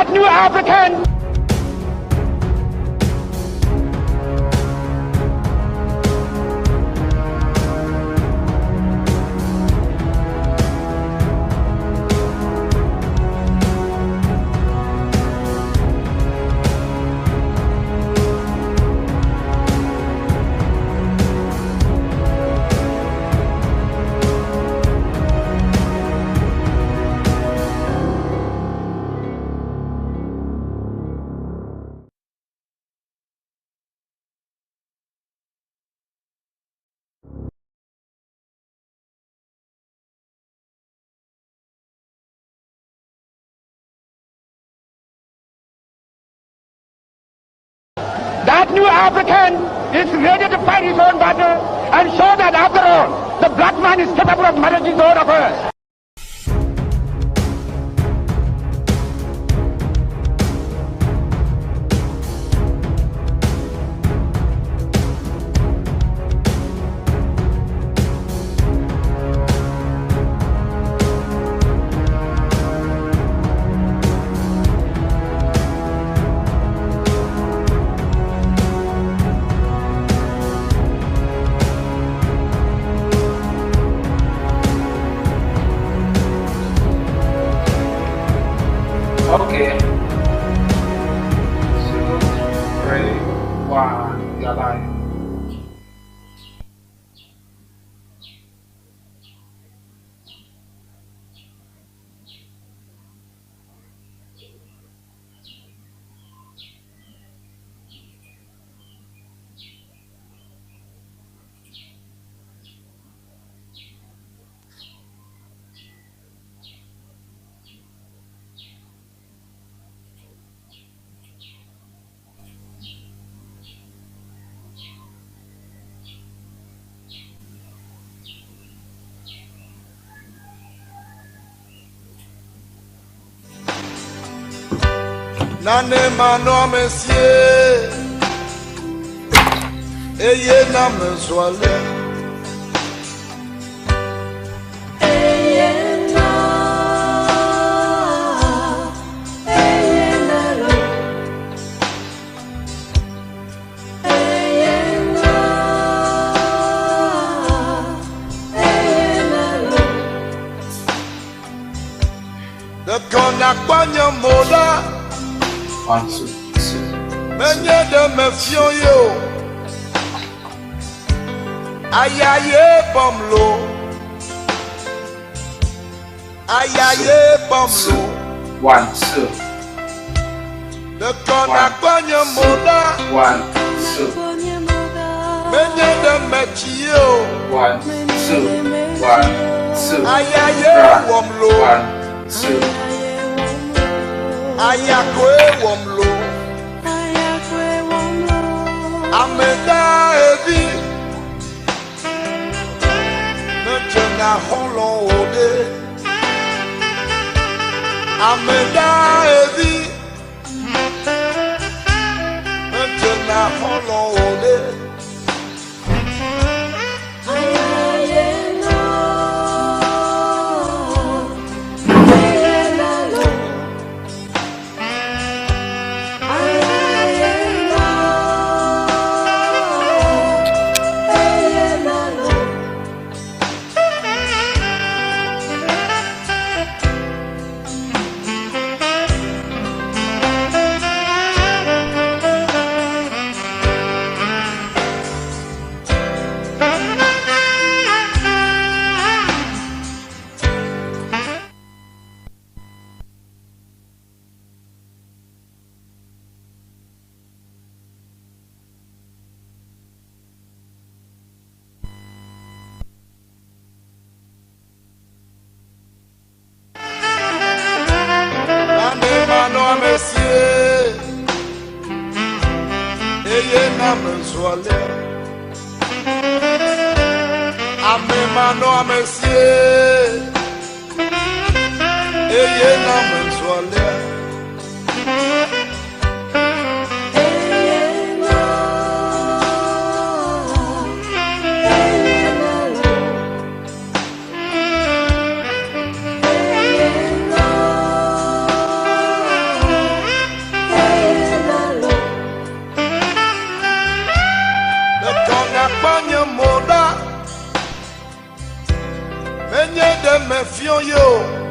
That new African That new African is ready to fight his own battle and show that after all, the black man is capable of managing his own affairs. Okay. 2, 3, 1. You're live. Nane manɔ mesie eye na mezɔle. Ɖekɔ nakpɔ nye mo ɖa. 1, 2, 2. Menye ɖe mefiɔ ye o. Aya ye bɔm lo. Aya ye bɔm lo. 1, 2. Ɖekɔ nakpɔ nye mo ɖa. 1, 2. Menye ɖe metsi ye o. 1, 2. 1, 2. Aya ye wɔm lo. 1, 2. Aya koe wɔm lo. Ame da evi. Ne dze na xɔlɔ̃ wo ɖe. Ame da evi. Ne dze na xɔlɔ̃ wo ɖe. Nane manɔ amesie eye na mezɔle. Ame manɔ amesie eye na mezɔle. Menye ɖe mefiɔ ye o.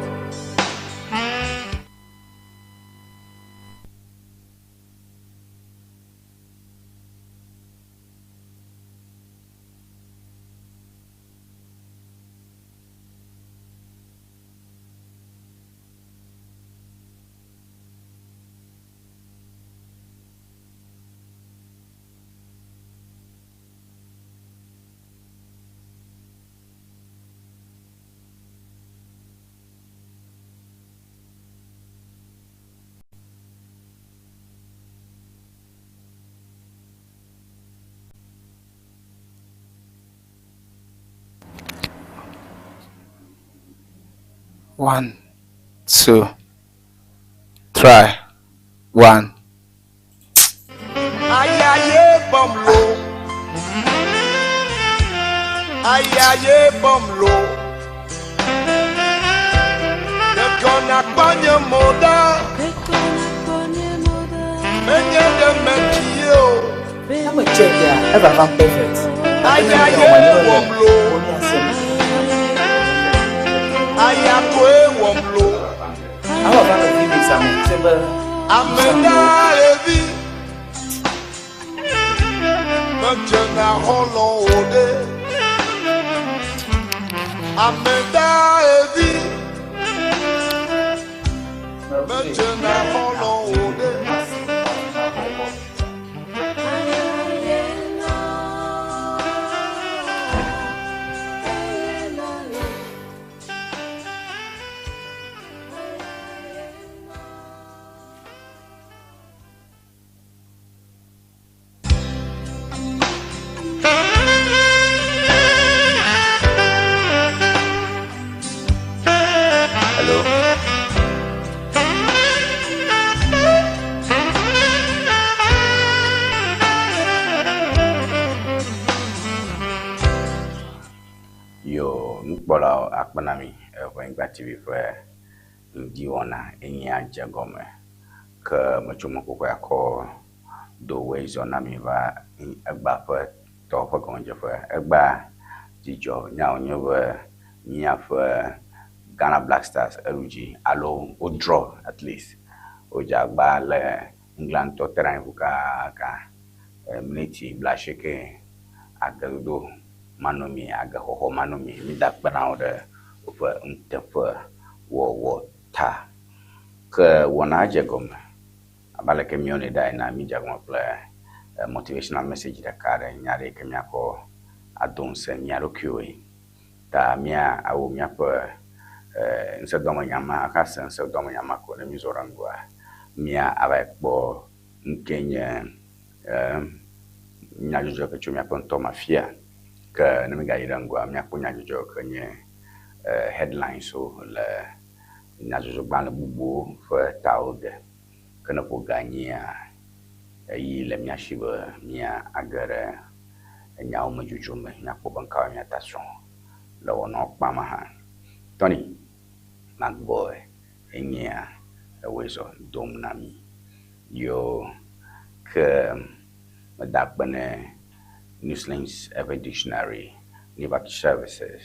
One, two, try, one. Ayaye bɔm lo. Ayaye bɔm lo. Ɖekɔ nakpɔ nye mo ɖa. Menye ɖe metsi ye o. Ame check ya, eva va perfect. Ayaye wɔm lo. Ayakoe wɔm lo. Awa va le remix ame, se be Ame ɖa evi. Medzena xɔlɔ̃ o ɖe. Ame ɖa evi. Medzena xɔlɔ̃ o ɖe. Hello. Yo nukpɔlawo akpe na mi Eʋenyigba TV ƒe ŋdiwɔna enyia dze gɔme ke metso mɔkpɔkpɔ akɔ do woe zɔ na mi va egba ƒe tɔ ƒe gɔmedzeƒe. Egba dzidzɔ nya wònye be míaƒe Ghana Black Stars eɖu dzi alo wo draw at least. Wodze agba le England tɔ te ɖe anyi ʋukaka miniti blaasieke agedodo manɔmee, agexɔxɔ manɔmee. Mída akpe na wo ɖe woƒe nuteƒewɔwɔ ta. Ke wɔna dze gɔme abe aleke míewɔnɛ ɖa ene mídze agɔme kple motivational message ɖeka aɖe, nya ɖe yi ke míakɔ ado ŋusẽ mía ɖokuiwoe. Ta mía awu míaƒe ŋusẽdoamenya ma, ase ŋusẽdoamenya ma ko ne mízɔ ɖe ŋgɔa, mía ava yi kpɔ nu ke nye nyadzɔdzɔ ke tso míaƒe ŋutɔ me afia. Ke ne mígayi ɖe ŋgɔa, míakpɔ nyadzɔdzɔ ke nye headlines wo le nyadzɔdzɔgbalẽ bubuwo ƒe tawo de. Ke ne ƒo ga nyia, eyi le mía si be mía age ɖe enyawo me dzodzro me, míakpɔ be nukawoe míata srɔ̃ le wɔnawo kpam hã. Tony McBoy enyea ewɔe zɔ dom na mi. Yo ke meda akpe ne Newslinks eƒe dictionary, Nivak Services,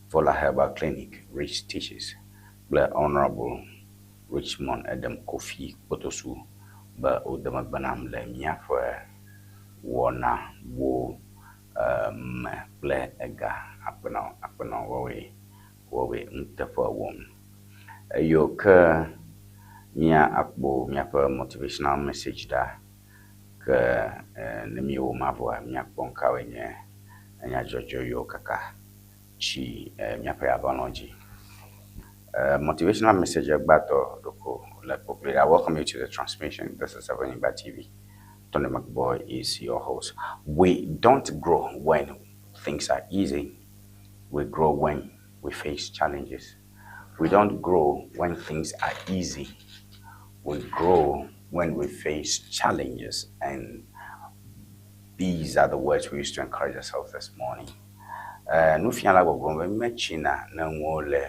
Vola Herbal Clinic, Rich Teachers kple Honorable Richmond Edem Kofi Kpotosu be wode megbe nam le míaƒe wɔnawo me kple ega akpenɔ akpenɔ wɔwoe wɔwoe nuteƒe wɔm. Eyo ke mía akpɔ míaƒe motivational message ɖa ke ne míewɔ ma vɔa míakpɔ nukawoe nye enyadzɔdzɔ yiwo kaka tsi míaƒe abalẽ dzi. Motivational message gbãtɔ ɖoko le kpokploe. I welcome you to the transmission. This is Eʋenyigba TV. Tony McBoy is your host. We don't grow when things are easy. We grow when we face challenges. We don't grow when things are easy. We grow when we face challenges. And these are the words we used to encourage ourselves this morning. Nufiala gbɔgblɔm be metsina ne nuwo le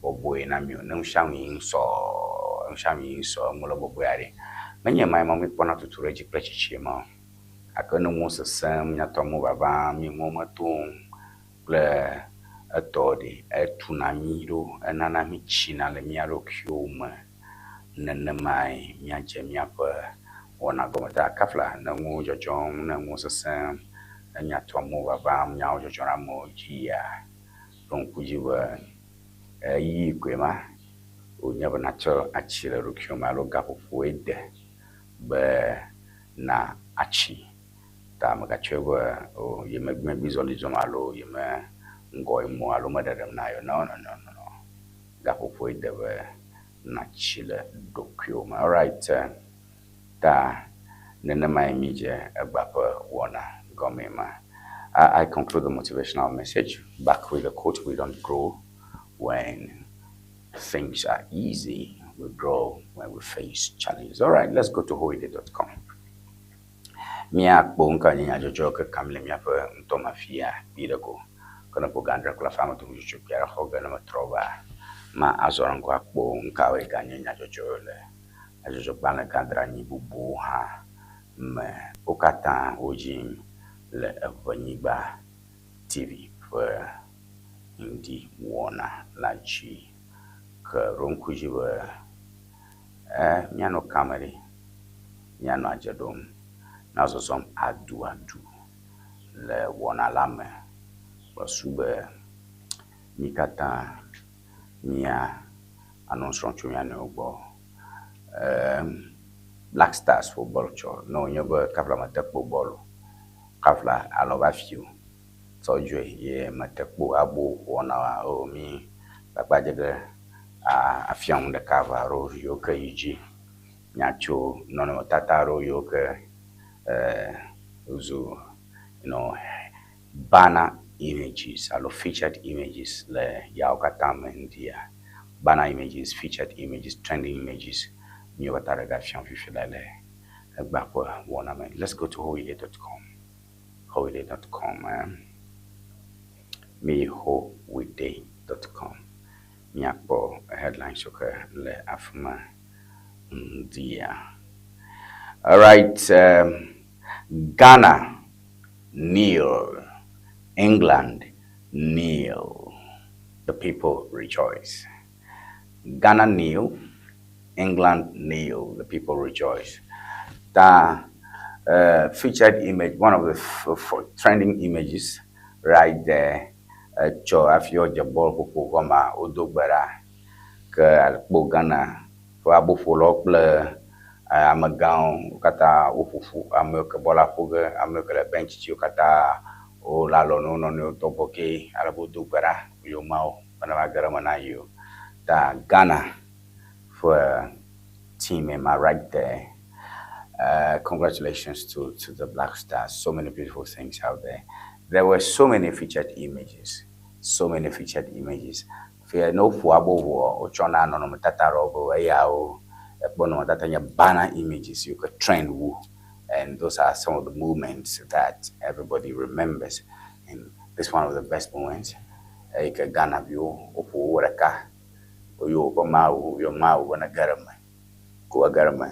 bɔbɔe na mi o. Ne nu sia nu yi ŋusɔ, nu sia nu yi ŋusɔ, enuwo le bɔbɔe aɖe. Menye ema ma míekpɔna tutu ɖe edzi kple tsitsi ma o. Gake ne nuwo sesẽm, míatɔ amewo vava, mí nuwo metom kple Etɔ ɖe etuna mí ɖo, enana mí tsina le mía ɖokuiwo me. Nenemae míadze míaƒe wɔna gɔme. Ta kafla ne nuwo dzɔdzɔm, ne nuwo sesẽm, ne nya tuamewo vavam, nyawo dzɔdzɔm ɖe amewo dzia, ɖo ŋku dzi be ɣeyiɣi koe ma wònye be nàtsɔ atsi le ɖokuiwò me alo gaƒoƒoe de be na atsi. Ta mègatsɔe be o yemegbe zɔli zɔm alo yeme ŋgɔ yim o alo meɖeɖem na ye o. No, no, no, no, no. Gaƒoƒoe de be natsi le ɖokuiwò me. Alright, ta nenemae mídze egbea ƒe wɔna gɔmee ma. I conclude the motivational message back with the quote, we don't grow when things are easy, we grow when we face challenges. All right, let's go to hoide.com. Míakpɔ nu ka nye nyadzɔdzɔ ke kam le míaƒe ŋutɔ me afia kpuie ɖe ko. Ke ne ƒo ga adre kple afã me to ŋutsotso kpui aɖe xɔ ge ne metrɔ va ma azɔ ɖe ŋgɔ akpɔ nu kawoe ganye nyadzɔdzɔ le nyadzɔdzɔgbalẽ gãdranyi bubuwo hã me. Wo katã wodzim le Eʋenyigba TV ƒe ŋdi wɔna la dzi. Ke ɖo ŋku dzi be e míanɔ kame ɖi, míanɔ adze ɖom, míanɔ zɔzɔm aduadu le wɔna la me. Kple be mí katã mía anɔ nu srɔ̃m tso mía nɔewo gbɔ. Black Stars ƒo bɔl tsɔ ne wònye be kafla mete kpo bɔl o, kafla alɔ va fi o, tsɔ dzoe ye mete kpo abo wɔna o mí gbagba dze ge afia nu ɖeka eve aɖewo yiwo ke yi dzi míatso nɔnɔmetata aɖewo yiwo ke zu banner images alo featured images le yawo katã me ŋdia. Banner images, featured images, trending images míwo katã ɖe gafia fifi la le egbea ƒe wɔna me. Let's go to hoide.com. Hoide.com. Mi hoide.com. Míakpɔ headlines ke le afi ma ŋdia. All right, Ghana nil, England nil. The people rejoice. Ghana nil, England nil. The people rejoice. The featured image, one of the trending images right there. Tsɔ hafi woadze bɔl ƒoƒo gɔmea, wodo gbe ɖa ke akpɔ Ghana ƒe aboƒolawo kple amegãwo wo katã woƒo ƒu. Ame yiwo ke bɔla ƒo ge, ame yiwo ke le bench dzi wo katã wole alɔ na wo nɔnɔewo tɔgbɔ ke ale be wodo gbe ɖa yomawo be ne va ge ɖe eme na yewo. Ta Ghana ƒe team ma right there. Congratulations to the Black Stars. So many beautiful things out there. There were so many featured images. So many featured images. Fia ne woƒo abo vɔ wotsɔna nɔnɔmetata ɖewo be eyawo ekpɔ nɔnɔmetata nye banner images you could trend wu. And those are some of the moments that everybody remembers. And this one of the best moments. Eyi ke Ghana viwo woƒo wo ɖeka. Woyɔ woƒe mawu, woyɔ mawu be ne ge ɖe eme. Ko ege ɖe eme.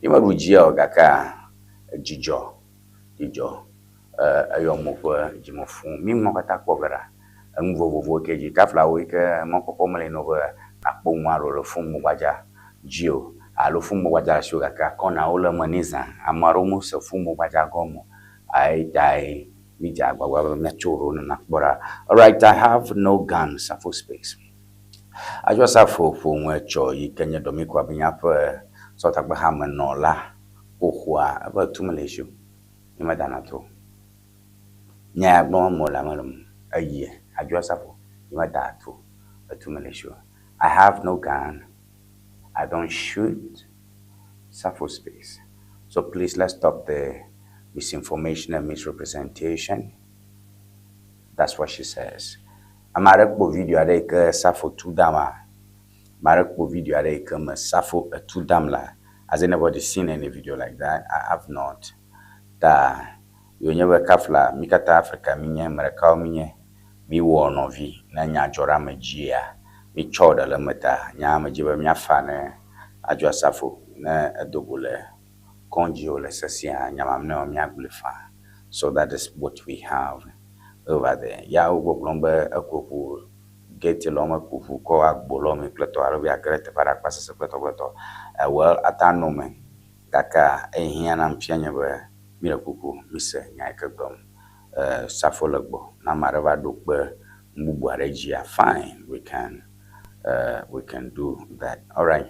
Mímeɖu dzia o gake dzidzɔ, dzidzɔ eyɔ mo ƒe dzime fũu. Mí ŋmɔ katã kpɔ ge ɖa. Enu vovovowo ke dzi. Kaflawo yi ke mɔkpɔkpɔ meli na wo be nakpɔ nu alo le fonu gbadza dzi o alo fonu gbadza le asiwò gake akɔnawo le eme nɛ zã. Ame aɖewo mese fonu gbadza gɔme o. Eyi tae mídze agbagba be míatso ɖewo ne nakpɔ ɖa. Alright, I have no gun, Safo speaks. Adwoa Safo ƒo nu etsɔ yi ke nye Dome Kwabenya ƒe sɔtagbehamenɔla xoxoa eƒe tu mele esi o. Nyemedana to o. Nya ya gblɔm amewo le ame le mu. Eyie Adwoa Safo nyemeda to o. Etu mele esi o. I have no gun. I don't shoot. Safo speaks. So please let's stop the misinformation and misrepresentation. That's what she says. Ame aɖe kpɔ video aɖe yi ke Safo tu dam a. Ame aɖe kpɔ video aɖe yi ke me Safo etu dam la. Has anybody seen any video like that? I have not. Ta yewònye be kafla mí katã Afrika míenye, ame ɖekawo míenye. Míwɔ nɔvi ne nya dzɔ ɖe ame dzia, mítsɔ ɖe le eme ta nya me dzi be míafa ne Adwoa Safo ne edo go le kɔdzi o le sesia nya mamlɛawo míagblɔe faa. So that is what we have. Eva de ya wo gbɔgblɔm be eko ƒu gate lɔ me ku ʋu kɔ agbo lɔ me kple tɔ alo be age ɖe teƒe aɖe akpa sese kple tɔ kple tɔ. Well, ata nɔ me gake ehiã nam fia nye be mi le kuku mi se nya yi ke gblɔm Safo le gbɔ. Ne ame aɖe va ɖo kpe nu bubu aɖe dzia, fine, we can do that. Alright.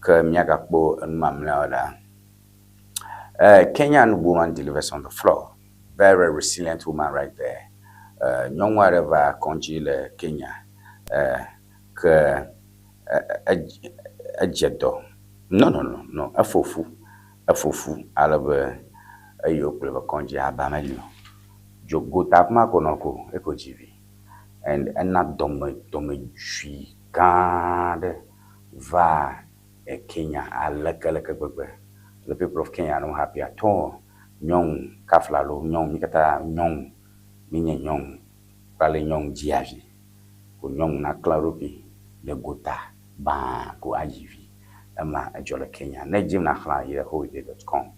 Ke míagakpɔ enu mamlɛawo ɖa. Kenyan woman delivers on the floor. Very resilient woman right there. Nyɔnu aɖe va kɔdzi le Kenya. Ke edze dɔ. No. Efo fu. Efo fu ale be eye wokplɔe va kɔdzi aba meli o. Dzo gota afi ma ko nɔ ko eko dzi vi. And ena dɔme dɔmedzoe gã aɖe va Kenya aleke leke gbegbe. The people of Kenya are not happy at all. Nyɔnu kafla alo nyɔnu mi katã nyɔnu mi nye nyɔnu kple nyɔnu dzia vi. Ko nyɔnu naklã eɖokui le gota baa ko adzi vi. Ema edzɔ le Kenya. Ne dzim naxlẽ yi ɖe howide.com.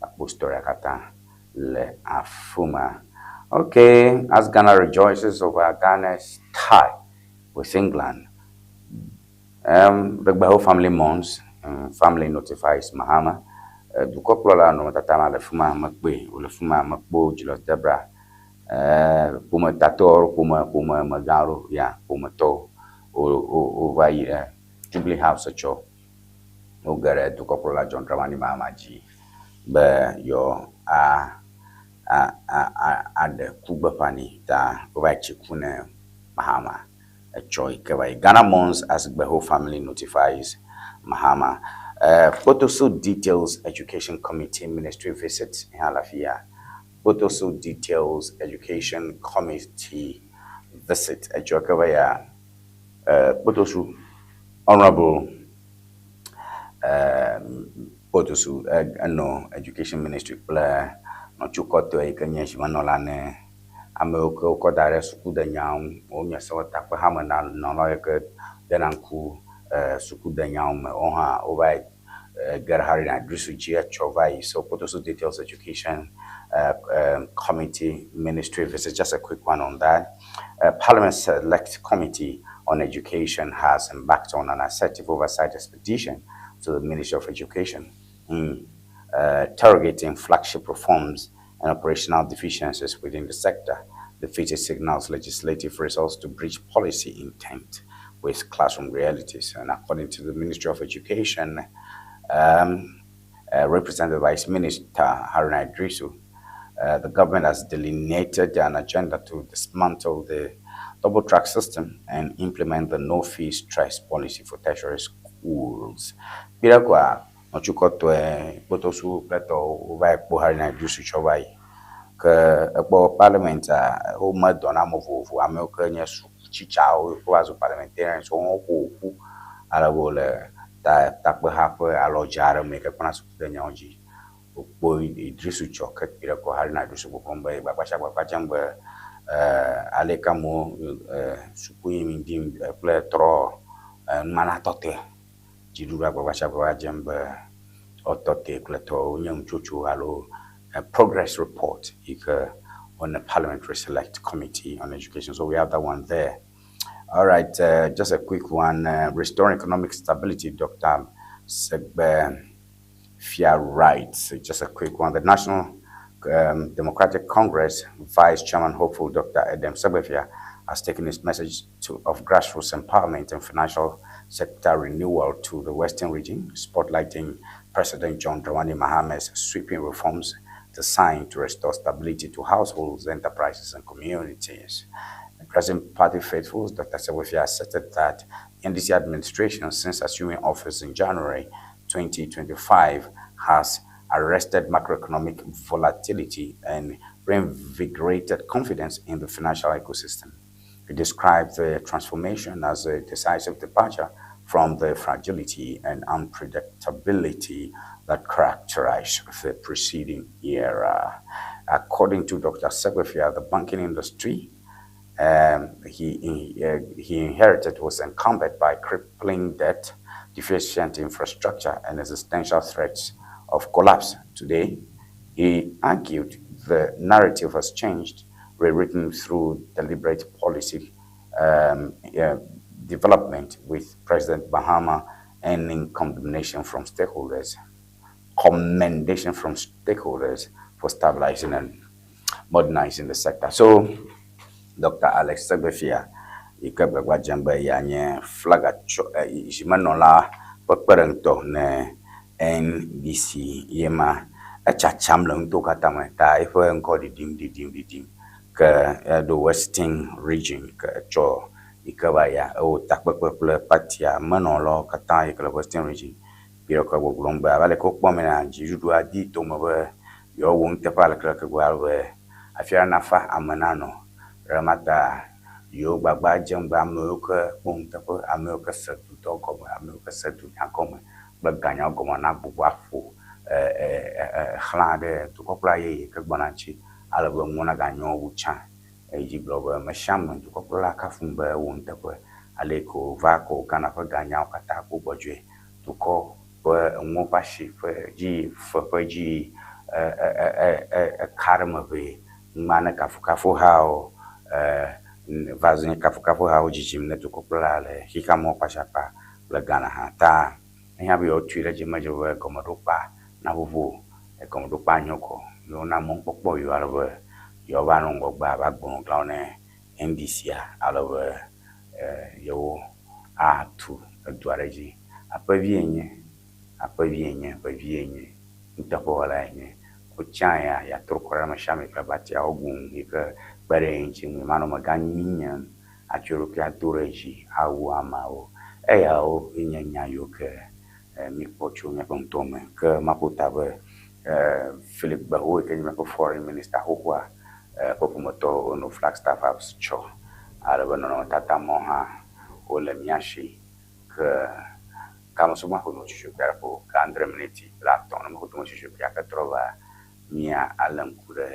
Akpɔ story katã le afi ma. Okay, as Ghana rejoices over Ghana's tie with England, the Gbeho family mourns, family notifies Mahama. Dukɔkplɔla nɔnɔmetata ma le fi ma mekpɔe wòle fi ma mekpɔ Julius Debra ƒometatɔwo ƒome ƒomemegãwo ya ƒometɔwo wova yi ɖe Jubilee House tsɔ woge ɖe dukɔkplɔla John Dramani Mahama dzi be yewo a a a aɖe kugbeƒã nɛ ta wova yi tsi ku ne Mahama etsɔ yi ke va yi. Ghana mourns as Gbeho family notifies Mahama. Kpotosu details Education Committee ministry visit hã le afi ya. Kpotosu details Education Committee visit etsɔ ke va ya Kpotosu Honorable Kpotosu enɔ Education Ministry kple nɔtsukɔtɔe yi ke nye zimenɔla ne amewo ke wokɔ da ɖe sukudenyawo ŋu. Wonye sewɔtakpehamenɔlawo yi ke dena ŋku sukudenyawo me. Wo hã wova yi ge ɖe Haruna Iddrisu dzi etsɔ va yi. So Kpotosu details Education Committee ministry visit. Just a quick one on that. Parliament Select Committee on Education has embarked on an assertive oversight expedition to the Ministry of Education in interrogating flagship reforms and operational deficiencies within the sector. The visit signals legislative results to bridge policy intent with classroom realities. And according to the Ministry of Education, represented by its Minister Haruna Iddrisu, the government has delineated an agenda to dismantle the double track system and implement the no fee stress policy for tertiary schools. Kpira kwa nɔtsukɔtɔe kpotosu kple tɔwo wova yi kpɔ Haruna Iddrisu tsɔ va yi. Ke ekpɔ parliament a wome dɔ na ame vovovo amewo ke nye sukutsitsawo wova zu parliamentarians wo ƒo ƒu ale be wole ta takpeha ƒe alɔdze aɖe me yi ke kpɔna sukudenyawo dzi. Wokpɔ Iddrisu tsɔ ke kpi ɖe kɔ Haruna Iddrisu gbɔgblɔm be gbagbã gbagbã dzem be ale ke amewo suku yim dim kple trɔ numana tɔtɔe. Dziɖuɖua gbagbã gbagbã dzem be ɔtɔte kple tɔwo nye nutsotso alo progress report yi ke on the Parliamentary Select Committee on Education. So we have that one there. All right, just a quick one. Restoring economic stability, Dr. Segbefia writes. Just a quick one. The National Democratic Congress Vice Chairman hopeful Dr. Edem Segbefia has taken his message of grassroots empowerment and financial sector renewal to the Western region, spotlighting President John Dramani Mahama's sweeping reforms designed to restore stability to households, enterprises, and communities. Addressing party faithfuls, Dr. Segbefia asserted that the NDC administration, since assuming office in January 2025, has arrested macroeconomic volatility and reinvigorated confidence in the financial ecosystem. He described the transformation as a decisive departure from the fragility and unpredictability that characterized the preceding era. According to Dr. Segbefia, the banking industry he inherited was encumbered by crippling debt, deficient infrastructure, and existential threats of collapse. Today, he argued the narrative has changed. rewritten through deliberate policy um, uh, development with President Mahama earning condemnation from stakeholders, commendation from stakeholders for stabilizing and modernizing the sector. So, Dr. Alex Segbefia yi ke gbagba dzem be yeanye flaga tsɔ zimenɔla ƒe kpeɖeŋutɔ ne NDC ye ma etsatsam le nutowo katã me ta eƒe ŋkɔ ɖiɖim ɖiɖim ɖiɖim ke eɖo Western Region ke etsɔ yi ke va yia ewɔ takpekpe kple partia menɔlawo katã yi ke le Western Region kpuie ke gbɔgblɔm be abe aleke wokpɔm ena dziɖuɖua di tome be yewoawɔ nuteƒe aleke leke gbɔ ale be hafi nafa ame nanɔ ɖe ma ta yewo gbagba dzem be amewo ke kpɔ nuteƒe, amewo ke se dudɔ gɔme, amewo ke se dunya gɔme kple ganyawo gɔme na gbugbɔ aƒo xlã ɖe dukɔkplɔla yeye ke gbɔna ŋuti ale be nuwo naganyo wu tsã. Eyi dzi gblɔ be ame sia ame dukɔkplɔla kafum be ewɔ nuteƒe ale yi ke wòva kɔ Ghana ƒe ganyawo katã kpɔ gbɔdzɔe. Dukɔ ƒe enuwo ƒe asi ƒe dzi fe ƒe dzi eka ɖe eme ʋee. Numa ne kafukafuhawo va zu nye kafukafuhawo dzidzim ne dukɔkplɔla le xexeame ƒe akpa kple Ghana hã ta ehiã be yewoatui ɖe edzi medze be gɔmeɖokpea naʋuʋu o. Gɔmeɖokpea nyo ko yewona mɔnukpɔkpɔ yewo ale be yewoava nɔ ŋgɔgbe ava agbonuglãwo ne NDC-a ale be yewo atu edua ɖe edzi. Aƒevi yenye, aƒevi yenye, ƒevi yenye, nuteƒewɔla yenye. Wotsã ya yeatrɔ kɔ ɖe ame sia ame yi ke va tia wogu yi ke kpe ɖe ye ŋuti ŋu manɔ megã nyim atsɔ eɖokui ado ɖe dzi awu ameawo. Eyawo nye nya yiwo ke míkpɔ tso míaƒe ŋutɔ me. Ke maƒo ta be Philip Gbeho yi ke nye míaƒe foreign minister xoxoa ƒe ƒometɔ wonɔ Flagstaff House tsɔ ale be nɔnɔmetata mɔ hã wole mía si ke kamesu maƒo nu tsotso kpia ɖe ƒo ke andre miniti kple atɔ̃ ne meƒo nu tsotso kpia ke trɔ va mía alé ŋku ɖe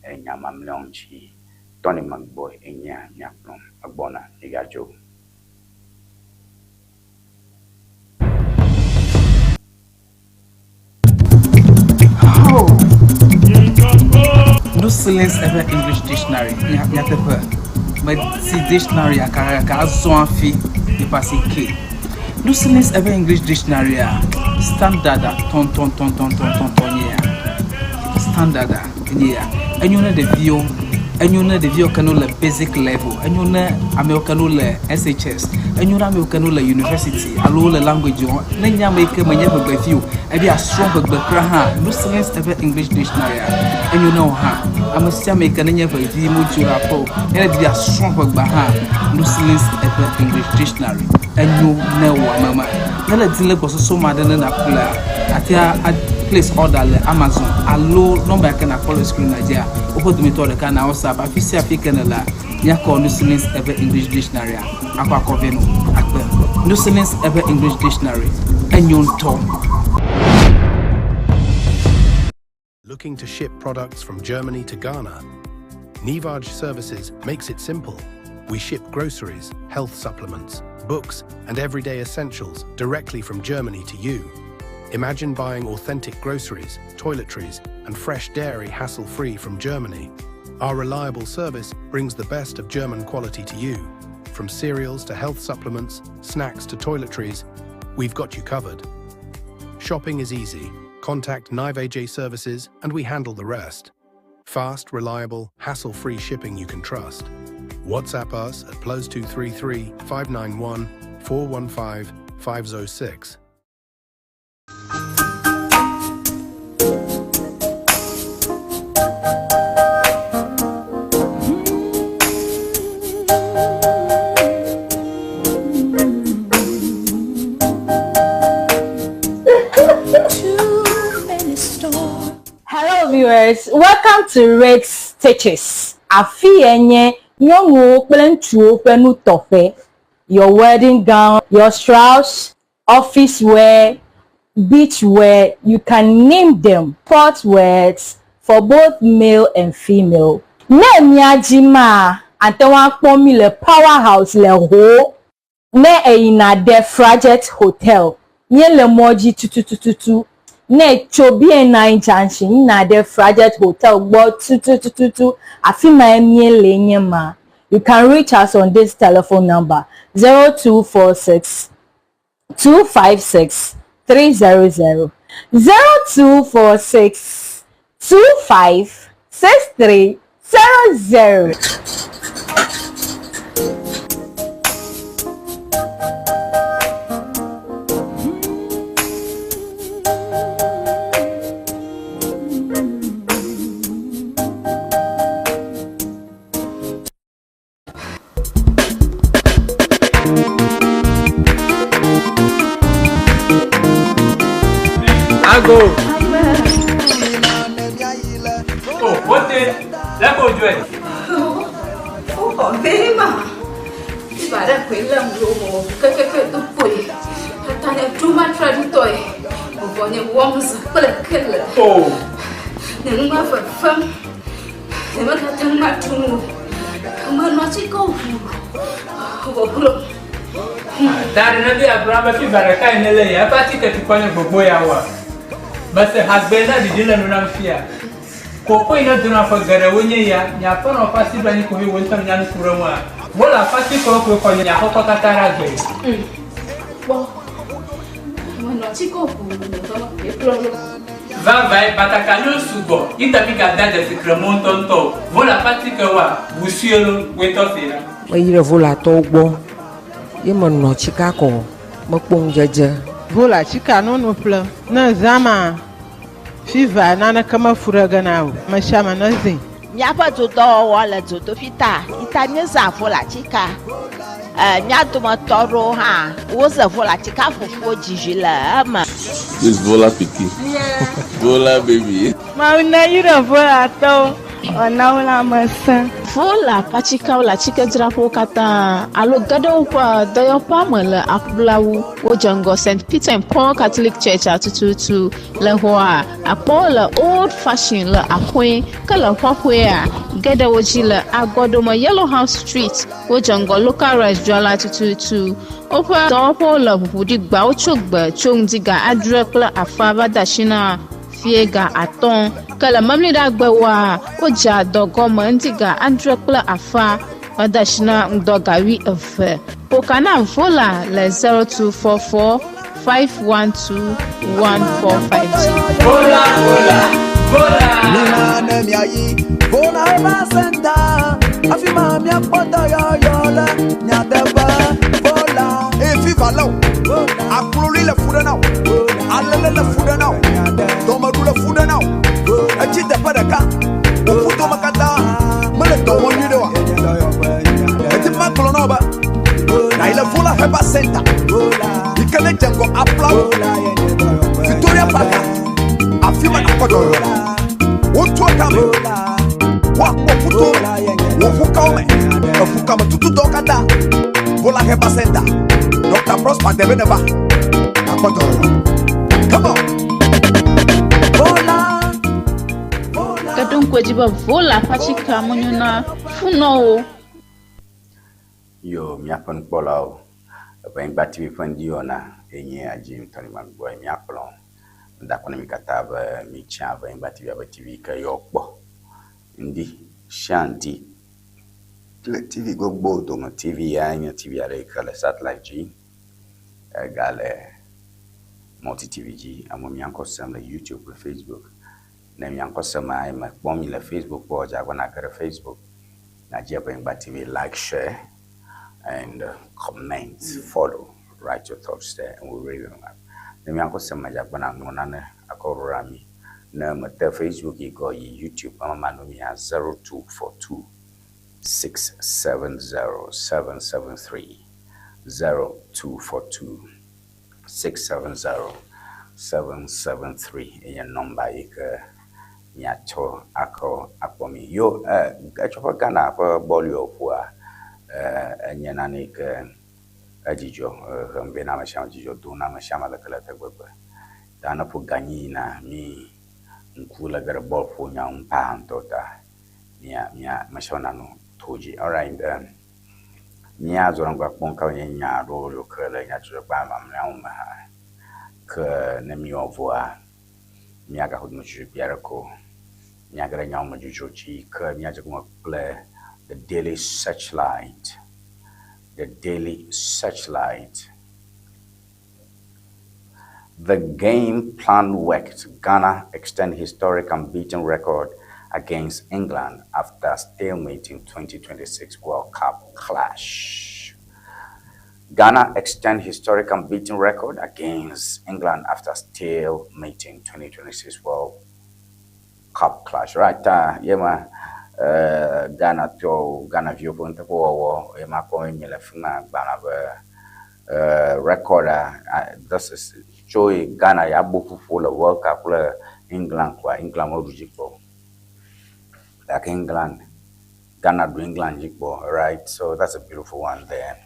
enya mamlɛawo ŋuti. Tɔni Magbɔ enye míakplɔm egbɔna migadzo. Oh. No Silence Ever English Dictionary nyateƒe meti dictionary akakaka azɔ hafi nipa si ke. No Silence Ever English Dictionary a standard a tɔntɔntɔntɔntɔntɔn nye ya. Standard a nye ya. Enyo ne ɖeviwo, enyo ne ɖeviwo ke no le basic level, enyo ne amewo ke no le SHS, enyo ne amewo ke no le university alo wole language wɔm. Ne nye ame yi ke menye ʋegbevi o, ebi asrɔ̃ ʋegbe kura hã, No Silence Ever English Dictionary a enyo ne wò hã. Ame sia ame yi ke nenye ʋevi modzo le aƒe o, ne ebi asrɔ̃ ʋegbea hã, No Silence Ever English Dictionary enyo ne wò ame ma. Ne le di le gbɔsɔsɔ ma ɖe ne nàƒlea, àte a place order le Amazon alo nɔmba yi ke nàkpɔ le screen dzia, woƒe dometɔ ɖeka na WhatsApp. Afi sia afi ke nèlea, míakɔ No Silence Ever English Dictionary a akɔ akɔ vɛ nɔ akpe. No Silence Ever English Dictionary enyo ŋutɔ. Looking to ship products from Germany to Ghana? Nivaj Services makes it simple. We ship groceries, health supplements, books, and everyday essentials directly from Germany to you. Imagine buying authentic groceries, toiletries, and fresh dairy hassle-free from Germany. Our reliable service brings the best of German quality to you. From cereals to health supplements, snacks to toiletries, we've got you covered. Shopping is easy. Contact Nivaj Services and we handle the rest. Fast, reliable, hassle-free shipping you can trust. WhatsApp us at +233 591 415 506. Hello viewers, welcome to Red Stitches. Afi ye nye nyɔnuwo kple ŋutsuwo ƒe nutɔƒe. Your wedding gown, your shrouds, office wear, beach wear, you can name them. Sport wears for both male and female. Ne mía dzi maa, ate ŋu akpɔ mí le Power House le Ho. Ne èyina ɖe Frajet Hotel, míele mɔ dzi tutututu. Ne etso BNI Junction yina ɖe Frajet Hotel gbɔ tutututu, afi mae míele nye ma. You can reach us on this telephone number 0246 256 300 0246 25 6300. Ago. Oh, wote, lẹ́kọ̀ọ́ ojú ẹ̀. Ó bẹ́ẹ̀ mà. Ìbàdàn pé lẹ́mu ló wọ̀ kẹ́kẹ́kẹ́ tó pò yìí. Àtàlẹ̀ dúró traditọ̀ yìí. Bọ̀bọ̀ ni wọ́n ń zàn kpẹ̀lẹ̀kẹ̀lẹ̀. Oh. Nínú fẹ̀fẹ́m. Èmi kà tẹ́ ń má tún wò. Ọmọ ẹnu ọtí kò wù. Bọ̀bọ̀ Dari na bi Abraham fi baraka yi ne le ya, eƒe atike tukɔ nye gbogbo ya wa. Mese hagbe na ɖiɖi le nu nam fia. Koko yi ne dona ƒe geɖewo nye ya, nye aƒenɔ ƒe asi ɖo anyi ko he wo ŋutɔ nya nu ku ɖe ŋua. Wole aƒe atikewo koe xɔ nye aƒekɔ katã ɖe agbe. Kpɔ. Ọmọ ẹnu ọtí kò wù. Bọ̀bọ̀ lọ. Vavae batakaliwo sugbɔ ita mi gada dzesi kremo ŋutɔŋutɔ o. Wole aƒe atike wa wusue lo woetɔ se la. Meyi ɖe Volatɔwo gbɔ ye menɔ tsika kɔ mekpɔ ŋudzedze. Vola tsika nunu ƒle ne zãma fiva naneke mefu ɖe ge na o. Ame sia ame ne zĩ. Míaƒe dodɔwɔwɔ le dzodoƒi ta ita míezã volatsika. Mía dometɔ ɖewo hã woze volatsika fufuwo dzizi le eme. This Vola pikin. Vola baby. Mawu ne yi ɖe Volatɔwo wòana wo lãmesẽ. Vola ƒe le atsikedzraƒewo katã alo ge ɖe woƒe dɔyɔƒea me le aƒlawu. Wodze ŋgɔ St. Peter and Paul Catholic Church atututu le xɔa akpɔwo le old fashion le aƒe ke le ƒaƒea ge ɖe wo dzi le agɔdome Yellow House Street. Wodze ŋgɔ local rice dzrala tututu. Woƒe dɔwɔƒewo le ʋuʋuɖigba wotso gbe tso ŋdi ga 7:30 va de asi na fie ga 5 ke le memleɖagbewoa wodzea dɔ gɔme ŋdi ga 7:30 va de asi na ŋdɔ ga 12. Ƒoka na Vola le 0244 512 1452. Vola, vola, vola. Nina ne miayi Vola Herbal Center. Afi ma miakpɔ dɔyɔyɔ le nyateƒe Vola. Eye fifa lé o, akloli le fu ɖe na o, alele le fu ɖe na o, dɔmeɖu le fu ɖe na o, etsi teƒe ɖeka, wò ƒutome katã mele dɔ wɔm nyuie ɖe oa? Edi ma gblɔ na wo be, na yi le Vola Herbal Center yi ke ne dze ŋgɔ aƒlawo Victoria Park afi ma nakpɔ dɔyɔyɔ le. Wotu kame, woakpɔ ƒuto me, wò ƒukawo me, eƒukame tututɔwo katã. Vola Herbal Center, Dr. Prosper Debe neva, nakpɔ dɔyɔyɔ. Come on. Vola. Ke ɖo ŋku edzi be Vola ƒe atsika menyo na funɔwo. Yo míaƒe nukpɔlawo Eʋenyigba TV ƒe ŋdiwɔna enye adzi ŋutɔ ne magbɔ míakplɔ ŋdakɔ na mi katã be mitsia Eʋenyigba TV abe TV ke yɔ kpɔ ŋdi sia ŋdi le TV gbogbo dome. TV ya nye TV aɖe yi ke le satellite dzi ega le multi TV dzi. Ame mia ŋkɔ sem le YouTube kple Facebook. Ne mia ŋkɔ sem eme kpɔm mi le Facebook kpɔ dze agbɔ nage ɖe Facebook nadzi Eʋenyigba TV like, share and comment, follow, write your thoughts there and we'll read them up. Ne mia ŋkɔ sem dze agbɔ na ŋlɔ nane akɔ ɖo ɖa mi. Ne mete Facebook yi gɔ yi YouTube eme ma nu mia 0242 670 773 0242 670 773 enye nɔmba yi ke miatsɔ akɔ akpɔ mi. Yo etsɔ ƒe Ghana ƒe bɔlu ƒoa enye nane yi ke edzidzɔ hem vɛ na ame sia ame, dzidzɔ dom na ame sia ame le ke le tegbegbe. Ta ne ƒo ganyi yina mi ŋku le ge ɖe bɔl ƒo nya ŋu paa ŋutɔ ta mia mia ame sia ame nanɔ to dzi. Alright, míazɔ ɖe ŋgɔ akpɔ ŋkawo nye nya aɖewo yiwo ke le nyadzɔdzɔgbalẽ mamlɛawo me hã. Ke ne míewɔ vɔa Míagaxɔ dometsotso kpui aɖe ko. Míage ɖe nyawo me dzodzro dzi ke míadze gɔme kple The Daily Searchlight. The Daily Searchlight. The game plan worked. Ghana extend historic unbeaten record against England after stalemate in 2026 World Cup clash. Ghana extend historic unbeaten record against England after stalemate in 2026 World Cup clash. Right, ye ma Ghana tɔwo, Ghana viwo ƒe nuteƒewɔwɔ ye ma kpɔm míele fi ma gbalẽa be record a this is tso yi Ghana ya bo ƒuƒo le World Cup kple England koa England meɖu dzi kpɔ o. Gake England, Ghana ɖu England dzi kpɔ, right? So that's a beautiful one there.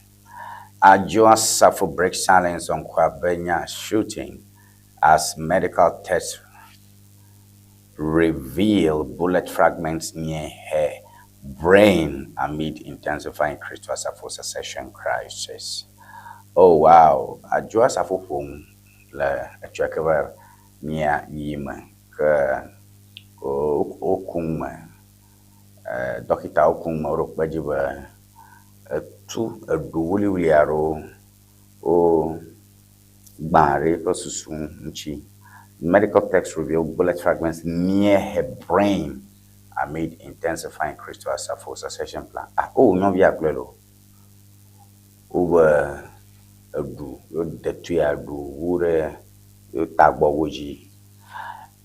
Adwoa Safo break silence on Kwabenya shooting as medical tests reveal bullet fragments near her brain amid intensifying Christo Asafo succession crisis. Oh wow, Adwoa Safo ƒo nu le etsɔe ke be mía yi me ke woku nu me, dɔkitawo ku nu me woɖo kpe edzi be etu eɖu wuliwuli aɖewo wo gbã ɖe eƒe susu ŋuti. Medical tests reveal bullet fragments near her brain amid intensifying Christo Asafo succession plan. Ah, wowu nyɔnuvia kplɔe loo. Wobe eɖu wode tui aɖu wu ɖe yewo tagbɔ wo dzi.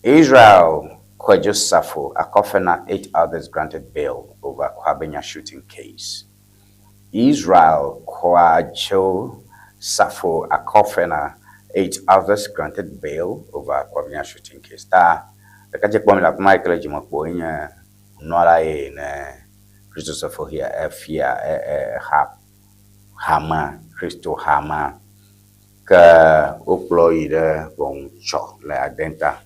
Israel Kwadwo Safo Akofena eight others granted bail over Kwabenya shooting case. Israel Kwadwo Safo Akofena eight others granted bail over Kwabenya shooting case. Ta ɖekadze kpɔm le afi ma yi ke le dzime kpo enye nunɔla ye ne Kristo Safo hia efia exa hamea Kristo hamea ke wokplɔ yi ɖe ʋɔnu tsɔ le Adenta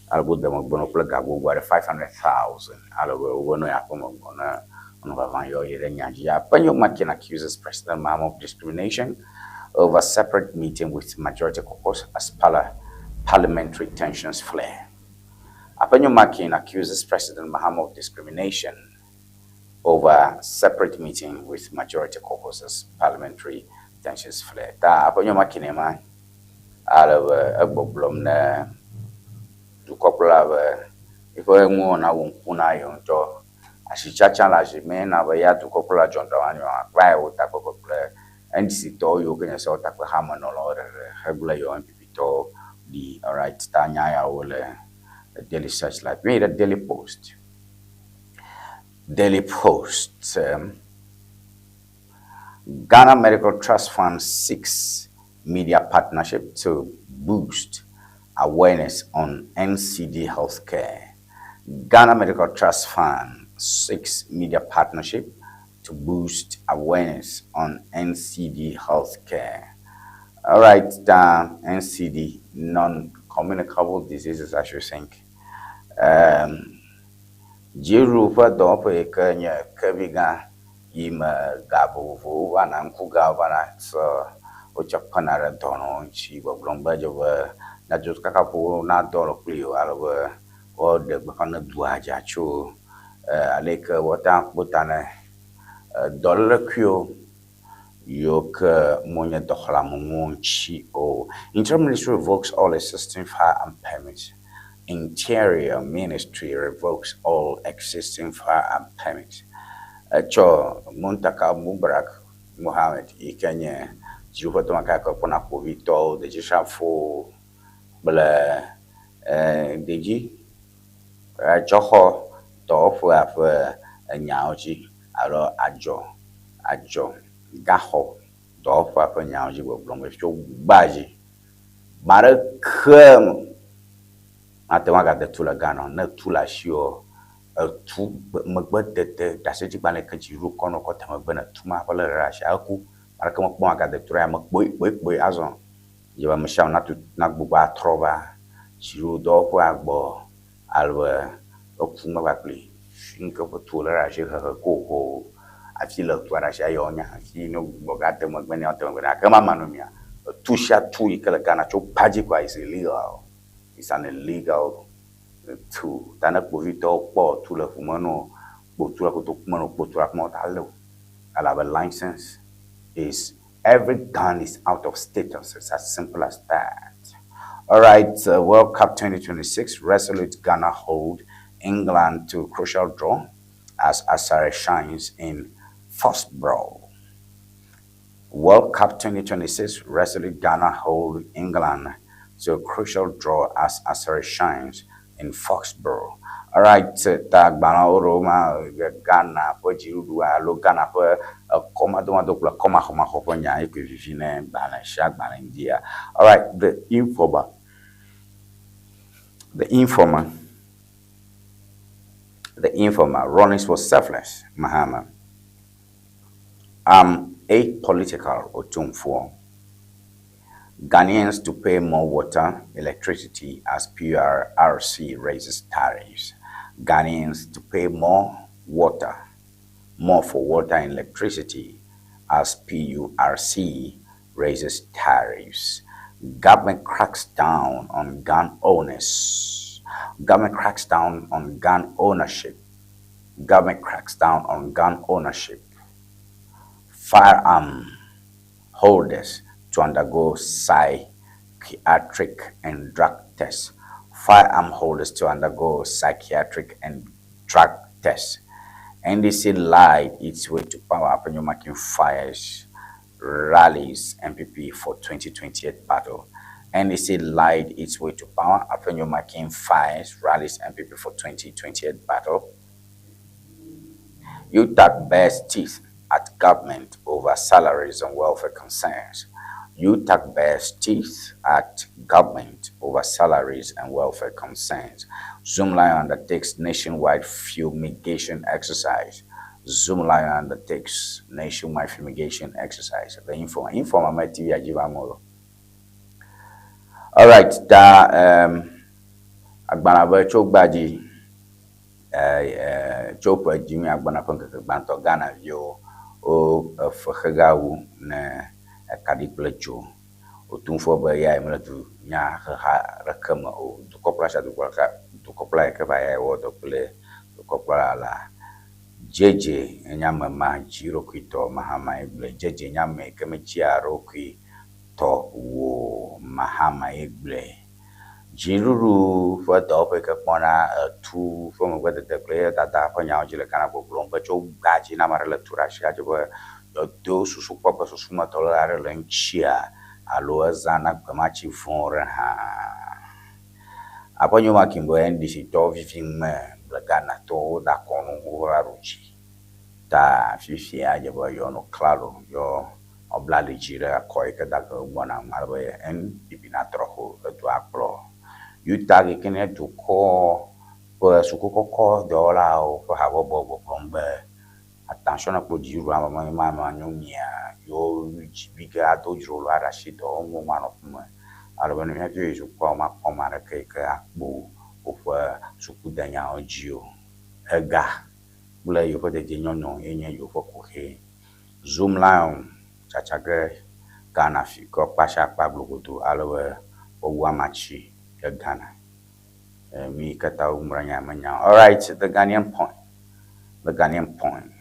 ale be wode megbe na wo kple ga gbogbo aɖe 500,000 ale be wobe ne yeaƒe me gbɔ ne wonɔ vava yɔ yi ɖe nya dzi. Afenyo Markin accuses President Mahama of discrimination over separate meeting with majority caucus as parliamentary tensions flare. Afenyo Markin accuses President Mahama of discrimination over separate meeting with majority caucus as parliamentary tensions flare. Ta Afenyo Markin ma ale be egbɔgblɔm ne dukɔkplɔla be eƒe nuwɔna wɔ ŋku na yewo ŋutɔ. Asitsatsa le azime na be ya dukɔkplɔla John Dramani Mahama kple yewo takpekpe kple NDC tɔwo yiwo ke nye sewɔtakpe hamenɔlawo ɖeɖe hegblẽ yewo NPP tɔwo ɖi. Alright, ta nya yawo le Daily Searchlight. Mi ɖe Daily Post. Daily Post. Ghana Medical Trust Fund seeks media partnership to boost awareness on NCD healthcare. Ghana Medical Trust Fund seeks media partnership to boost awareness on NCD healthcare. All right, NCD, non-communicable diseases, I should think. Dziɖuɖu ƒe dɔwɔƒe yi ke nye kevi gã yi me ga vovovowo vana, ŋku gawo vana sɔ wotsɔ kpena ɖe dɔnɔwo ŋuti gbɔgblɔm be edze be nyadzɔdzɔkakaƒowo nadɔ le kpli yewo ale be woaɖe gbeƒã ne dua dza tso ale yi ke woate ŋu akpɔ ta ne dɔlékuiwo yiwo ke menye dɔxɔleameŋuwo ŋuti o. Interior Ministry revokes all existing firearm permits. Interior Ministry revokes all existing firearm permits. Etsɔ Muntaka Mubarak Mohammed yi ke nye dziɖuƒe dɔmaka ke kpɔna kpovitɔwo, dedzisrafowo kple dedzi adzɔxɔ dɔwɔƒea ƒe enyawo dzi alo adzɔ adzɔ gaxɔ dɔwɔƒea ƒe nyawo dzi gbɔgblɔm be tso gbaa dzi ame aɖeke mate ŋu agade tu le Ghana o. Ne tu le asiwò etu megbe tete ɖaseɖigbalẽ yi ke dziɖuɖu kɔ nɔ kɔ te megbe ne tu ma ƒe lé ɖe asi eku. Ame aɖeke mekpɔ agade tu ɖe ame kpoe kpoe kpoe azɔ. Dze be ame sia ame natu nagbugbɔ atrɔ va dziɖuɖu dɔwɔƒea gbɔ ale be eku megba kpli. Nu ke ƒe tu wòlé ɖe asi hehe ko ho hafi le tua ɖe asi eya wonya hafi ne gbugbɔ gade megbe nɛ woate megbe nɛ gake ema manɔmea etu sia tu yi ke le Ghana tso kpa dzi koa is illegal. It's an illegal Tu ta ne kpovitɔwo kpɔ tu le ʋu me ne wo kpo tu le kotoku me ne wo kpo tu le afi ma wota lé wo elabe license is every gun is out of status. It's as simple as that. All right, World Cup 2026 resolute Ghana hold England to crucial draw as Asare shines in Foxborough. World Cup 2026 resolute Ghana hold England to a crucial draw as Asare shines in Foxborough. All right, ta agbalẽwo ɖewo ma Ghana ƒe dziɖuɖu alo Ghana ƒe ekɔmadomado kple kɔmaxɔmaxɔ ƒe nya ye koe vivi ne gbalẽ sia gbalẽ ŋdia. All right, the informer. The informer. The informer. Rawlings was selfless, Mahama. I'm apolitical, Otumfuo. Ghanaians to pay more water, electricity as PRRC raises tariffs. Ghanaians to pay more water, more for water and electricity as PURC raises tariffs. Government cracks down on gun owners. Government cracks down on gun ownership. Government cracks down on gun ownership. Firearm holders to undergo psychiatric and drug tests. Firearm holders to undergo psychiatric and drug tests. NDC lied its way to power Afenyo Markin fires rallies NPP for 2028 battle. NDC lied its way to power. Afenyo Markin fires rallies NPP for 2028 battle. UTAG bears teeth at government over salaries and welfare concerns. UTAG bears teeth at government over salaries and welfare concerns. Zoomlion undertakes nationwide fumigation exercise. Zoomlion undertakes nationwide fumigation exercise. The Informer, Informer me TV ajiva molo. All right, ta agbalẽ be tso gbadzi tso ƒe dzi agbana ƒe ŋkeke gbãtɔ Ghana viwo wo efe xegawu ne ekaɖi kple dzo. Otumfuo be ya mele du nya heha ɖeke me o. Dukɔkplɔla sia dukɔkplɔla yi ke va ya wɔ dɔ kple dukɔkplɔla la. Dzedze nye ame ma dzi ɖokuitɔ Mahama ye gblɔe. Dzedze nye ame yi ke metsia ɖokuitɔ wo Mahama ye gblɔe. Dziɖuɖu ƒe dɔwɔƒe yi ke kpɔna etu ƒe megbedede kple eya dada ƒe nyawo dzi le Ghana gbɔgblɔm be tso gbadzi ne ame aɖe le tu ɖe asi adze be yedo susu kpɔ be susumetɔléle aɖe le eŋutia alo ezãna gbematsi vɔ̃ ɖe hã. Aƒenyo Makin be NDC tɔwo vivi ŋume le Ghana tɔwo da akɔnu woƒe aɖu dzi. Ta fifia edze be yewoanɔ klalo yɔ wobla ali dzi ɖe akɔ yi ke da ge gbɔna ŋu ale be NPP natrɔ xo edu akplɔ. UTAG yi ke nye dukɔ ƒe sukukɔkɔ dɔwɔlawo ƒe habɔbɔ gbɔgblɔm be attention kple dziɖuɖu ame ma manyo mia yewo dzi bi ge ado dzro lo aɖe asi dɔwɔnuwo manɔ ƒume ale be ne míaviwo yi sukua womakpɔ ame aɖeke yi ke akpɔ woƒe sukudenyawo dzi o. Ega kple yewoƒe dedienɔnɔ ye nye yewoƒe kuxi. Zoomlion tsatsa ge Ghana fi ke kpa sia kpa glogodo ale be wowu amatsi ɖe Ghana. Mi katã woŋlɔ nya menya. All right, the Ghanaian point. The Ghanaian point.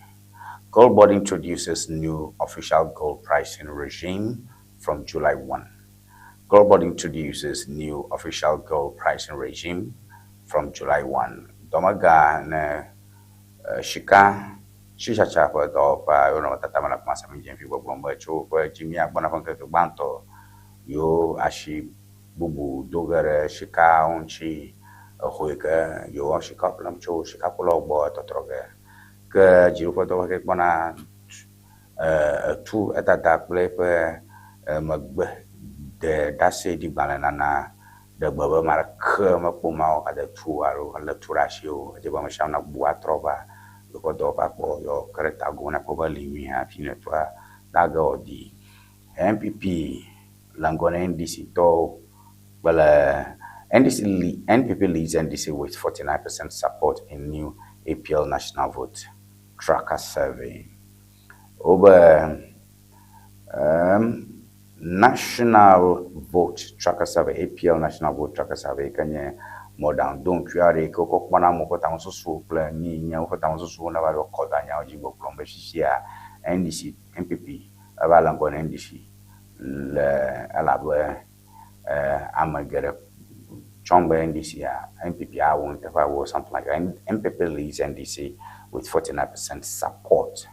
Gold Board introduces new official gold pricing regime from July 1. Gold Board introduces new official gold pricing regime from July 1. Dɔmega ne sika sitsatsa ƒe dɔwɔƒea yewo nɔ tata me le Kumasi mi fi gbɔgblɔm be tso ƒe dzimia gbɔna ƒe ŋkeke gbãtɔ yewo asi bubu do ge ɖe sika ŋuti exɔ yi ke yewo sika ƒlem tso sikakulawo gbɔ tɔtrɔ ge. Ke dziɖuƒe dɔwɔƒe ke kpɔna etu edada kple eƒe megbe de ɖaseɖigbalẽ nana ɖe gbe be ame aɖeke mekpɔ mawo ade tu alo lé tu ɖe asi o. Edze be ame sia ame nabu atrɔ va yewoƒe dɔwɔƒe akpɔ yewoa ke ɖe tago ne akpɔ be eli nyuie hafi ne tua nage wɔ di. NPP le ŋgɔ na NDC tɔwo kple NDC NPP leads NDC with 49% support in new APL National Vote Tracker Survey. Wobe National Vote Tracker Survey, APL National Vote Tracker Survey ke nye Mɔɖaŋudoŋkui aɖe yi ke wokɔ kpɔna amewo ƒe tamesusuwo kple nu yi nye woƒe tamesusuwo ne va ɖo kɔdanyawo dzi gbɔgblɔm be fifia NDC, NPP eva le ŋgɔ na NDC le elabe ame geɖe tsɔm be NDC a NPP awɔ nuteƒe awɔ something like that. NPP leads NDC with 49% support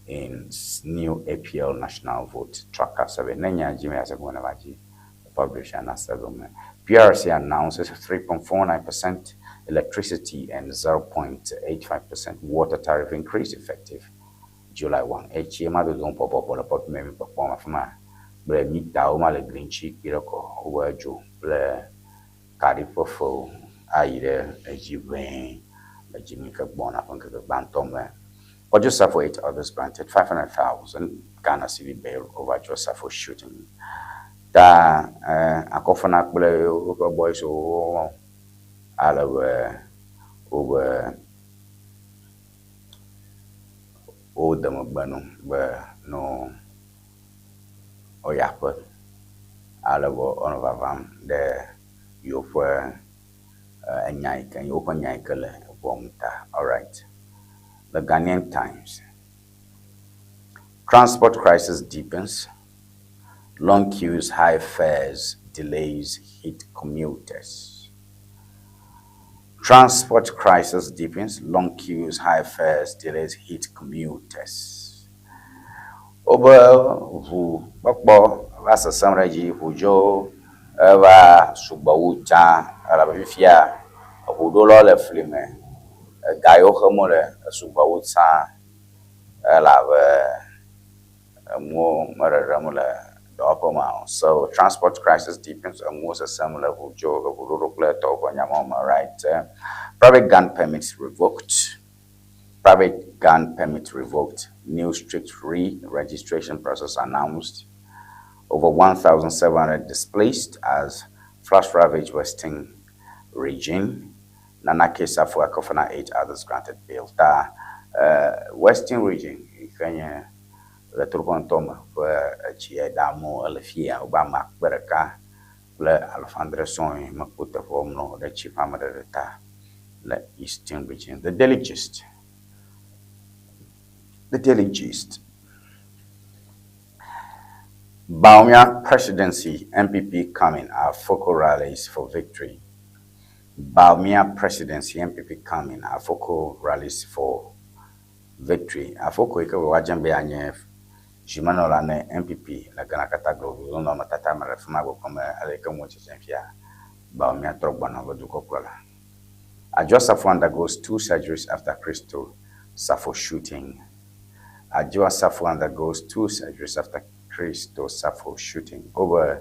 in new APL National Vote Tracker Survey. Ne nya dzi me ase gɔme ne va dzi publish and se gɔme. PRC announces 3.49% electricity and 0.85% water tariff increase effective July 1. Etsi ma dodom pɔpɔpɔ le pɔpi me mi kpɔkpɔm afi ma kple mitawo ma le gli ŋuti kpi ɖe kɔ wobe dzo kple kaɖi ƒe fewo ayi ɖe edzi ʋɛe le dzime ke gbɔna ƒe ŋkeke gbãtɔ me. Kwadwo Safo eight others granted 500,000 Ghana cedi bail over Josafo shooting. Ta eh, akɔfana kple woƒe boys wo ale be wobe wode megbe no be no woyi aƒe ale be wonɔ vavam ɖe yewoƒe enya yi ke yewoƒe nya yi ke le ʋɔnu ta. Alright. The Ghanaian Times. Transport crisis deepens. Long queues, high fares, delays hit commuters. Transport crisis deepens. Long queues, high fares, delays hit commuters. Wobe ʋu kpɔkpɔ va sesẽm ɖe edzi, ʋudzewo eva sugbɔ wu tsã elabe fifia eʋuɖolawo le fli me. Ega yiwo xem wole esugbɔ wu tsã elabe enuwo meɖeɖem le dɔwɔƒe ma o. So transport crisis deepens, enuwo sesẽm le ʋudzo, eʋuɖoɖo kple etɔwo ƒe nyawo me, right? Private gun permits revoked. Private gun permit revoked. New strict re-registration process announced. Over 1,700 displaced as flash ravage Western region. Nana K. Safo Akofana, eight others granted bail. Ta Western region, yi ke nye ɣetoɖoƒe ŋutɔ me ƒe etsi ɖe amewo ele fia wobe ame akpe ɖeka kple alafa adre sɔŋ mekpɔ teƒe mlɔ ɖe tsi ƒe ameɖeɖe ta le Eastern region. The Daily Gist. The Daily Gist. Bawumia presidency, NPP coming are focal rallies for victory. Bawumia presidency, NPP coming are focal rallies for victory. Afoko yi ke be woadze be anye zimenɔla ne NPP le Ghana katã glo nɔnɔmetata me le fi ma gbɔgblɔm be ale yi ke ŋu tsetsem fia Bawumia trɔ gbɔna be dukɔkplɔla. Adwoa Safo undergoes two surgeries after Christo Safo shooting. Adwoa Safo undergoes two surgeries after Christo Safo shooting. Wobe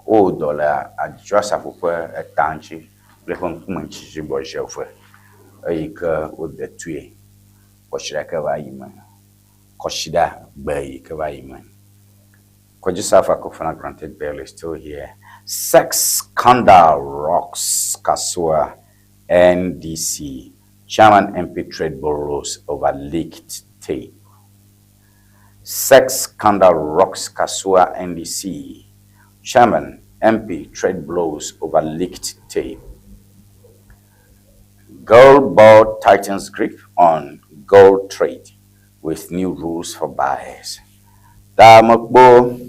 wowɔ dɔ le Adwoa Safo ƒe eta ŋuti kple eƒe ŋkume ŋuti zi gbɔ zi eve eyi ke wode tui kɔsiɖa ke va yi me. Kɔsiɖa gbe yi ke va yi me. Kwadwo Safo Akofana granted bail is still here. Sex scandal rocks Kasoa NDC. Chairman MP trade borrows over leaked tape. Sex scandal rocks Kasoa NDC. Chairman MP trade blows over leaked tape. Gold board tightens grip on gold trade with new rules for buyers. Ta mekpɔ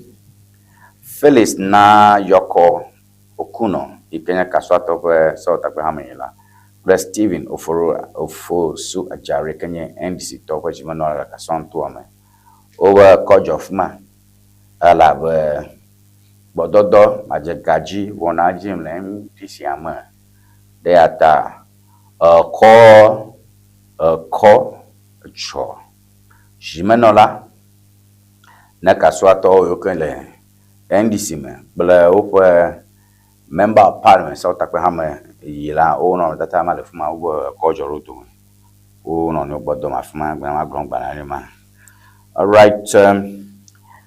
Felix Naa Yɔkɔ Okunɔ yi ke nye Kasuatɔ ƒe sewɔtakpehame la kple Stephen Oforo Ofosu Adjare yi ke nye NDC tɔwo ƒe zimenɔla le Kasua nutoa me. Wobe kɔ dzɔ fi ma elabe gbɔdɔdɔ madzegadzi wɔna edzi yim le NDC me. Eya ta ekɔ ekɔ dzɔ zimenɔla ne Kasuatɔwo yiwo ke le NDC me kple woƒe member of parliament sewɔtakpehame yi la wo nɔnɔmetata ma le fi ma wobe ekɔ dzɔ ɖe wo dome. Wo nɔnɔewo gbɔ dɔm afi ma gblẽ ma gblɔm gbalẽ ɖe ma. Alright,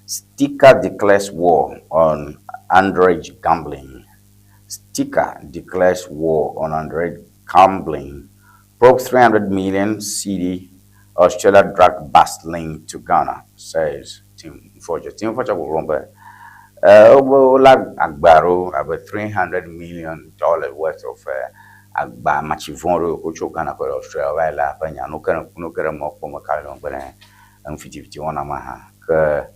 Stika declares war on underage gambling. Stika declares war on underage gambling. Probe 300 million cedi Australia drug bust linked to Ghana, says Team Forger. Team Forger gbɔgblɔm be Wobe wolé agba ɖewo abe 300 million dollars worth of agba amatsivɔ ɖewo yi ke wotso Ghana kɔ yi Australia wova yi lé aƒe nya. Nu ke nu ke ɖe mɔ kpɔ me ka le megbe ne enu fitifiti wɔna ma hã ke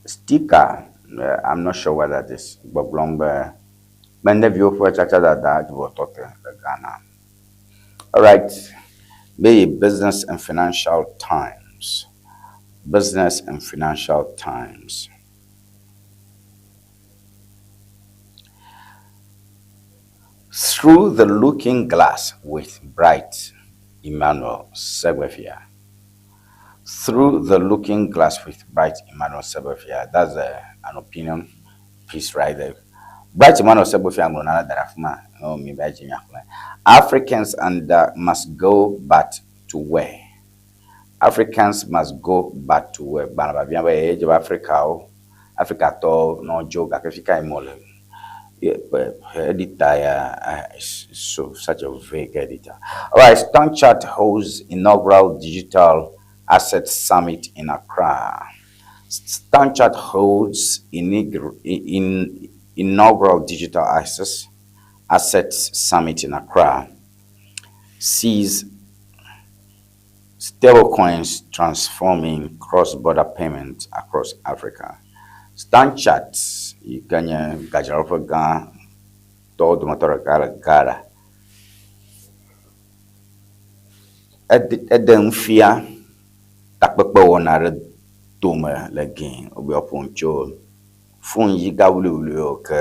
Sticker, I'm not sure whether this gbɔgblɔm be mɛndeviwo ƒe tsatsadada vɔ tɔ te le Ghana. Alright, be Business and Financial Times. Business and Financial Times. Through the Looking Glass with Bright Emmanuel Segbefia. Through the Looking Glass with Bright Emmanuel Segbefia. That's an opinion piece right there. Bright Emmanuel Segbefia ŋlɔ nane da ɖe afi ma. No, mi va dzi miaxlẽ. Africans and must go but to where? Africans must go but to where? Gbalẽ biabia be edze be Afrikawo, Afrikatɔwo ne wodzo gake fi ka yim wole? Editor ya is so such a vague editor. All right, Stanchart holds inaugural digital asset summit in Accra. Stanchart holds in, inaugural digital access assets summit in Accra. Sees stablecoins transforming cross-border payments across Africa. Stanchart yi ke nye gadzraɖoƒe gã tɔwo dometɔ ɖeka le Ghana. Ede nu fia takpekpe wɔna ɖe tome le gɛ wobe woaƒo nu tso foni dzi ga wuliwuliwo ke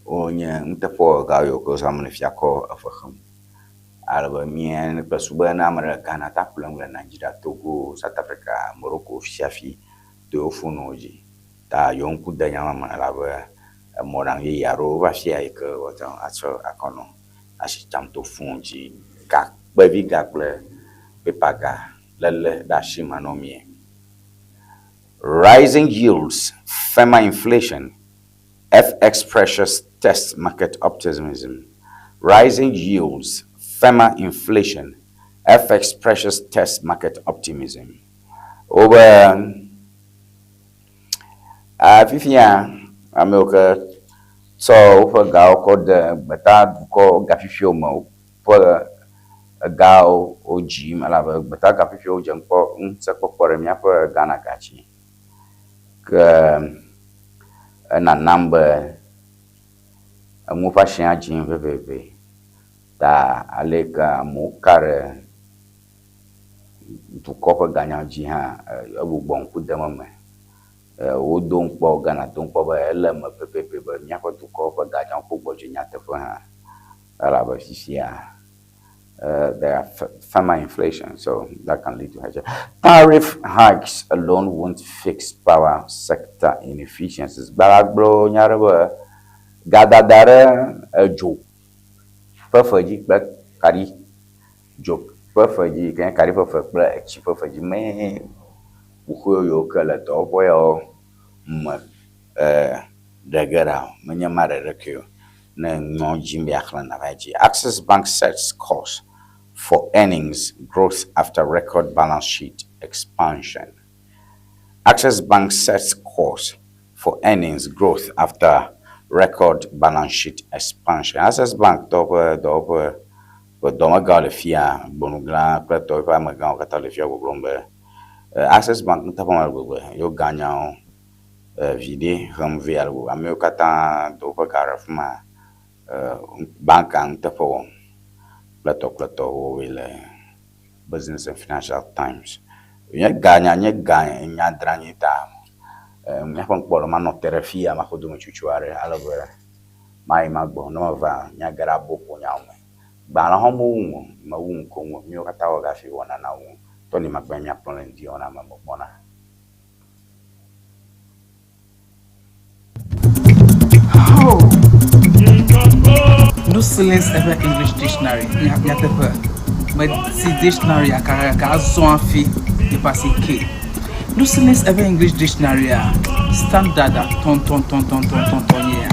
wonye nuteƒewɔgawo yiwo ke wozãm le fia kɔ efe xem. Ale be mía kple su be ne ame ɖe le Ghana ta ƒlem le Nigeria, Togo, South Africa, Morocco fiafi to yewo foniwo dzi. Ta yewo ŋku de nya ma me elabe emɔɖaŋu yeye aɖewo va fia yi ke woate ŋu atsɔ akɔ nɔ asi tsam to foni dzi. Ga kpevi ga kple pepa ga léle ɖe asi manɔmee. Rising yields, firmer inflation, FX pressures test market optimism. Rising yields, firmer inflation, FX pressures test market optimism. Wobe fifia amewo ke tsɔ woƒe gawo kɔ de gbeta dukɔ gafifiwo me woƒe egawo wo dzim elabe gbeta gafifiwo dze ŋkpɔ ŋusẽ kpɔkpɔ ɖe míaƒe Ghana ga dzi. Ke enanam be enuwo ƒe asia dzim veveve ta ale yi ke amewo ka ɖe dukɔ ƒe ganyawo dzi hã egbugbɔ ŋku dem eme. Wodo ŋkpɔ Ghana do ŋkpɔ be ele eme pɛpɛpɛ be míaƒe dukɔ ƒe ganyawo kpɔ gbɔdzɔe nyateƒe hã elabe fifia there are firmer inflation, so that can lead to higher. Tariff hikes alone won't fix power sector inefficiencies. Gbalagblɔ nya ɖe be gadada ɖe edzo ƒe fe dzi kple kaɖi dzo ƒe fe dzi yi ke nye kaɖi ƒe fe kple etsi ƒe fe dzi mee kuxiwo yiwo ke le dɔwɔƒe yawo me ɖe ge ɖa o. Menye ma ɖeɖe ke o. Ne ŋɔ dzim be yeaxlẽ nava dzi. Access Bank sets course for earnings growth after record balance sheet expansion. Access Bank sets course for earnings growth after record balance sheet expansion. Access Bank tɔ ƒe dɔwɔƒe ƒe dɔmegãwo le fia gbɔnuglã kple tɔ ƒe amegãwo katã le fia gbɔgblɔm be Access Bank nuteƒe me le gbegbe yewo ganyawo viɖe hem vɛ ale gbegbe. Amewo katã do woƒe ga ɖe afi ma banka nuteƒe wɔm kple tɔ kple tɔwo le Business and Financial Times. Nye ga nya nye ga nyadranyi ta míaƒe ŋkpɔ manɔ te ɖe fia maxɔ dometsotso aɖe ale be mayi magbɔ ne meva míage ɖe aboƒo nyawo me. Gbalẽ hã mewu ŋu o, mewu ŋu koŋ o. Míawo katã wɔ hafi wɔna na wu. Tɔni magbe míakplɔ le ŋdi wɔna me megbɔna. Oh. No silence ever English dictionary. Nyateƒe. Meti dictionary aka gake azɔ hafi yeƒe asi ke. No silence ever English dictionary a standard a tɔntɔntɔntɔntɔntɔn nye ya.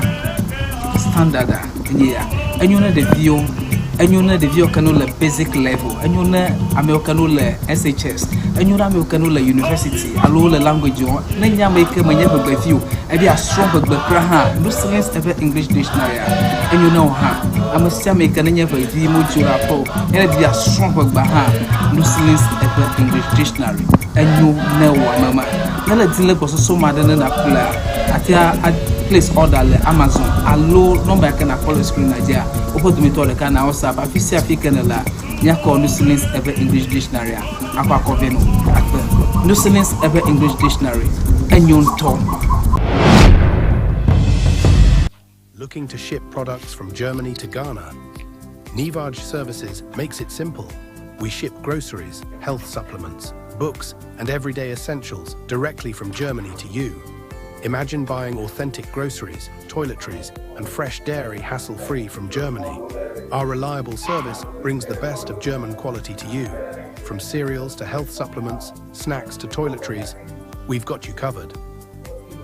Standard a nye ya. Enyo ne ɖeviwo. Enyo ne ɖeviwo ke no le basic level, enyo ne amewo ke no le SHS, enyo ne amewo ke no le university alo wole language wɔm. Ne nye ame yi ke menye ʋegbevi o, ebe yeasrɔ̃ ʋegbe kura hã, Lucilins eƒe English dictionary-a, enyo ne wò hã. Ame sia ame yi ke nenye ʋevi medzo ɖe aƒe o, ne edi be yeasrɔ̃ ʋegbea hã, Lucilins eƒe English dictionary enyo ne wò ame ma. Ne le di le gbɔsɔsɔ ma ɖe ne nàƒlea, àte a place order le Amazon alo nɔmba yi ke nàkpɔ le screen-a dzia, woƒe dometɔ ɖeka na WhatsApp. Afi sia afi ke nèlea, míakɔ Lucilins eƒe English dictionary-a akɔ akɔ vɛ nɔ akpe. Lucilins eƒe English dictionary enyo ŋutɔ. Looking to ship products from Germany to Ghana? Nivaj Services makes it simple. We ship groceries, health supplements, books, and everyday essentials directly from Germany to you. Imagine buying authentic groceries, toiletries, and fresh dairy hassle free from Germany. Our reliable service brings the best of German quality to you. From cereals to health supplements, snacks to toiletries, we've got you covered.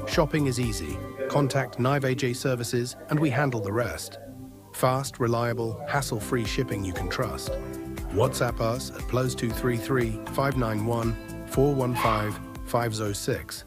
Shopping is easy. Contact Nive AJ Services and we handle the rest. Fast, reliable, hassle free shipping you can trust. WhatsApp us at plus 233 591 415 506.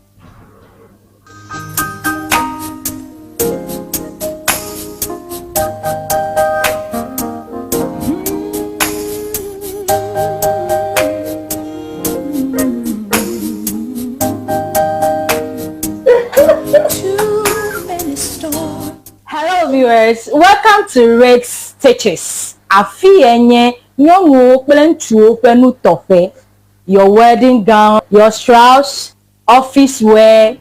Hello viewers, welcome to Red Stitches. Afi ye nye nyɔnuwo kple ŋutsuwo ƒe nutɔƒe. Your wedding gown, your shrouds, office wear,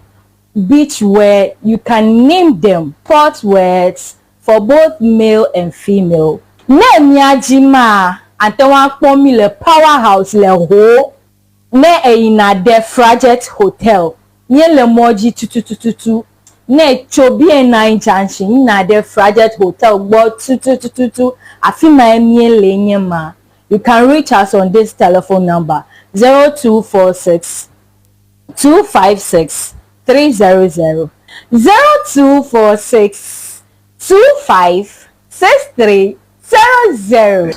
beach wear, you can name them. Sport wears for both male and female. Ne mía dzi maa, ate ŋu akpɔ mí le Power House le Ho. Ne èyina ɖe Frajet Hotel, míele mɔ dzi tutututu. Ne ètso BNI Junction yina ɖe Frajet Hotel gbɔ tutututu, afi mae míele nye ma. You can reach us on this telephone number, 0246 256 300, 0246 25 63 00.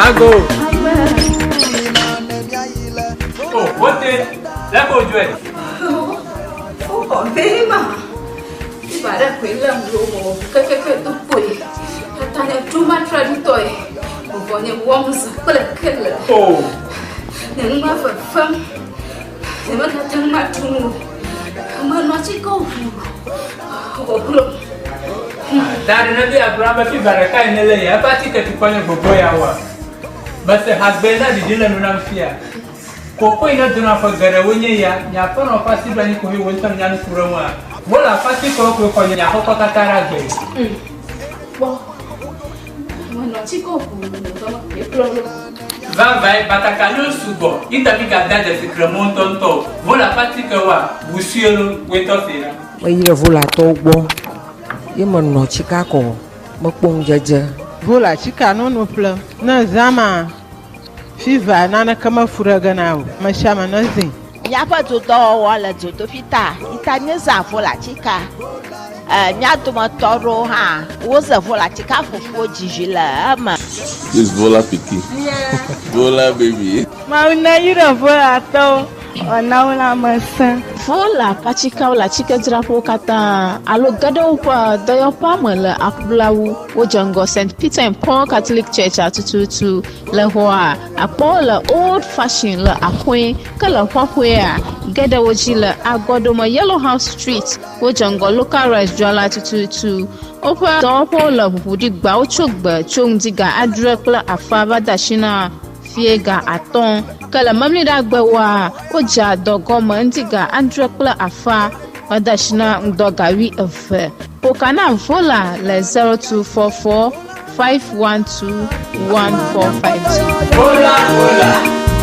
Ago. Oh, wote. Lẹ́kọ̀ọ́ ojú ẹ̀. Wọ́n bẹ́ẹ̀ Ibà ɖe koe lém ɖo wɔ kekeke do kpoe. Tata nye traumatradutɔe. Vɔvɔ nye wɔm zã kple kele. Oh. Nye nu ma fefem. Nye megate ŋu matu nu o. Menɔ atike ʋu. Wòglo. Da ɖe ne be agblɔ be fiva ɖeka yi ne le ya eƒe atike tukɔ nye gbogbo ya wa. Mese hagbe na ɖiɖi le nu nam fia. Koko yi ne dona ƒe geɖewo nye ya, nye aƒenɔ ƒe asi ɖo anyi ko he wò ŋutɔ nya nu ku ɖe ŋua. Wole aƒe atikewo koe xɔ nye aƒekɔ katã ɖe agbe. Kpɔ. Menɔ atike ʋu dɔ ekplɔ ɖo. Vavae, batakaliwo sugbɔ, yi ta mi gada dzesi kremwo ŋutɔŋutɔ o. Wole aƒe atikewoa, wusue lo, woe tɔ se ɖa. Meyi ɖe Volatɔwo gbɔ ye menɔ tsika kɔ mekpɔ ŋudzedze. Vola tsika nono ƒle ne zã ma Fever naneke mefu ɖe ge na o. Ame sia ame nezĩ. Míaƒe dodɔwɔwɔ le dzodoƒi ta yi ta míezã volatika. E, mía dometɔ aɖewo hã woze volatika fufuwo dzi vi le eme. This Vola pikin. Vola baby. Mawu neyra Volatɔwo wòana wo lãmesẽ. Vola ƒe atikeawo le atsikedzraƒewo katã alo ge ɖe woƒe dɔyɔƒea me le aƒulawu. Wodze ŋgɔ St. Peter and Paul Catholic Church-a tututu. Le xɔa, àkpɔ wo le Old Fashion le Axoe, ke le Ƒaƒoea, ge ɖe wo dzi le Agɔɖome Yellow House Street. Wodze ŋgɔ Local Rice dzrala tututu. Woƒe dɔwɔƒewo le ʋuʋu ɖi gbeawo tso gbe tso ŋdi ga adre kple afã va de asi na fiẽ ga atɔ̃. Ke le Memliɖagbewoa, wodzea dɔ gɔme ŋdi ga adre kple afã va de asi na ŋdɔ ga wuieve. Ƒo ka na Vola le 0244 512 145 dzi. Vola, vola.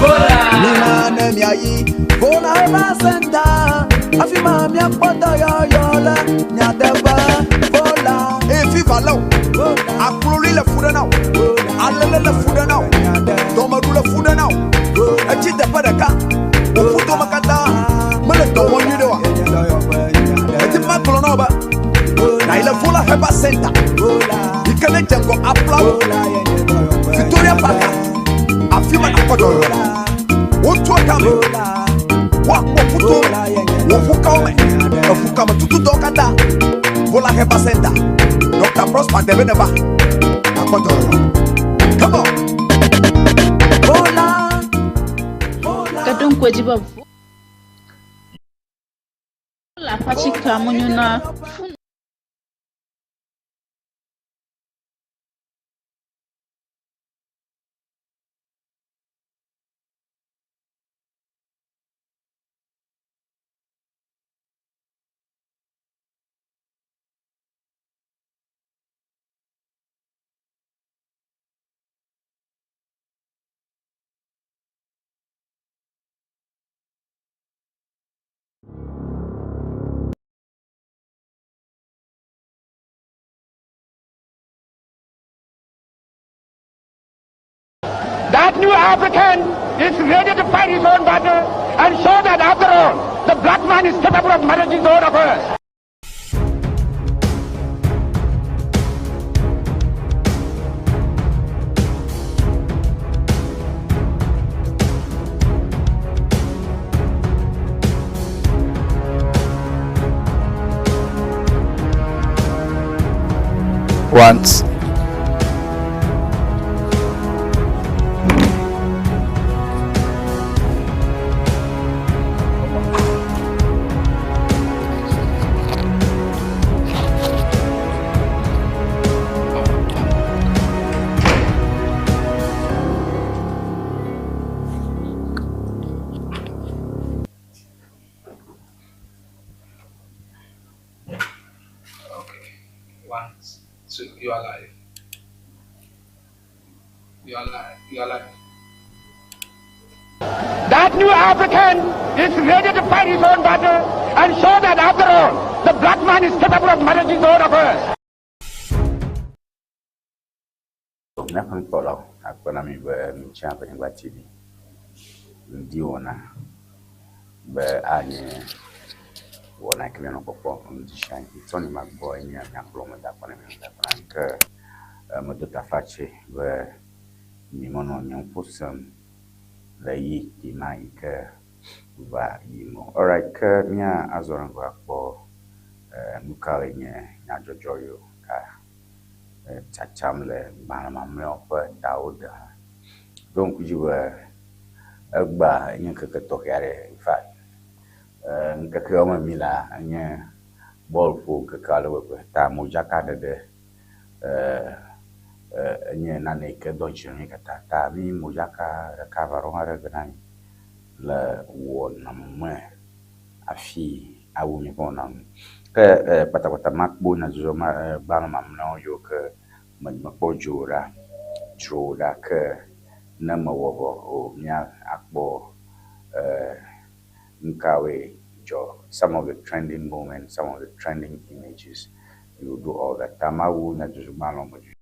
Mina ne miayi Vola Herbal Center. Afi ma miakpɔ dɔyɔyɔ le nyateƒe. Vola. Eye fifa lé wò, akloli le fu ɖe na wò, alele le fu ɖe na wò, dɔmeɖu le fu ɖe na wò, etsi teƒe ɖeka, wò ƒudome katã mele dɔ wɔm nyuiɖe oa? Medi be magblɔ na wò be nàyi le Vola Herbal Center yi ke nedze ŋgɔ Aplawo, Victoria Park, afi ma nàkpɔ dɔyɔyɔ le. Wotua game, woakpɔ ƒuto me, wò ƒukawo me, eƒukame tututɔwo katã. Vola Herbal Center, Dr. Prosper Debe neva, nàkpɔ dɔyɔyɔ. Come on! Ke ɖo ŋku edzi be Vola ƒe atikea menyo na funɔ. That new African is ready to fight his own battle and show that after all, the black man is capable of managing his own affairs. Once. Okay. One, two, you are live. You are live. You are live. That new African is ready to fight his own battle and show that after all, the black man is capable of managing his own affairs. Míaƒe nukpɔlawo akpe na mi be mitsi Aƒenyigba TV ŋdi wɔna be anye wɔna yi ke míanɔ kpɔkpɔ ŋdi sia ŋdi. Tony Magbɔ enye míakplɔ me da akɔ na mi da akɔ na mi ke medo taflatse be mi menɔ nye ŋku sem le ɣeyiɣi ma yi ke va yi me o. Alright, ke mía azɔ ɖe ŋgɔ akpɔ nu kawoe nye nyadzɔdzɔ yiwo ka tsatsam le gbalẽ mamlɛawo ƒe tawo de hã. Ɖo ŋku dzi be egbea enye ŋkeke tɔxɛ aɖe. In fact, ŋkeke yawo me mí lea, enye bɔl ƒo ŋkeke ale gbegbe ta modzakaɖeɖe enye nane yi ke doa dzidzɔ na mí katã ta mí modzaka ɖeka eve alo aɖe ge na mi le wɔna me hafi awu míaƒe wɔna nu. Ke kpatakpata makpɔ nyadzɔdzɔ ma gbalẽ mamlɛawo yiwo ke me mekpɔ dzro ɖa dzro ɖa ke ne mewɔ vɔ o mía akpɔ nu kawoe dzɔ some of the trending moments, some of the trending images. We will do all that. Ta mawu nyadzɔdzɔ gbalẽwo me dzodzro.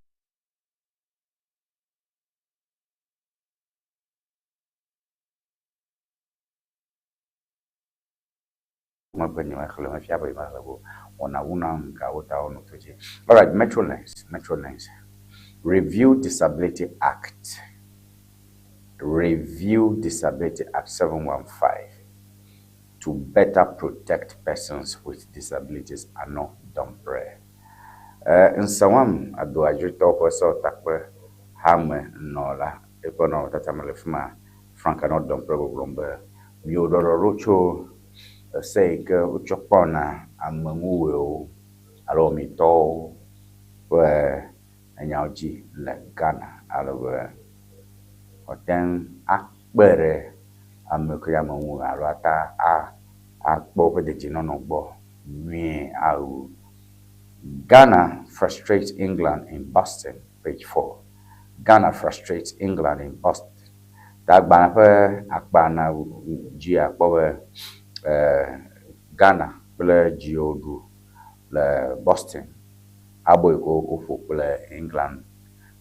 Megbe nye mexlẽ mefia be mexlẽ o. Wɔna wu nam gawo ta wonɔ to dzi. Alright, Metrolines, Metrolines. Review Disability Act. Review Disability Act 715 to better protect persons with disabilities Ano Dompreh. Nsawam Adoagyritɔwo ƒe sewɔtakpe hame nɔla eƒe nɔnɔmetata me le fi ma Frank Ano Dompreh gbɔgblɔm be miwo ɖɔɖɔɖo tso ese yi ke wotsɔ kpɔna ameŋuwɔewo alo wɔmitɔwo ƒe enyawo dzi le Ghana ale be woate ŋu akpe ɖe ame yiwo ke nye ameŋuwɔe alo ate a akpɔ woƒe dedienɔnɔ gbɔ nyuie awu. Ghana frustrates England in Boston, page 4. Ghana frustrates England in Boston. Ta agbalẽ ƒe akpa na dzi akpɔ be Ghana kple dziwo ɖu le Boston. Abo yi ke woƒo kple England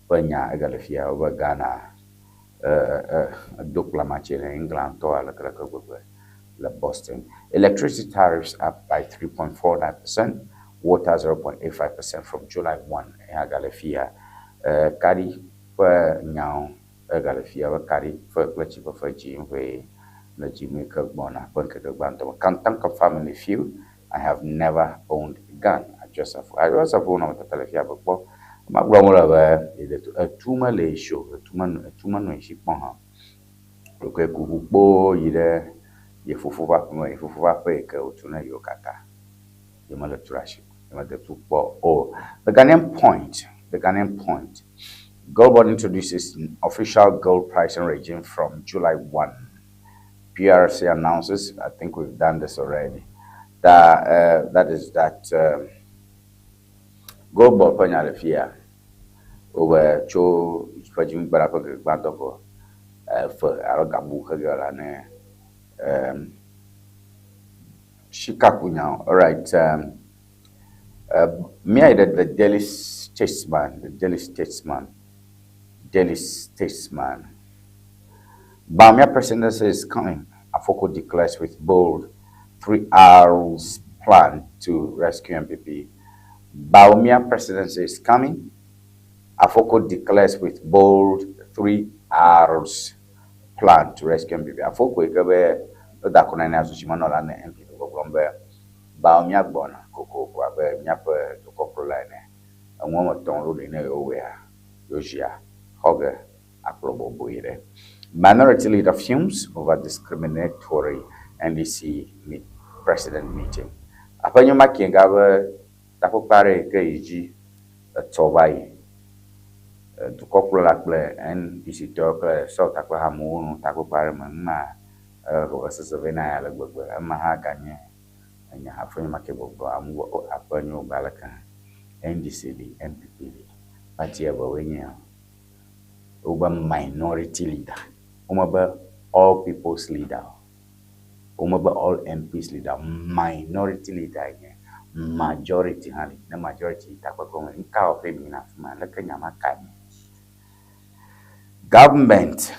ƒe nya egale fia wobe Ghana do kplamatse le England tɔ alekeleke gbegbe le Boston. Electricity tariffs up by 3.49%, water 0.85% from July 1. Eya gale fia. Kaɖi ƒe nyawo egale fia be kaɖi ƒe kple tsi ƒe fe dzi ʋee le dzime ke gbɔna ƒe ŋkeke gbãtɔ me. Kantanka family feud, I have never owned a gun. Adjosafo. Adjosafo nɔnɔmetata le fia be kpɔ. Magblɔ mo le be etu mele esi o, etu menɔ etu menɔ esi kpɔ hã. Ɖokoe ku ʋu kpoo yi ɖe ye fofo ƒe aƒeme, ye fofo ƒe aƒe yi ke wòtu na yewo katã. Yemele tu ɖe asi o, yemede tu kpɔ o. The Ghanaian Point, The Ghanaian Point. Goldboard introduces official gold pricing regime from July 1. PRC announces, I think we've done this already, that, that is that Goldboard ƒe nya le fia wobe tso ƒe dziŋgbara ƒe ŋkeke gbãtɔ ƒe efe alo gabu xege la ne sikakunyawo. Alright, míayi ɖe The Daily Statesman, The Daily Statesman, Daily Statesman. Bawumia presidency is coming, Afoko declares with bold three R's plan to rescue NPP. Bawumia presidency is coming, Afoko declares with bold three R's plan to rescue NPP. Afoko yi ke be woda akɔ na azudzimenɔla ne NPP gbɔgblɔm be Bawumia gbɔna kokoko abe míaƒe dukɔkplɔla ene. Enu woame etɔ̃ ɖo ɖi ne yewowɔea, yewodzia xɔ ge akplɔ bɔbɔe ɖe. Minority leader fumes over discriminatory NDC meet president meeting. Aƒenyo Makienga be takpekpe aɖe yi ke yi dzi etsɔ va yi. Dukɔkplɔla kple NDC tɔwo kple Sɔl takpehamewo nɔ takpekpe aɖe me. Numa esese vɛ na ya le gbegbe. Ema hã ganye enya Aƒenyo Makie gbɔgblɔ amewo be o Aƒenyo gba leke hã. NDC li, NPP li. Parti evewoe nye ya. Wobe minority leader. Womebe all people's leader o. Womebe all MPs leader o. Minority leader nye. Majority hã li. Ne majority yi takpekpe me, nuka wɔƒee mi yina afi ma? Leke nya ma ka mi? Government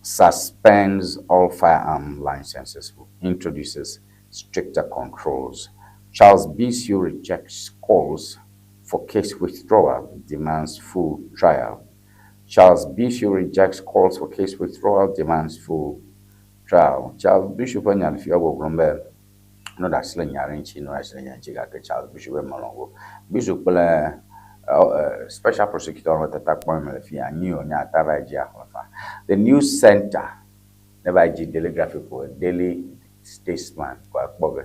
suspends all firearm licenses, introduces stricter controls. Charles Bissue rejects calls for case withdrawal, demands full trial. Charles Bissue rejects calls for case withdrawal, demands full trial. Charles Bissue ƒe nya le fia gbɔgblɔm be no ɖe asi le nya ɖe ŋuti, no ɖe asi le nya ŋuti gake Charles Bissue be melɔ̃ o. Bissue kple special prosecutor wɔme tata kpɔm le fia anyi wònye ata va yi dzi axlẽ fa. The News Center ne va yi dzi Daily Graphic o, Daily Statesman ko akpɔ ge.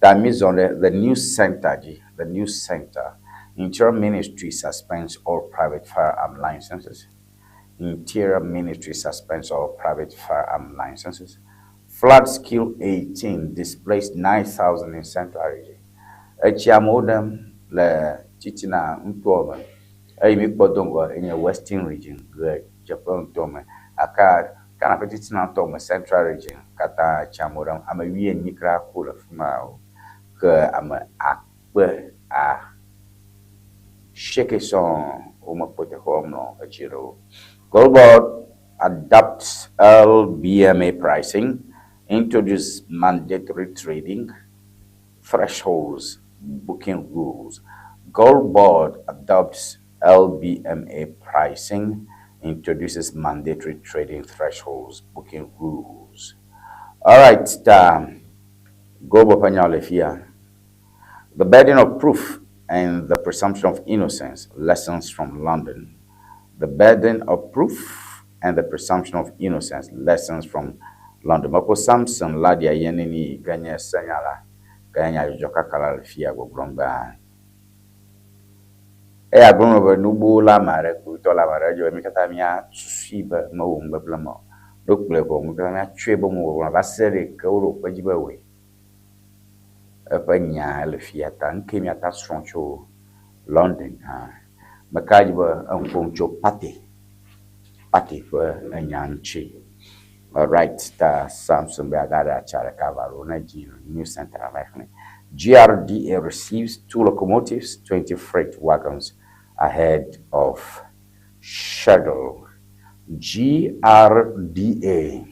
Ta mi zɔ ɖe The News Center dzi. The News Center. Interior Ministry suspends all private firearm licenses. Interior Ministry suspends all private firearm licenses. Floods kill 18, displaced 9,000 in Central Region. Etsi amewo ɖem le titina nutoa me eye mi kpɔ do ŋgɔ enye Western Region le dzeƒe nutoa me. Aka Ghana ƒe titina ŋutɔ me Central Region katã etsi amewo ɖem. Ame wuienyi kura ku le fi ma o ke ame akpe a sieke sɔŋ womekpɔ teƒe woamlɔ etsi ɖe o. Goldboard adopts LBMA pricing, introduce mandatory trading thresholds, booking rules. Gold Board adopts LBMA pricing, introduces mandatory trading thresholds, booking rules. All right, Goldboard ƒe nyawo le fia. The burden of proof and the presumption of innocence, lessons from London. The burden of proof and the presumption of innocence, lessons from London. Mekpɔ Samson Ladia Yenini yi ke nye senyala ke nye nyadzɔdzɔkakala le fia gbɔgblɔm be eya gblɔm be nugbo le ame aɖe, kpovitɔ le ame aɖe, edze be mi katã míasusui be mewɔ nu gbegblẽ ma o. Ne wokplɔe vɔ, mi katã míatsɔe be mewɔ gbegblẽ va se ɖe ke woɖo kpe edzi be ewɔe. Eƒe nya le fia ta nu ke míate srɔ̃ tso London hã. Meka dzi be eŋu ƒom tso party, party ƒe enya ŋuti. Alright, ta Samson be agaɖe atsa ɖeka va ɖo ne dzi News Center ava xlẽ. GRDA receives two locomotives, 20 freight wagons ahead of schedule. GRDA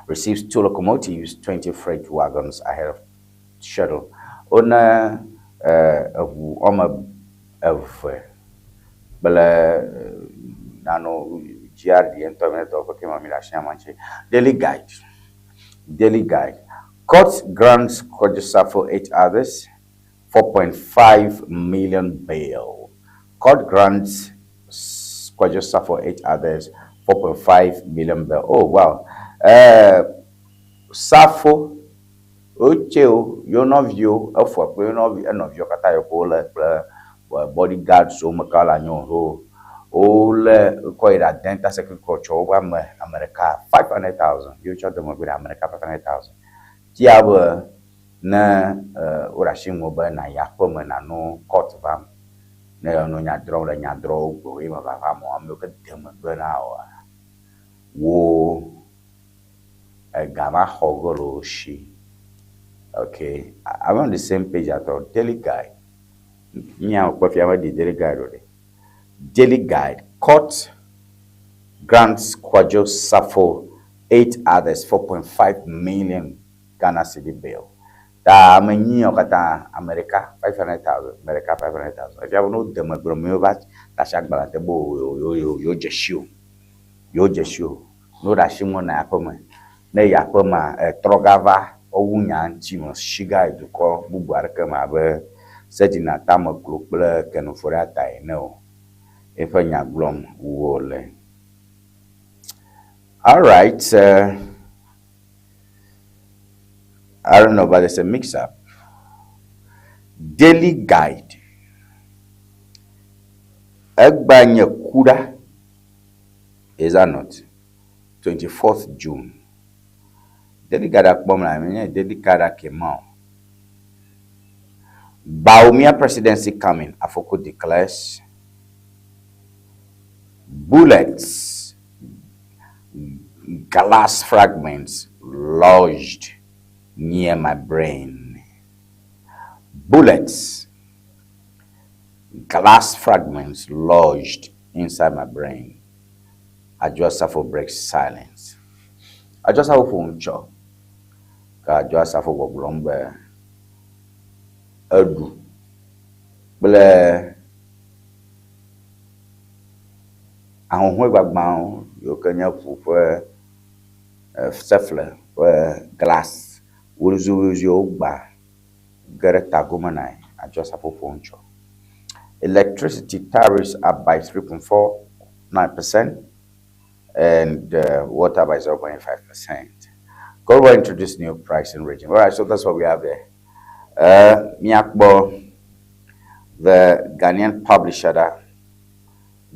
receives two locomotives, 20 freight wagons ahead of schedule. Wone eʋu wɔme eve kple nano GRDA ŋutɔ me dɔwɔƒe ke ma mi le asi ama ŋuti. Daily Guide. Daily Guide. Court grants Kwadwo Safo eight others 4.5 million bail. Court grants Kwadwo Safo eight others 4.5 million bail. Oh, wow. Safo, wotse wo, yewo nɔviwo, efɔ kple yewo nɔvi, enɔviwo katã yiwo ke wole kple bodyguards wo me ka le anyi wo wole kɔ yi ɖe Adenta Circuit Court tsɔ woƒe ame ame ɖeka 500,000 yewo tsɔ de megbe ɖe ame ɖeka 500,000. Tia be ne woɖe asi ŋu be nàyi aƒeme nànɔ court vam ne yeanɔ nya drɔ̃m le nya drɔ̃wo gbɔ ye meva va mɔ amewo ke de megbe na woa wo ega ma xɔ ge le wo si. Okay, I'm on the same page at all. Daily Guide. Nya kpɔ fia me di Daily Guide o ɖe. Daily Guide. Court grants Kwadwo Safo eight others 4.5 million Ghana cedi bail. Ta ame nyiwo katã ame ɖeka 500,000, ame ɖeka 500,000. Efia be ne wode megbe me wova tasi agbalẽ te be yewo yewo dze si o. Yewo dze si o. Ne woɖe asi ŋu na aƒeme. Ne yi aƒemea etrɔ gava wowu nya ŋuti me si ga yi dukɔ bubu aɖeke me abe Sedina Tamaklo kple Ken Ofori-Atta ene o. Eƒe nya gblɔm wole. All right. I don't know, but it's a mix-up. Daily Guide. Egba nye kuɖa. Is that not? 24th June. Daily Guide akpɔm la, menye Daily Guide ake ma o. Bawumia presidency coming, Afoko declares. Bullets, glass fragments lodged near my brain. Bullets, glass fragments lodged inside my brain. Adwoa Safo breaks silence. Adwoa Safo ƒo ŋutsɔ. Ke Adwoa Safo gbɔgblɔm be eɖu kple ahuhɔe gbagbãwo yiwo ke nye ʋu ƒe sefle ƒe glass wuzuwuzuiwo gbã ge ɖe tagome na Adwoa Safo ƒo ŋutsɔ. Electricity tariffs up by 3.49% and water by 0.5%. Gold introduced new pricing regime. All right, so that's what we have there. Miakpɔ, the Ghanaian publisher, the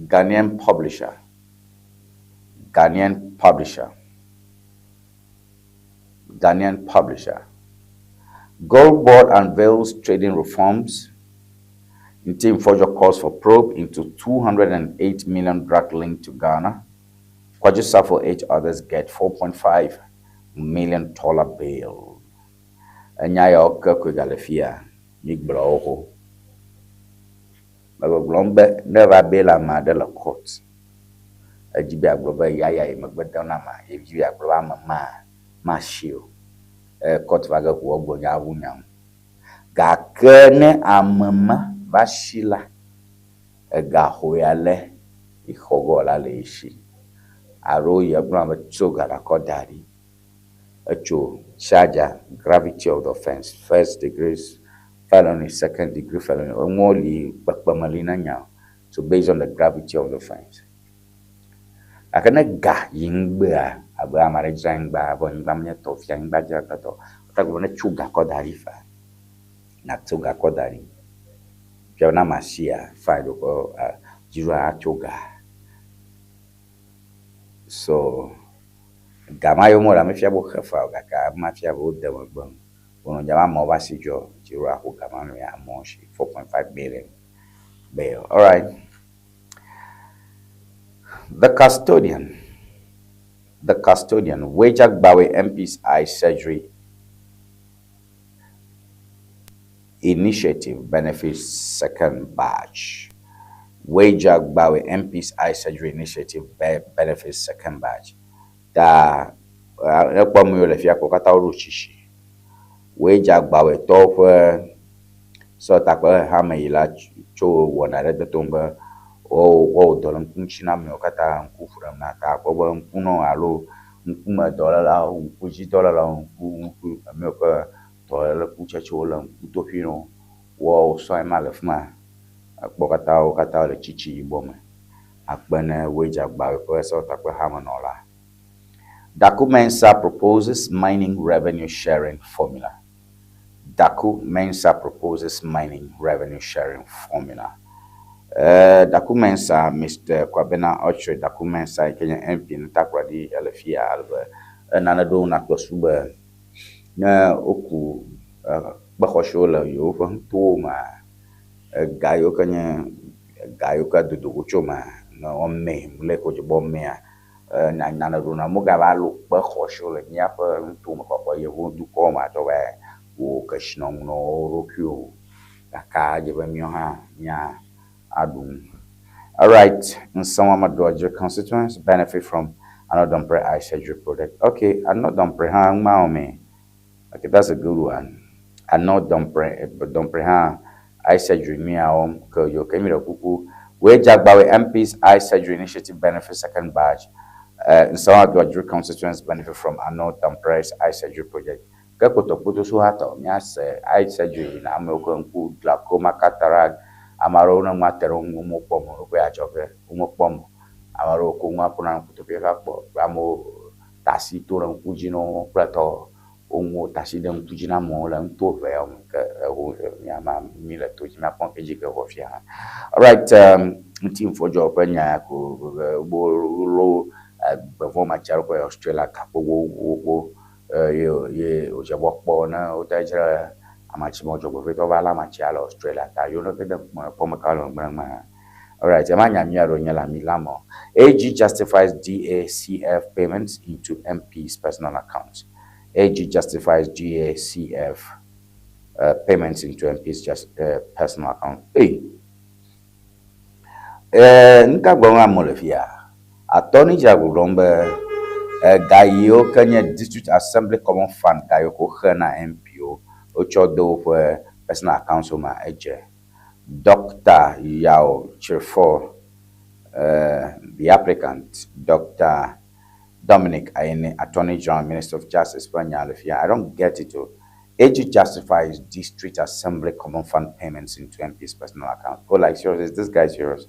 Ghanaian publisher, Ghanaian publisher, Ghanaian publisher. Gold Board unveils trading reforms. Ntim Fordjour calls for probe into 208 million drug linked to Ghana. Kwadwo Safo, eight others get $4.5 million bail. Enya yawo ke koe gale fia, migblɔ wo xoxo. Megbɔgblɔm be ne eva bail ame aɖe le court, edzi be yeagblɔ be yaya yi megbe dem na amea, edzi be yeagblɔ be ame ma masi o. E court va ge ʋu egbɔ nya ŋu nya ŋu. Gake ne ame ma va si la, ega xɔ ya le yixɔ ge la le ye si. Alo ye gblɔ be tso ga la kɔ da ɖi. Etso charge gravity of the offence, first degree felony, second degree felony. Enuwo li kpekpeme li na nya. So based on the gravity of the offence. Gake ne ga yi ŋugbea abe ame aɖe dzra anyigba vɔ anyigba menye tɔ fia anyigba dzra tɔ. Wota gblɔ ne tso ga kɔ da ɖi fa. Natso ga kɔ da ɖi. Fia be ne ame asia fine ɖo kɔ dziɖuɖua atso ga. So ga ma yome wole mefia be woxe fea o gake ema fia be wode megbe ŋu. Wonɔ dzam amewo va si dzɔ dziɖuɖua xɔ ga ma nu ya amewo si 4.5 million bail. All right. The custodian. The Custodian, Weija Gbawe MP's eye surgery initiative benefits second batch. Weija Gbawe MP's eye surgery initiative be benefits second batch. Ta ekpɔ mu le fia ko katã woɖo tsitsi. Weija Gbawe tɔwo ƒe sɔtakpe hame yi la tso wɔna ɖe de tom be woawɔ dɔ le ŋku ŋuti na amewo katã ŋku ƒo ɖem na ta akpɔ be ŋkunɔ alo ŋkumedɔlélawo, ŋkudzidɔlélawo, ŋku ŋku ame yiwo ke dɔléle kutsetsewo le ŋkutoƒui na wo. Woawo sɔe ma le fi ma. Ekpɔ katã wo katã le tsitsi yibɔ me. Akpe ne Weija Gbawe ƒe sɔtakpe hamenɔla. Daku Mensah proposes mining revenue sharing formula. Daku Mensah proposes mining revenue sharing formula. Daku Mensah, Mr. Kwabena Okyere Daku Mensah yi ke nye MP no takoradi ele fia ale be enane ɖo na kpɔsu be ne woku kpexɔ siwo le yewoƒe nutowo mea, ega yiwo ke nye ega yiwo ke dodogo tso mea, ne woamee leke wodze be woamea, nane ɖo na womegava lɔ kpexɔ siwo le míaƒe nutome kpakple yevu dukɔwo me atsɔ va wɔ kesinɔnu na wo ɖokuiwo o. Gake edze be míawo hã mía aɖu nu. Alright, Nsawam Adoagyiri constituents benefit from Annoh-Dompreh eye surgery project. Okay, Annoh-Dompreh hã ŋma me. Okay, that's a good one. Annoh-Dompreh, Dompreh hã eye surgery miawo ke yo ke mi ɖe kuku. Weija Gbawe MP's eye surgery initiative benefit second batch. Nsawam Adoagyiri constituents benefit from Annoh-Dompreh's eye surgery project. Ke kpotokpoto so hatɔ míase eye surgery na amewo ke ŋku glaucoma, cataract, ame aɖewo ne nua te ɖe wo ŋu womekpɔ mɔ o, woƒe adzɔge womekpɔ mɔ. Ame aɖewo ko nua ƒona ŋkutoƒe va kpɔ amewo tasi to ɖe ŋku dzi na wo kple tɔ woŋu tasi ɖe ŋku dzi na amewo le nuto eve yawo me ke eho míama mi le to dzi míakpɔ ke dzi ke vɔ fia hã. Alright, ŋutinfɔdzɔ ƒe nya ya ko wo gbevɔ matsi aɖe kɔ Australia gakpo wo ye ye wòdze be woakpɔ ne wote dzra amatsi ma dzɔgbevɔ̃etɔ va lé amatsia le Australia ta yewo ne de kpɔ me ka le megbe me. Alright, ema nya nyui aɖewo nye le ami la me. AG justifies DACF payments into MP's personal accounts. AG justifies DACF payments into MP's just, personal account. Hey. Nuka gblɔm amewo le fia? Attorney General gblɔm be ga yiwo ke nye District Assembly Common Fund ga yiwo ke woxe na MP-wo wotsɔ de woƒe personal accounts me edze. Dr. Yao Chirfor, the applicant, Dr. Dominic Ayine, Attorney General, Minister of Justice ƒe nya le fia. I don't get it o. AG justifies District Assembly Common Fund payments into MP's personal account. Oh, like serious? Is this guy serious?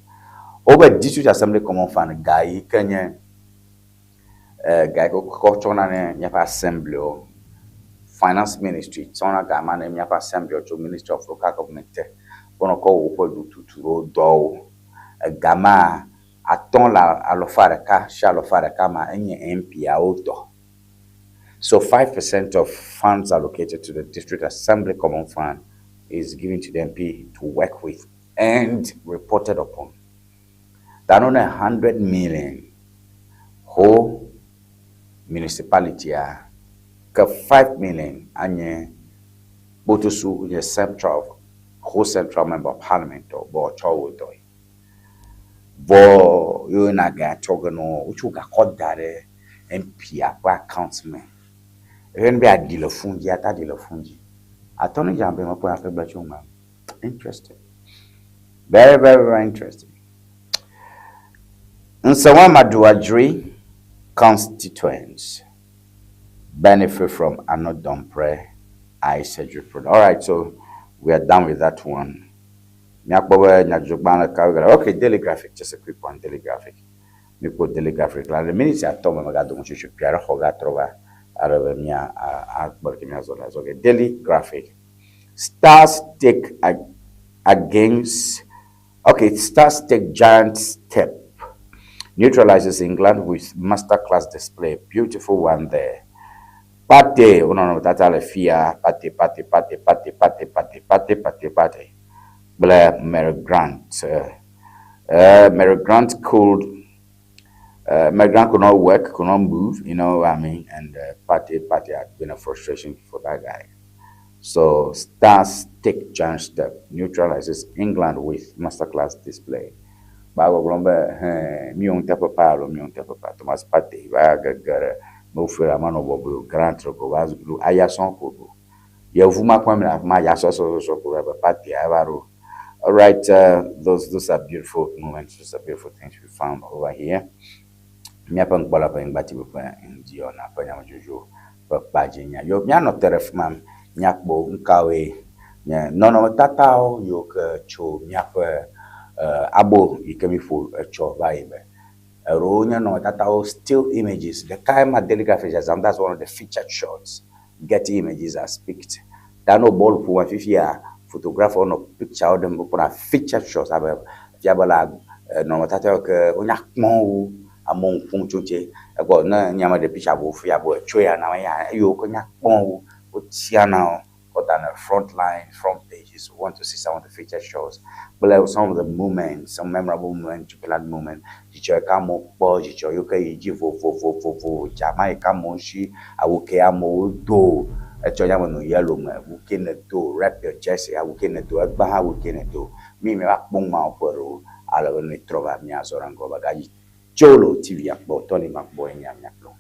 Over District Assembly Common Fund ga yi ke nye ga yi ke wokɔ tsɔna ne míaƒe assembly wo. Finance Ministry tsɔna ga ma ne míaƒe assembly wo tso Ministry of Local Government te wonɔ kɔ woƒe ɖututu dɔwo. Ega ma atɔ̃ le alɔfa ɖeka sia alɔfa ɖeka ma enye MP-awo tɔ. So 5% of funds allocated to the District Assembly Common Fund is given to the MP to work with and reported upon. That on 100 million whole municipality a ke 5 million anye Botosu nye central whole central member of parliament or bo tsɔ wo dɔe. Vɔ yewo na ga tsɔ ge no wotso gakɔ da ɖe MP ƒe account me. Ehe be aɖi le fun dzi ata ɖi le fun dzi. Attorney General be mekpɔ nya gblɔ tso me. Interesting. Very, very, very interesting. Nsawam Adoagyiri constituents benefit from Annoh-Dompreh eye surgery product. All right, so we are done with that one. Okay, Daily Graphic, just a quick one, Daily Graphic. Mi kpɔ Daily Graphic la le miniti atɔ̃ me megado ŋutsotso kpui aɖe xɔ gatrɔ va ale be mía akpɔ ɖeke míazɔ le azɔ. Daily Graphic. Stars take against, okay, Stars take giant step. Neutralizes England with masterclass display. Beautiful one there. Pate, oh no, no, tata le fia, pate, pate, pate, pate, pate, pate, pate, pate, pate. Blair Mary Grant. Mary Grant cooled. Medran could not work, could not move, you know what I mean? And Partey, Partey had been a frustration for that guy. So Stars take giant step, neutralizes England with masterclass display. Ba gbɔgblɔm be hɛn míwo ŋutɔ ƒe pa alo míwo ŋutɔ ƒe pa Thomas Partey va gege ɖe mewofe la manɔ bɔbɔe o Grant ko va ɖo ayasɔ ko ɖo. Yevu ma kpɔm le afi ma ayasɔsɔsɔ ko be Partey ava ɖo. All right, those are beautiful moments. Those are beautiful things we found over here. Míaƒe ŋkpɔla ƒe Enyigba TV ƒe ŋdiyɔna ƒe nyamedzodzro ƒe kpadzi nya. Yo míanɔ te ɖe fi ma míakpɔ nukawoe nye nɔnɔmetatawo yiwo ke tso míaƒe abo yi ke míƒo etsɔ va yi me. Eɖewo nye nɔnɔmetatawo still images. Ɖeka ma Daily Graphic zazãm that's one of the featured shots. Getty Images has picked. Ta no bɔl ƒom fifia photographer nɔ picture wo ɖem wokpɔna featured shots abe fia be la nɔnɔmetata yiwo ke wonya kpɔm wu amewo ŋu ƒom tso ŋuti. Egbɔ ne nyame ɖe picture vovo fia be tso ya na ya eyiwo ke nya kpɔm wu wotiana wo kɔ da ɖe front line, front pages. We want to see some of the featured shots. Kple some of the moments, some memorable moments, jubilant moment. Dzidzɔ yi ke amewo kpɔ, dzidzɔ yiwo ke yi dzi vovovovovo, dzama yi ke amewo si, awu ke amewo do, etsɔ nye ame nɔ yellow me, awu ke ne do, rep your jersey, awu ke ne do, egba hã awu ke ne do. Mi miava kpɔ numawo ƒe ɖewo ale be ne trɔ va miazɔ ɖe ŋgɔ be gadzi Tsolo TV akpɔ, Tony makpɔ ye nye miakpɔ.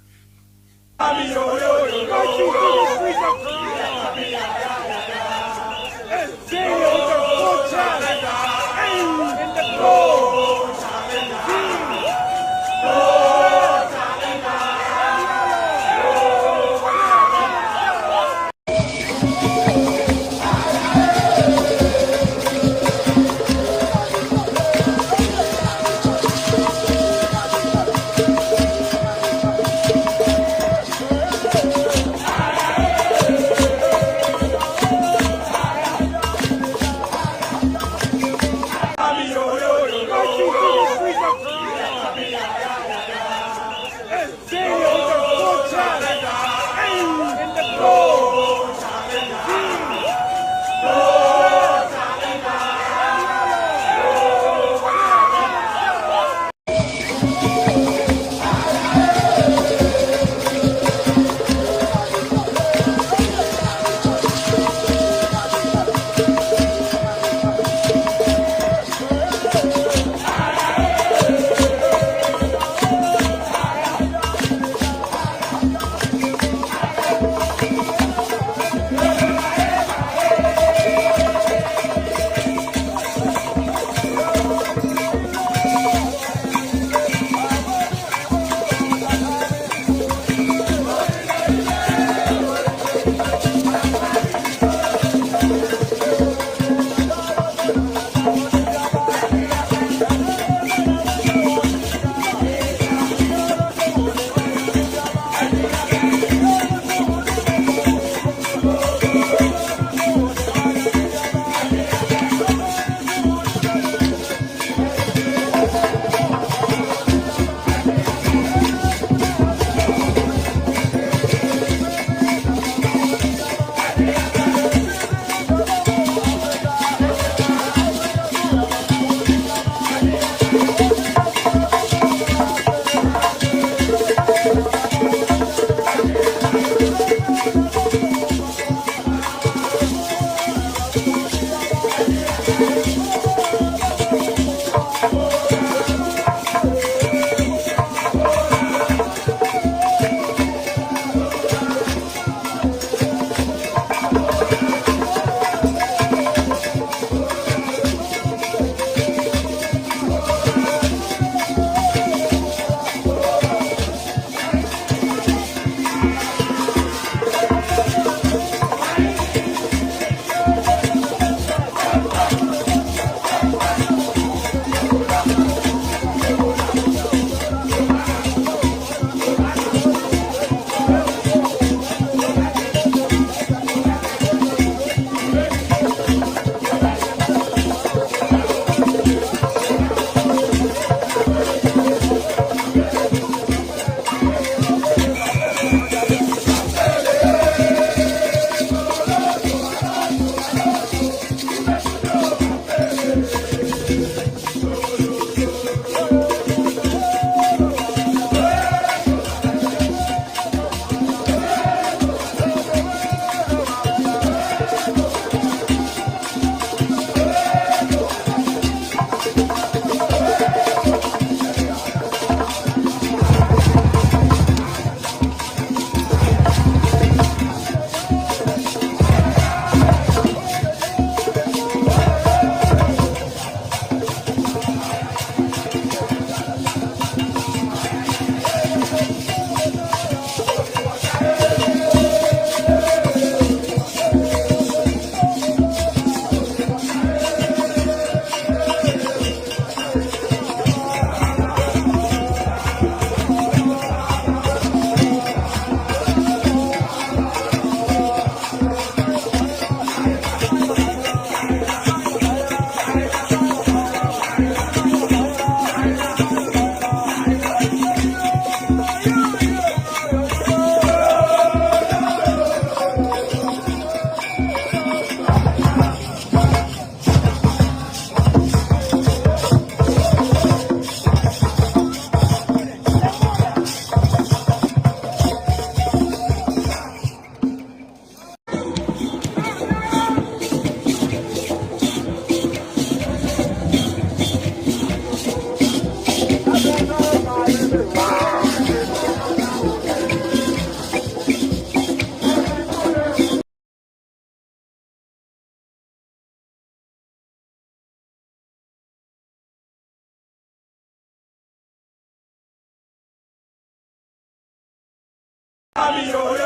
Yo!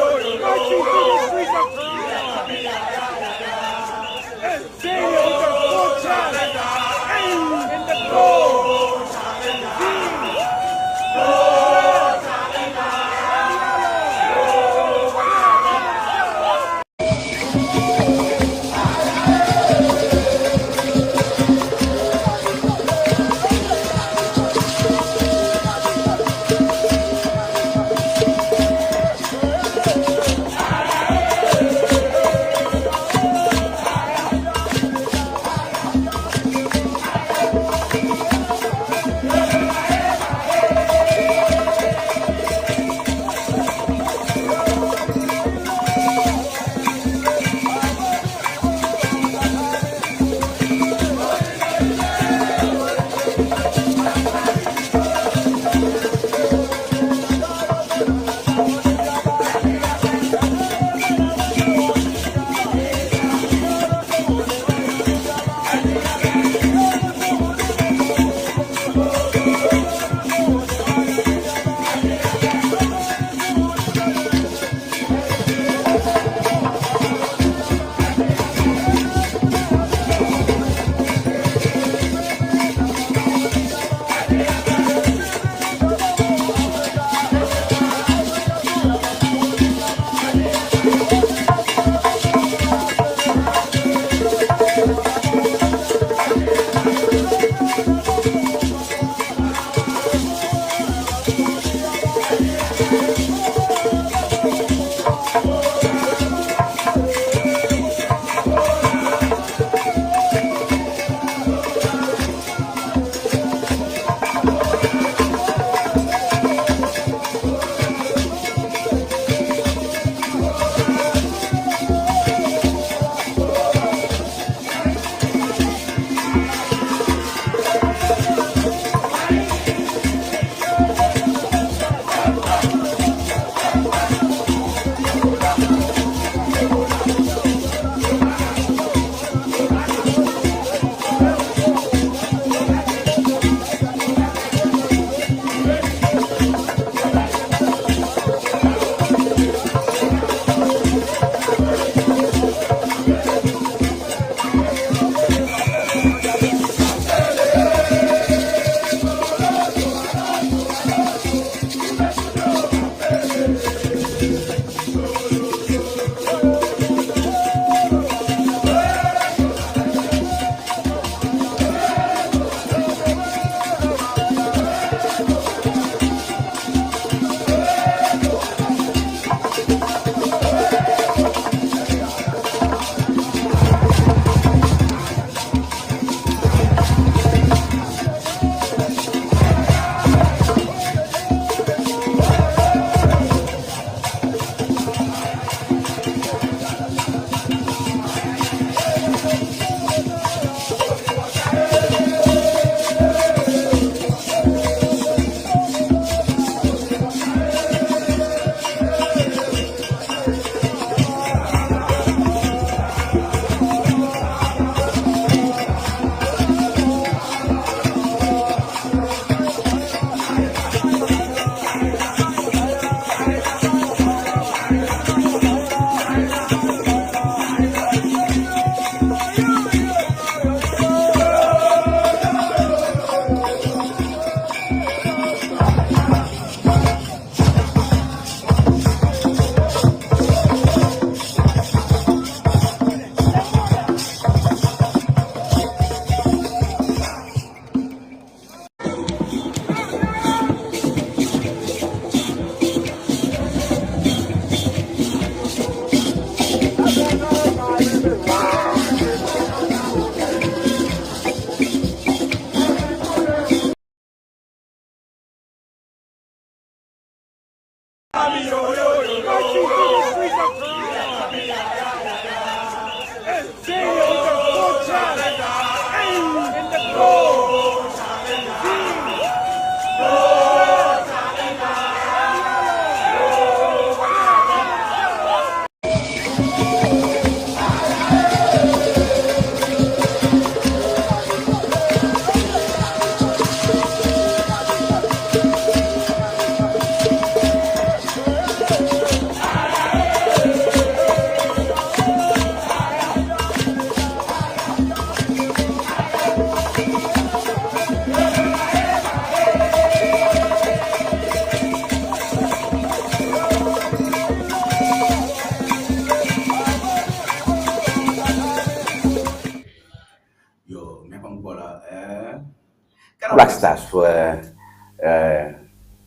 Black Stars ƒe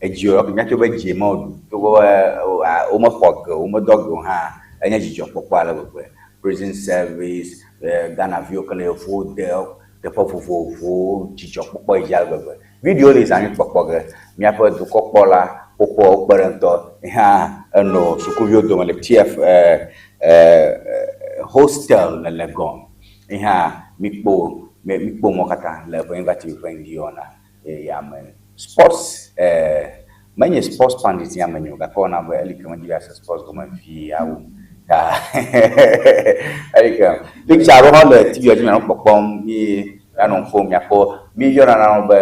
edzi míate be dzi ma woɖu togbɔ be womexɔ ge o, womedɔ ge o hã, enye dzidzɔkpɔkpɔ ale gbegbe. Prison service, Ghanaviwo ke le yevuwo de teƒe vovovowo, dzidzɔkpɔkpɔ yi dzi ale gbegbe. Video li zã míkpɔkpɔ ge. Míaƒe dukɔkpɔla xoxoawo kpe ɖe ŋutɔ hã enɔ sukuviwo dome le TF hostel le Legon. Ye hã míkpɔ míkpɔ mɔ katã le Ʋenyigba TV ƒe ŋdi wɔna ya me. Sports menye sports pundit ya menye o gake ewɔna be eli ke medi be yease sports gɔme vie awu ta eli ke picture aɖewo hã le TV dzi mianɔ kpɔkpɔm ye mianɔ nu ƒom miakpɔ míyɔna na wo be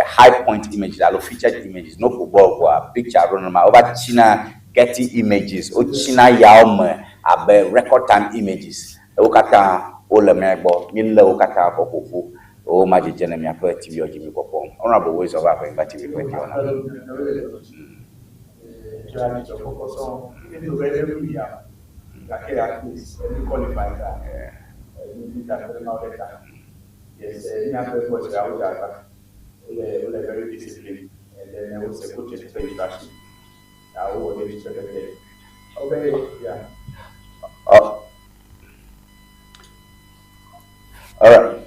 high point images alo featured images. Ne woƒo bɔl vɔa picture aɖewo nenema wova tsina Getty images wotsina yawo me abe record time images. Wo katã wole mía gbɔ. Mílé wo katã kɔ ƒo ƒu. Woma dzedze le míaƒe TV dzi míkpɔkpɔ. Honorable Woezɔ va Ʋenyigba TV ƒe dzi wɔna. Oh. All right.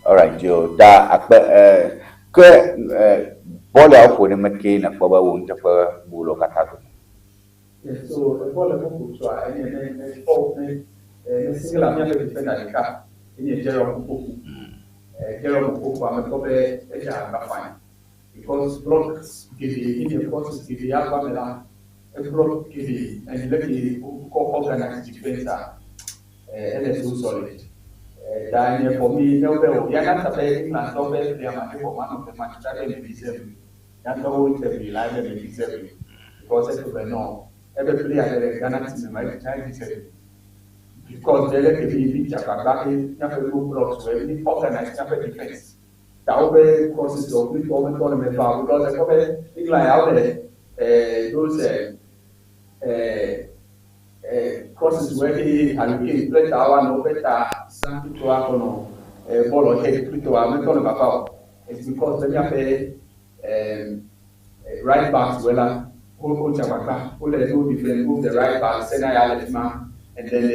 All right, Joe. Ta akpe eh, ke eh, bɔl ya woƒo ɖe me kee nèkpɔ be wò nuteƒe bu le wo katã dome. Yes, so bɔl le ƒoƒo tsoa enye ne ne kpɔ ne ne single míaƒe defender ɖeka enye Jerome Opoku. Jerome Opoku ame kpɔ be edze agba fine. Because blocks geɖe enye crosses geɖe ava me la, eblock geɖe and leke wokɔ organize defense a, ele so solid. Ta nye for me ne wobe o ya na ta be England tɔ be player ma ke for man of the match ta be me deserve. Ya ŋutɔ wo interview la ebe me deserve because eto be no ebe player ɖe le Ghana team me ma e deserve. Because ɖe leke mi mi dze agbagba be míaƒe no blocks wɔ mi organize míaƒe defense. Ta woƒe crosses wɔ kple tɔwo metɔ le me va o because ekpɔ be England ya wole those crosses wɔ eye Harry Kane kple ta woanɔ woƒe ta zã kple akɔnɔ bɔlɔ head kple tɔa metɔ le vava o. It's because be míaƒe right backs wɔ la wo wodze agbagba wole no defend both the right back Sena ya le fi ma and then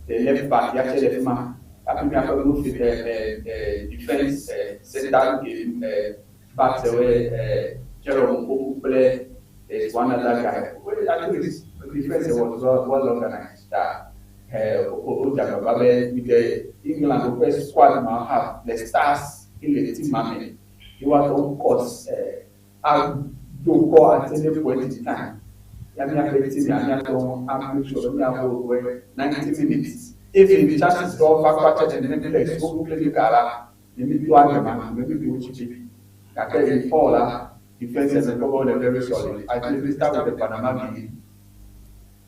the left back ya tse le fi ma hafi míaƒe midfield defense center backs wɔ Jerome Opoku kple there's one other guy. Well, at least defense was well organized. Ta wodze agbagba be with the England woƒe squad ma have the stars in the team ma me ye woate ŋu cause ado kɔ at any point in time. Ya míaƒe team ya míate ŋu a make sure be míaƒo ʋe 90 minutes. Even chances ɖewo va kpatsa ɖe ne players wo clinical la, ne mi to age ma, ne mi do wo tsi Gake in all la, defense me kpɔ be wole very solid. I think we start with the Panama game.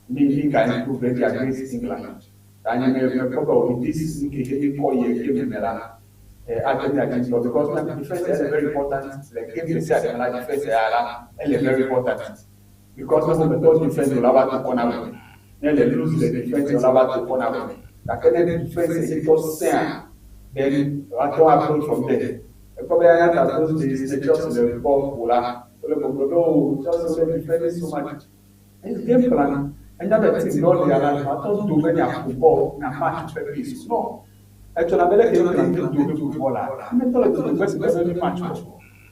Mi can improve it against England. Ta nye me me kpɔ be with this nke he mi kɔ yie game me la, ate mi adi ŋutɔ because na defense is very important. Le game ɖe sia ɖe me la, defense ya la, ele very important. Because ne wo metɔ defense o la va to kɔ na wo. Ne le lose le defense o la va to kɔ na wo. Gake ne defense yi tɔ sẽa, then woate ŋu approach from there. Ekpɔ be anya ta those days ne Chelsea le bɔl ƒo la, wole gbɔgblɔ be o Chelsea wole defending so much. It's game plan. Enya be team ɖewo lia la, matɔ do be miaƒo bɔl na match ƒe pace. No. Etsɔna be leke England do be ƒo bɔl la, ametɔ le dodo gbe si be be match wɔ.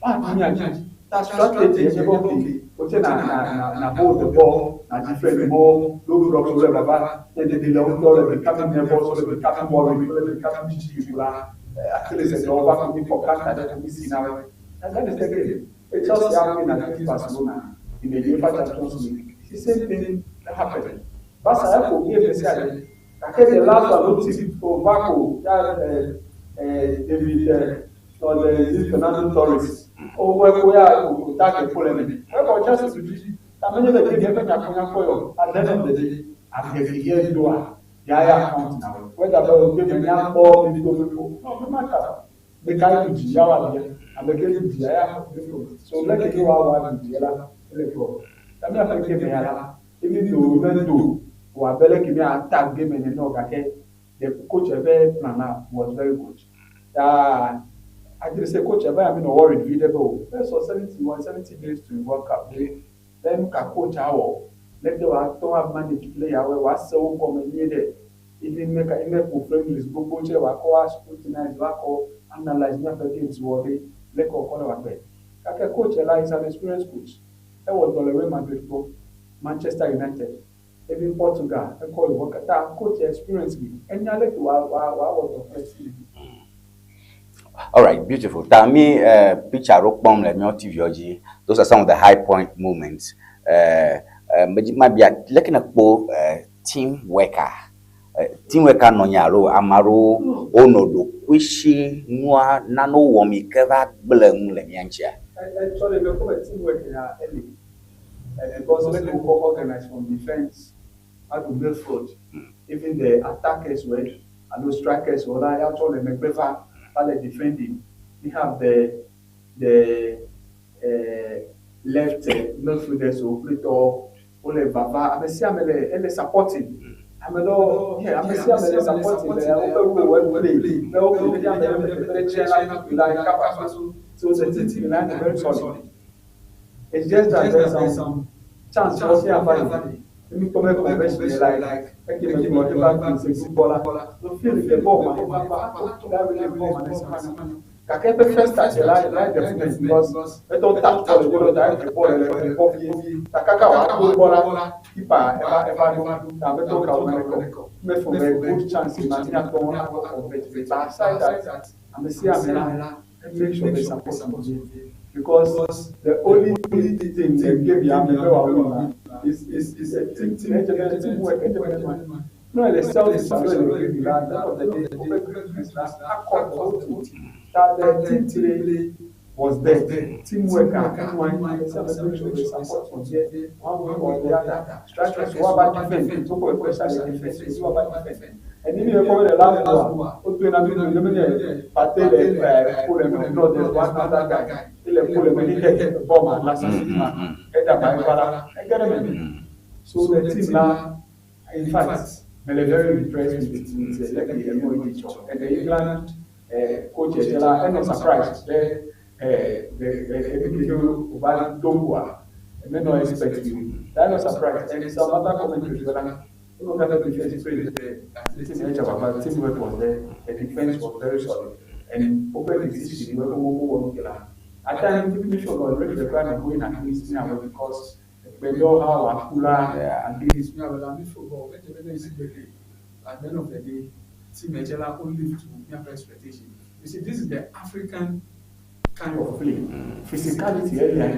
Woaɖu mia dzi. Ta strategy enye be okay, wotse na na na na hold the ball, na defend more, low blocks wole vava, ne ɖeɖi le wo ŋutɔ le becoming nervous, wole becoming worried, wole becoming jittery la, at least ɛdɔwo va ko mi kɔ counter ɖe ko mi si na wo. And that is the game. Chelsea win against Barcelona in the UEFA Champions League. It's the same thing that happened. Barca ɛkɔ game ɖe sia ɖe. Gake the last one no team o va ko ya David no the Fernando Torres. O wo ko ya o ta ke ko le me. Ɛkɔ Chelsea du dzi. Ta menye be game eƒe nyakpɔnyakpɔ yɔ. At the end of the day, ageviye doa ya ya count na wo. Whether be o game nya kpɔ mi do mi ko. No, no matter. Ɖeka yi dzi ya wa bia. Ame ke yi dzi ya ya so leke ke wa wa dzi la ele kɔ. Ta míaƒe game ya la, even though even though wɔ abe leke mi attack game ene no gake the coach eƒe plan la was very good. Ta Adrese coach ebe ya mi nɔ worried vi ɖe be o. Esɔ 71, 70 days to World Cup ɖe. Be nu ka coach awɔ? Leke wòatɔ a manage player woe, wòase wo gɔme nyuie ɖe. Even me ka ime ƒo friendlies gbogbo tse wòakɔ a scrutinize, wòakɔ analyse míaƒe games wɔ ɖe. Leke wòkɔ ɖe wòagbe. Gake coach la is an experienced coach. Ewɔ dɔ le Real Madrid gbɔ, Manchester United, even Portugal, ekɔ yi World Cup. Ta coach experience li. Enya leke wòawɔ dɔ kple team. All right, beautiful. Ta mi picture ɖewo kpɔm le míawo TV dzi. Those are some of the high point moments. Medzi mabia leke ne kpɔ team worker. Team worker nɔ anyi alo ame aɖewo wonɔ ɖokuisi nua nanewo wɔm yi ke va gblẽ nu le mía ŋutia? Actually, me kpɔ be teamwork ya eli. Because leke wokɔ organize from defense up to midfield, even the attackers were alo strikers wɔ la ya tsɔ le megbe va le defending. We have the left midfielders wo kple tɔ wole vava, ame sia ame le ele supporting. Ame ɖewo, yeah, ame sia ame le supporting le woƒe role wo play. Ne wo play ne ame ɖe le teƒe ɖe tsɛ la, la cover so. So the team line is very solid. It's just that there's some chance for us here. Let me come convention like okay, me go eba to say footballer. So feel the ball man, eba that really ball man. Gake eƒe first touch la definite because etɔ touch ball le gbɔdɔ direct ball le bɔ vie. Ta kaka wòato ball la, keeper eva ɖo ta metɔ ka wo nane kɔ. Me for a good chance ma míatɔ akɔ convert. But aside that, ame sia ame la make sure they support him because the only thing the game ya me be wa win la is a team teamwork teamwork. No, the selfish alo le greedy la, at the end of the day, woƒe greediness la akɔ the whole team. That the team play was there. Teamwork a ɛnu anyi ame sia ame make sure they support from there one way or the other. Strikers wo aba defend, so kɔ especially defense wo aba defend. Ɛni mi yɛ kɔ the last one, o to na mi do ne mi Partey le ko le me no, there's one other guy. Ele ko le me ni hɛ ball ma last season ma. Ɛda ba ɛfa la, ɛgɛ me. So the team la, in fact, me le very impressed with the team. Like the MOE teacher and the England coach ɛkyɛ la, ɛnɔ surprise bɛ the ebi ke o ba Doku a, me no expect you. That no surprise. And some other commentaries were like, look at the defense play. The team ɛkyɛ baba teamwork was there. The defense was very solid. And open decision where we go go. At times, people show God ready the crowd going against me because Gbẹdọ how Akula against me. Well, football, at the end of the day, team Ejela only live to meet expectation. You see, this is the African kind of play. Physicality early,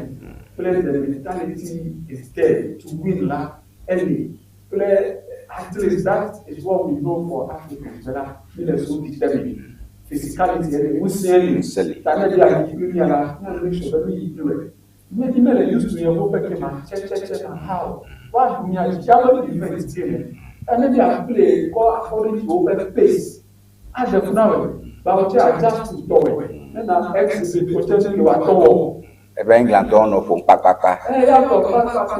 play the mentality is there to win la early. Play at least that is what we know for Africans. Whether we are so determined. Physicality early, museli. Tane bi a yi mi ala, na make sure that we do it. Maybe me used to your open came check check check and how. Why do me a German defense team? And maybe I play go according to open pace. As of now, but I adjust to tɔwɛ. Nena exit potentially wa tɔwɔ. Ebe England tɔwo nɔ ƒom kpakpakpa. Ɛ ya tɔ kpakpakpa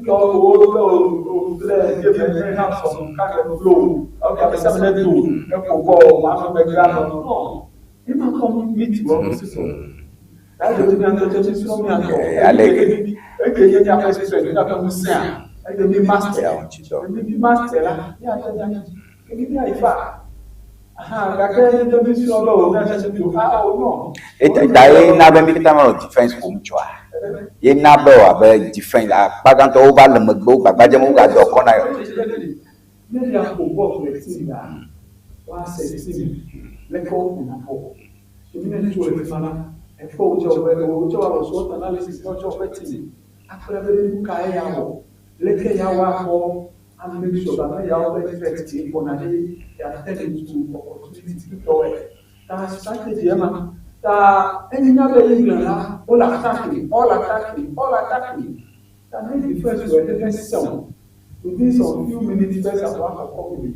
tɔ wo bɛ o lɛ ye bɛ have some kind of flow. Okay, abɛ sɛ ne do ɛkò bɔ maa mi bɛ gbà nɔ. No, ima kɔ meet wɔ sisan. That is the thing that sɔ mi atɔ. Ale- Eke ye ní afɛ sɛ ní afɛ musɛ a, eke mi master. Ya ŋuti dɔ. Emi bi master la, ní afɛ ní emi bi ayifa. Aha, gake ne mi srɔ̃ be o ne ṣe o ah o no. Ta ye na be mi katã menɔ defense ƒom tsoa. Ye na be o abe defense akpa gãtɔ wova le megbe wo gbagba dzem wo gadɔ kɔ na yɔ. Ne bi akpo bɔɔl le team la, wa se team leke wo ƒona bɔɔl. Emi ne tso le fi ma la, ɛfɔ wo tsɛ wo wo tsɛ wa wɔ SWOT analysis ne wo tsɛ woƒe team. Akplɔ be nu ka ye ya wɔ, leke ya wɔ akɔ and make sure that ya wɔ threat ti gbɔna ɖe ya turn into opportunity tɔwɛ. Ta strategy ema ta enya be England la, wo le attacking, all attacking, all attacking. Ta ne defense wɔ ɛdɛ sɛn within some few minutes first half wa kɔ kɔ mi.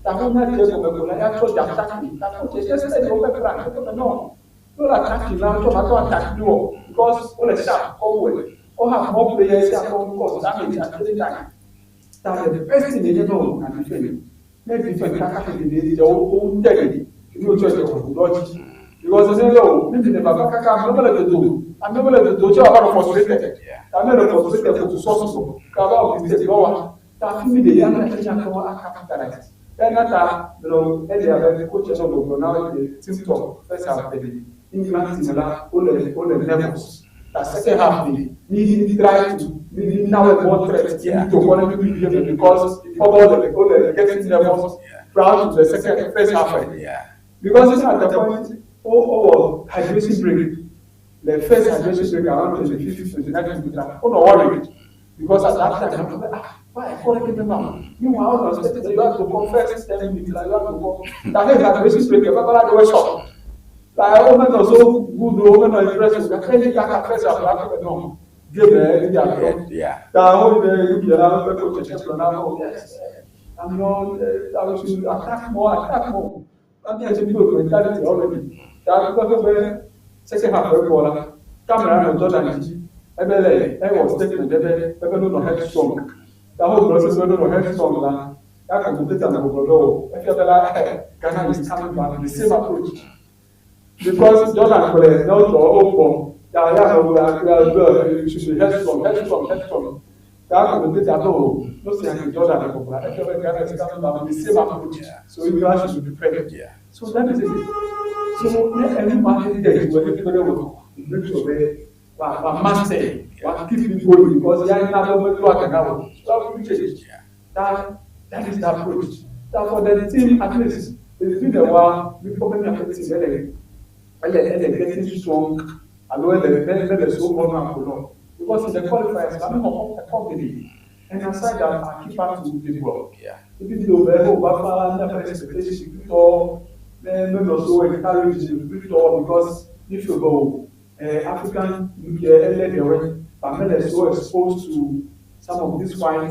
Ta ko nya dze gɔme ko la ya tsɔ dze attacking. Ta ko dze steady wo bɛ plan ko bɛ no. No le attacking la tsɔ ma tɔ attack do wɔ because wo le sharp kɔ wɛ. Wo have more players ya kɔ cause damage at any time. Ta the best thing ye no na defend. Ne defend kaka ke de de wo wo tɛli. Ke mi wotsɔ dze ʋu ɖɔ dzi. Because ne le o, ne mi le vava kaka amewo mele dodo, amewo mele dodo tse wòava nɔ frustrated. Ta ne le frustrated ko susɔ susɔ, ke ava wɔ mistake ɖɔ wa. Ta fi mi ɖe ya ne enya ke wa capitalize. Ena ta menɔ ele abe coach nɔ gbɔgblɔ na wo le team talk first half ɖe England team la wole wole nervous. Ta second half ɖe mi mi try to mi mi na wo more threat. Mi to kɔ ne mi mi game because kpɔ be wole wole getting nervous prior to the second first half. Because even at the point wo wowɔ hydration break the first hydration break around 25th 29th minute la wonɔ worried because at that time I'm like, ah, why I call him now? Meanwhile, I was expecting you have to come first 10 minutes, like you have to come. That is hydration break, you have to go shop. Like, oh man, so good, oh man, impressive. I can't get first half, I no. Game, eh, yeah. That whole day, you know, oh, yes. I'm not, I should attack more, attack more. I mean, I should go mentality already. That because of second half, la, camera no Jordan dzi ebe le ewɔ statement ebe ebe no nɔ headstrong. Ta wo gblɔ sese no nɔ headstrong la, ya commentator nɔ gbɔgblɔ ɖe o. Efia be la Ghana is coming back the same approach. Because Jordan kple ne wotɔ wo kpɔ, ya ya nɔ gblɔ ya gblɔ you should be headstrong, headstrong, headstrong. Ta commentator be o, no se ake Jordan gbɔgblɔ efia be Ghana is coming back with the same approach. So England should be prepared. So that is it. So ne ɛnu ma ne tɛ ju ɛni pɛrɛ wɔ make sure be wa wa master wa keep it going because ya ina bɛ bɛ to a kana o so how we change that is the approach. That for the team, at least it's been a while before many of the team ɛlɛ ɛlɛ ɛlɛ getting strong alo ɛlɛ mɛ mɛ so vulnerable no, because in the qualifiers na mi kɔ ɛkɔ gidi and aside that, our keeper too did well. Even though bɛɛ o ba fa never expectation tɔ mɛ mɛ nɔ so encourage tɔ because if you go African nuclear but men are so exposed to some of these white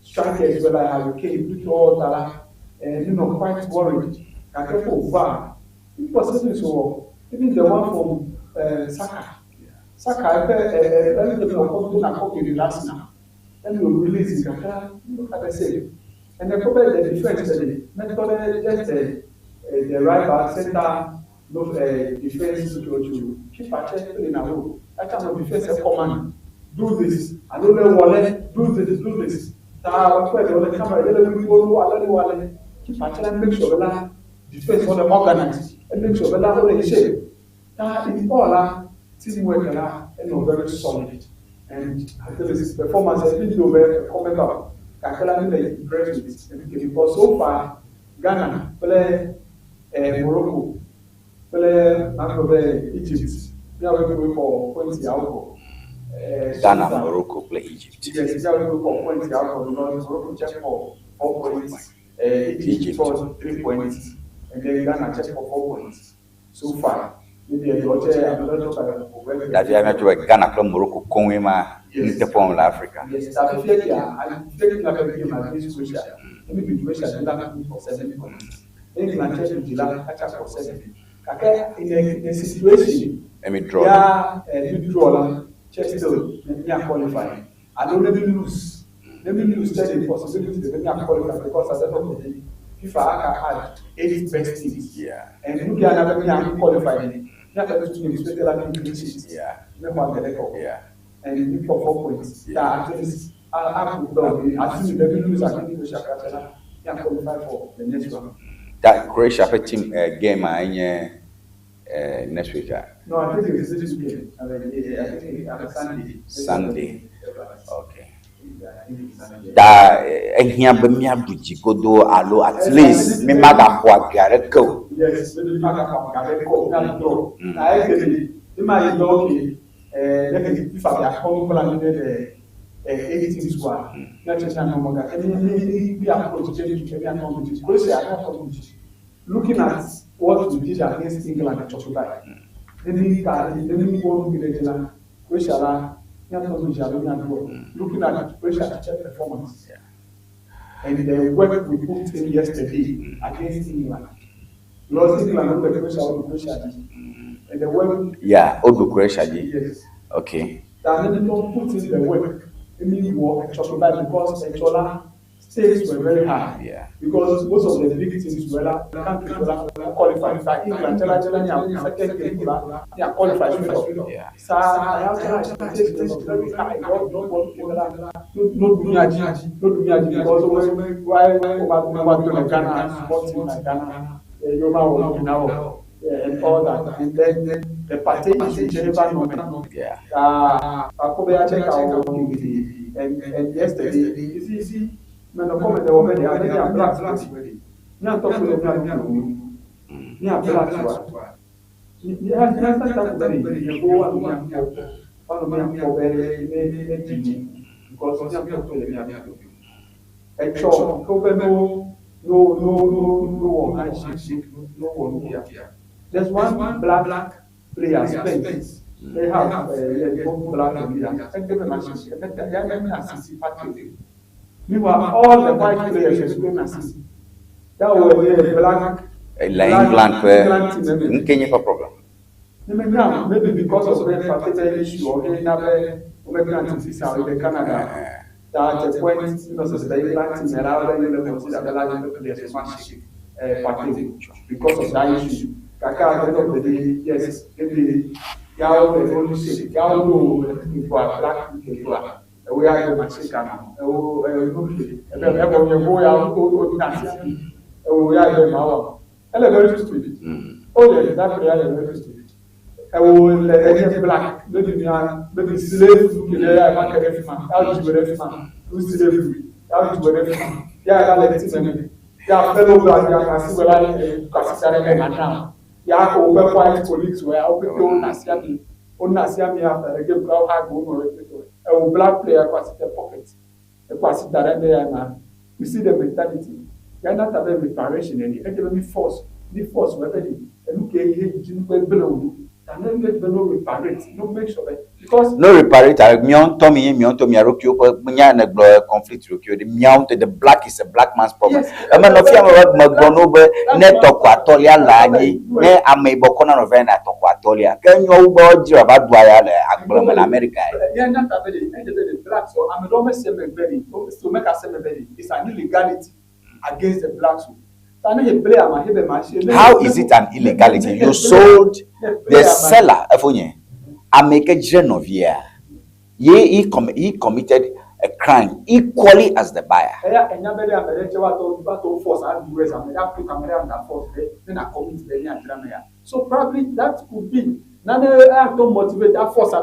strikers, whether Harry Kane, Victor Tala, quite worried. Gake for VAR, people say so, even the one from Saka. Saka, everything will come to copy last now. Then we release it. Look at the save. And the problem, the defense, the method, just the right back, center, no defense to keep a check in a row. That kind of defense command. Do this. I don't know what, do this, do this. Ta wa pẹ the camera yẹlẹ mi wọlé alẹ́ wọlé keep a check, make sure bẹ́lá defense wọlé organize and make sure bẹ́lá wọlé shape. Ta in all la teamwork la ɛnna very solid and I feel his performance has been over comment up. Kakala mi like impressed with it because so far Ghana play Morocco play Macro Egypt. They are going for points out. Ghana, Morocco play Egypt. Yes, they are going for points out because Morocco check for 4 points, Egypt for 3 points, and then Ghana check for 4 points. So far, maybe a That you have to Ghana kple Morocco koŋue ma nuteƒe le Africa. Yes, I feel like I feel like I game against Croatia. Maybe Croatia did not for 7 points. England check with la catch up for 7. Kake in a situation. Emi draw. Yeah, you draw la check still me are qualify. I don't let me lose. Let me lose tell the possibility that me are qualify because at the end of the day, FIFA can add eight best teams. And look at another me are qualify. Me are two teams especially like clean sheet. Me want the record. And you for 4 points. Yeah, at least I could assume that we lose against Croatia, me are qualify for the next round. That Croatia ƒe team game a enye next week a. No, I think it's this weekend. I mean, yeah, I think it's Sunday. Sunday. Okay. Ta ehiã be míaɖu dzi godo alo at least mi magaxɔ age aɖeke o. Yes, maybe maka ka ko na draw. Na ekele, ima yi be okay. Ne FIFA bi akɔ plan ne de eight teams wa. Na kyerɛ sɛ na ɔmo ga. Ɛni ni bi approach kyerɛ ni bi akɔ Croatia akɔ. Looking at what we did against England in Portugal. Neni ka neni ko mi de la Croatia la ní atọ́ mi ìṣàlọ́ ní àdúgbò. Looking at Croatia performance and the work we put in yesterday against England. Because England no be Croatia or Croatia. And the work Yeah, o ɖu Croatia dzi. Yes. Okay. That they don't put in the work. Emi wɔ Ɛtsɔtoba because Ɛtsɔla Stakes were very high. Yeah. Because most of the big teams were like, countries were like qualified. Like England, tell tell me, second game, yeah, qualified straight up. Yeah. Sa, I have to expectations were very high. God, no one, no, no, no, no, because why, why, why, Ghana, small team like Ghana, Yoruba was now, and all that. And then the party issue, Geneva moment. Yeah. Akobe check out and yesterday, you see, me no comment the woman, they are blacks ready. Me talk to them, me are blacks wa. Me have start very, you go one me one me me because me talk to them. Echo, ko be no no no no no handshake, no one here. There's one black player, Spence. They have both black and leader. Meanwhile, all the white players were assist. That was the black. Le England ƒe nke nye ƒe problem. Now, maybe because of the particular issue or any other American team or the Canada, that at a point, you know, the England team allowed them to consider the large players party because of that issue. Kaka, at the end of the day, yes, maybe Yao the only shake, Yao no, black people. We are the machine. We are the power. Very stupid. Oh yeah, that player is very stupid. I will let black, maybe maybe slave, yeah, I can't man, who's slave, yeah, I let it yeah, fellow black, yeah, I see where I yeah, over white colleagues where I will be on after the game, how go a black player across the pocket. Across the You see the mentality. You are not having reparation any. And force, the force whether you look at you below. And then let no reparate, no make sure that because no reparate. Mion Tommy, Mion Tommy, Arokyo, Mian conflict Rokyo, the Mion the black is a black man's problem. Ema no fia me magbono be ne toko atolia la anyi ne amebo kona no vena toko atolia. Ke nyo ugbo jira ba dua ya le agbo me la America. Yeah, not that the black so I'm not say me very so make us say very it's an illegality against the blacks. How is it an illegality? You sold the seller, Efonye, Ameke Genovia. He committed a crime equally as the buyer. So probably that could be. Now motivate that force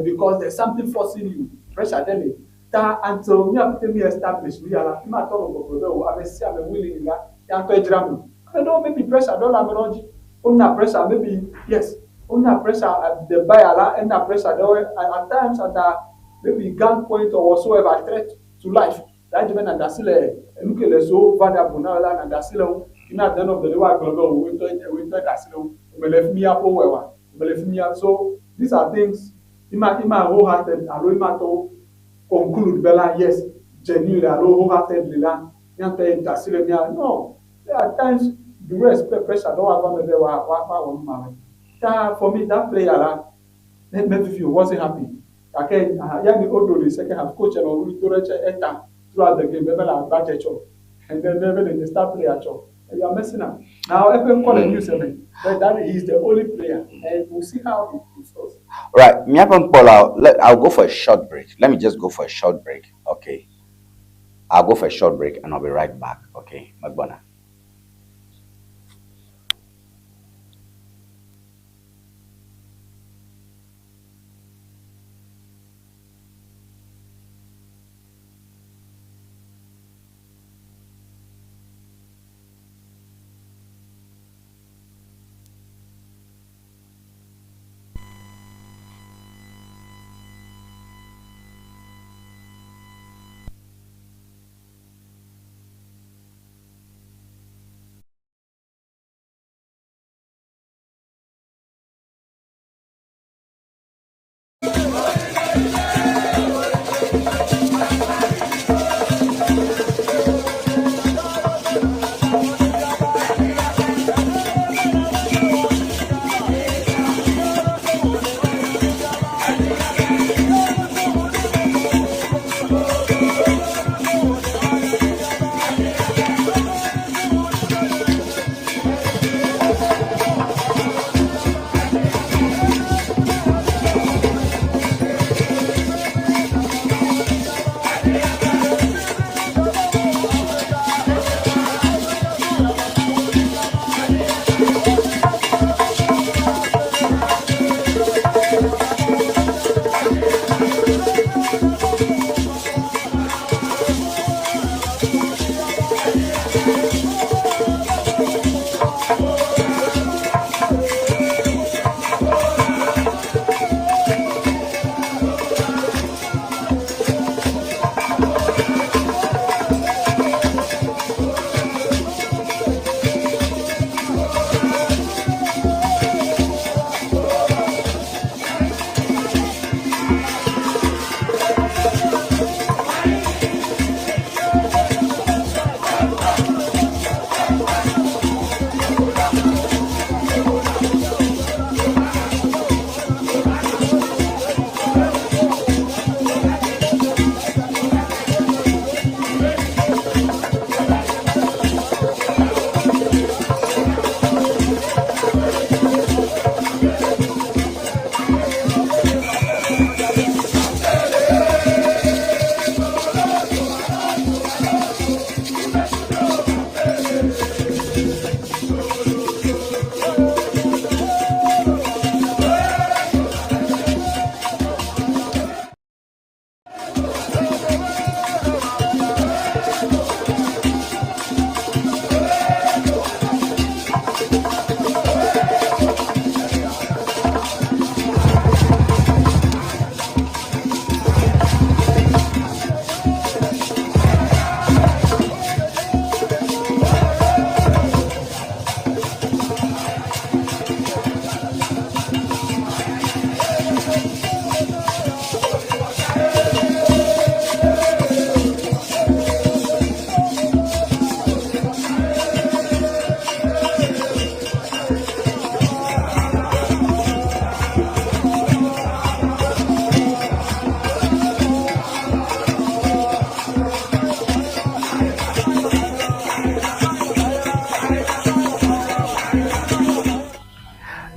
because there's something forcing you. Pressure then. Ta until me have me establish we are ma to go go I see am willing la ya to ejira mi I don't maybe pressure don am no ona pressure maybe yes ona pressure the buyer la and pressure at times at a maybe gun point or whatsoever threat to life that even and asile nukele so valuable na la and asile in at the end of the day wa go we to asile we left me up wewa we left me up. So these are things ima wholehearted alo ima to conclude Bella, yes, genuinely, wholeheartedly, no. There are times the respect pressure don't have for me, that player, maybe wasn't happy. Okay, yeah, the second half coach and enter throughout the game, and then maybe the star player. You are messing up. Now, everyone call a new seven, but that is the only player, and we'll see how it goes. Right, I'll go for a short break. Let me just go for a short break, okay? I'll go for a short break and I'll be right back, okay? Magbona.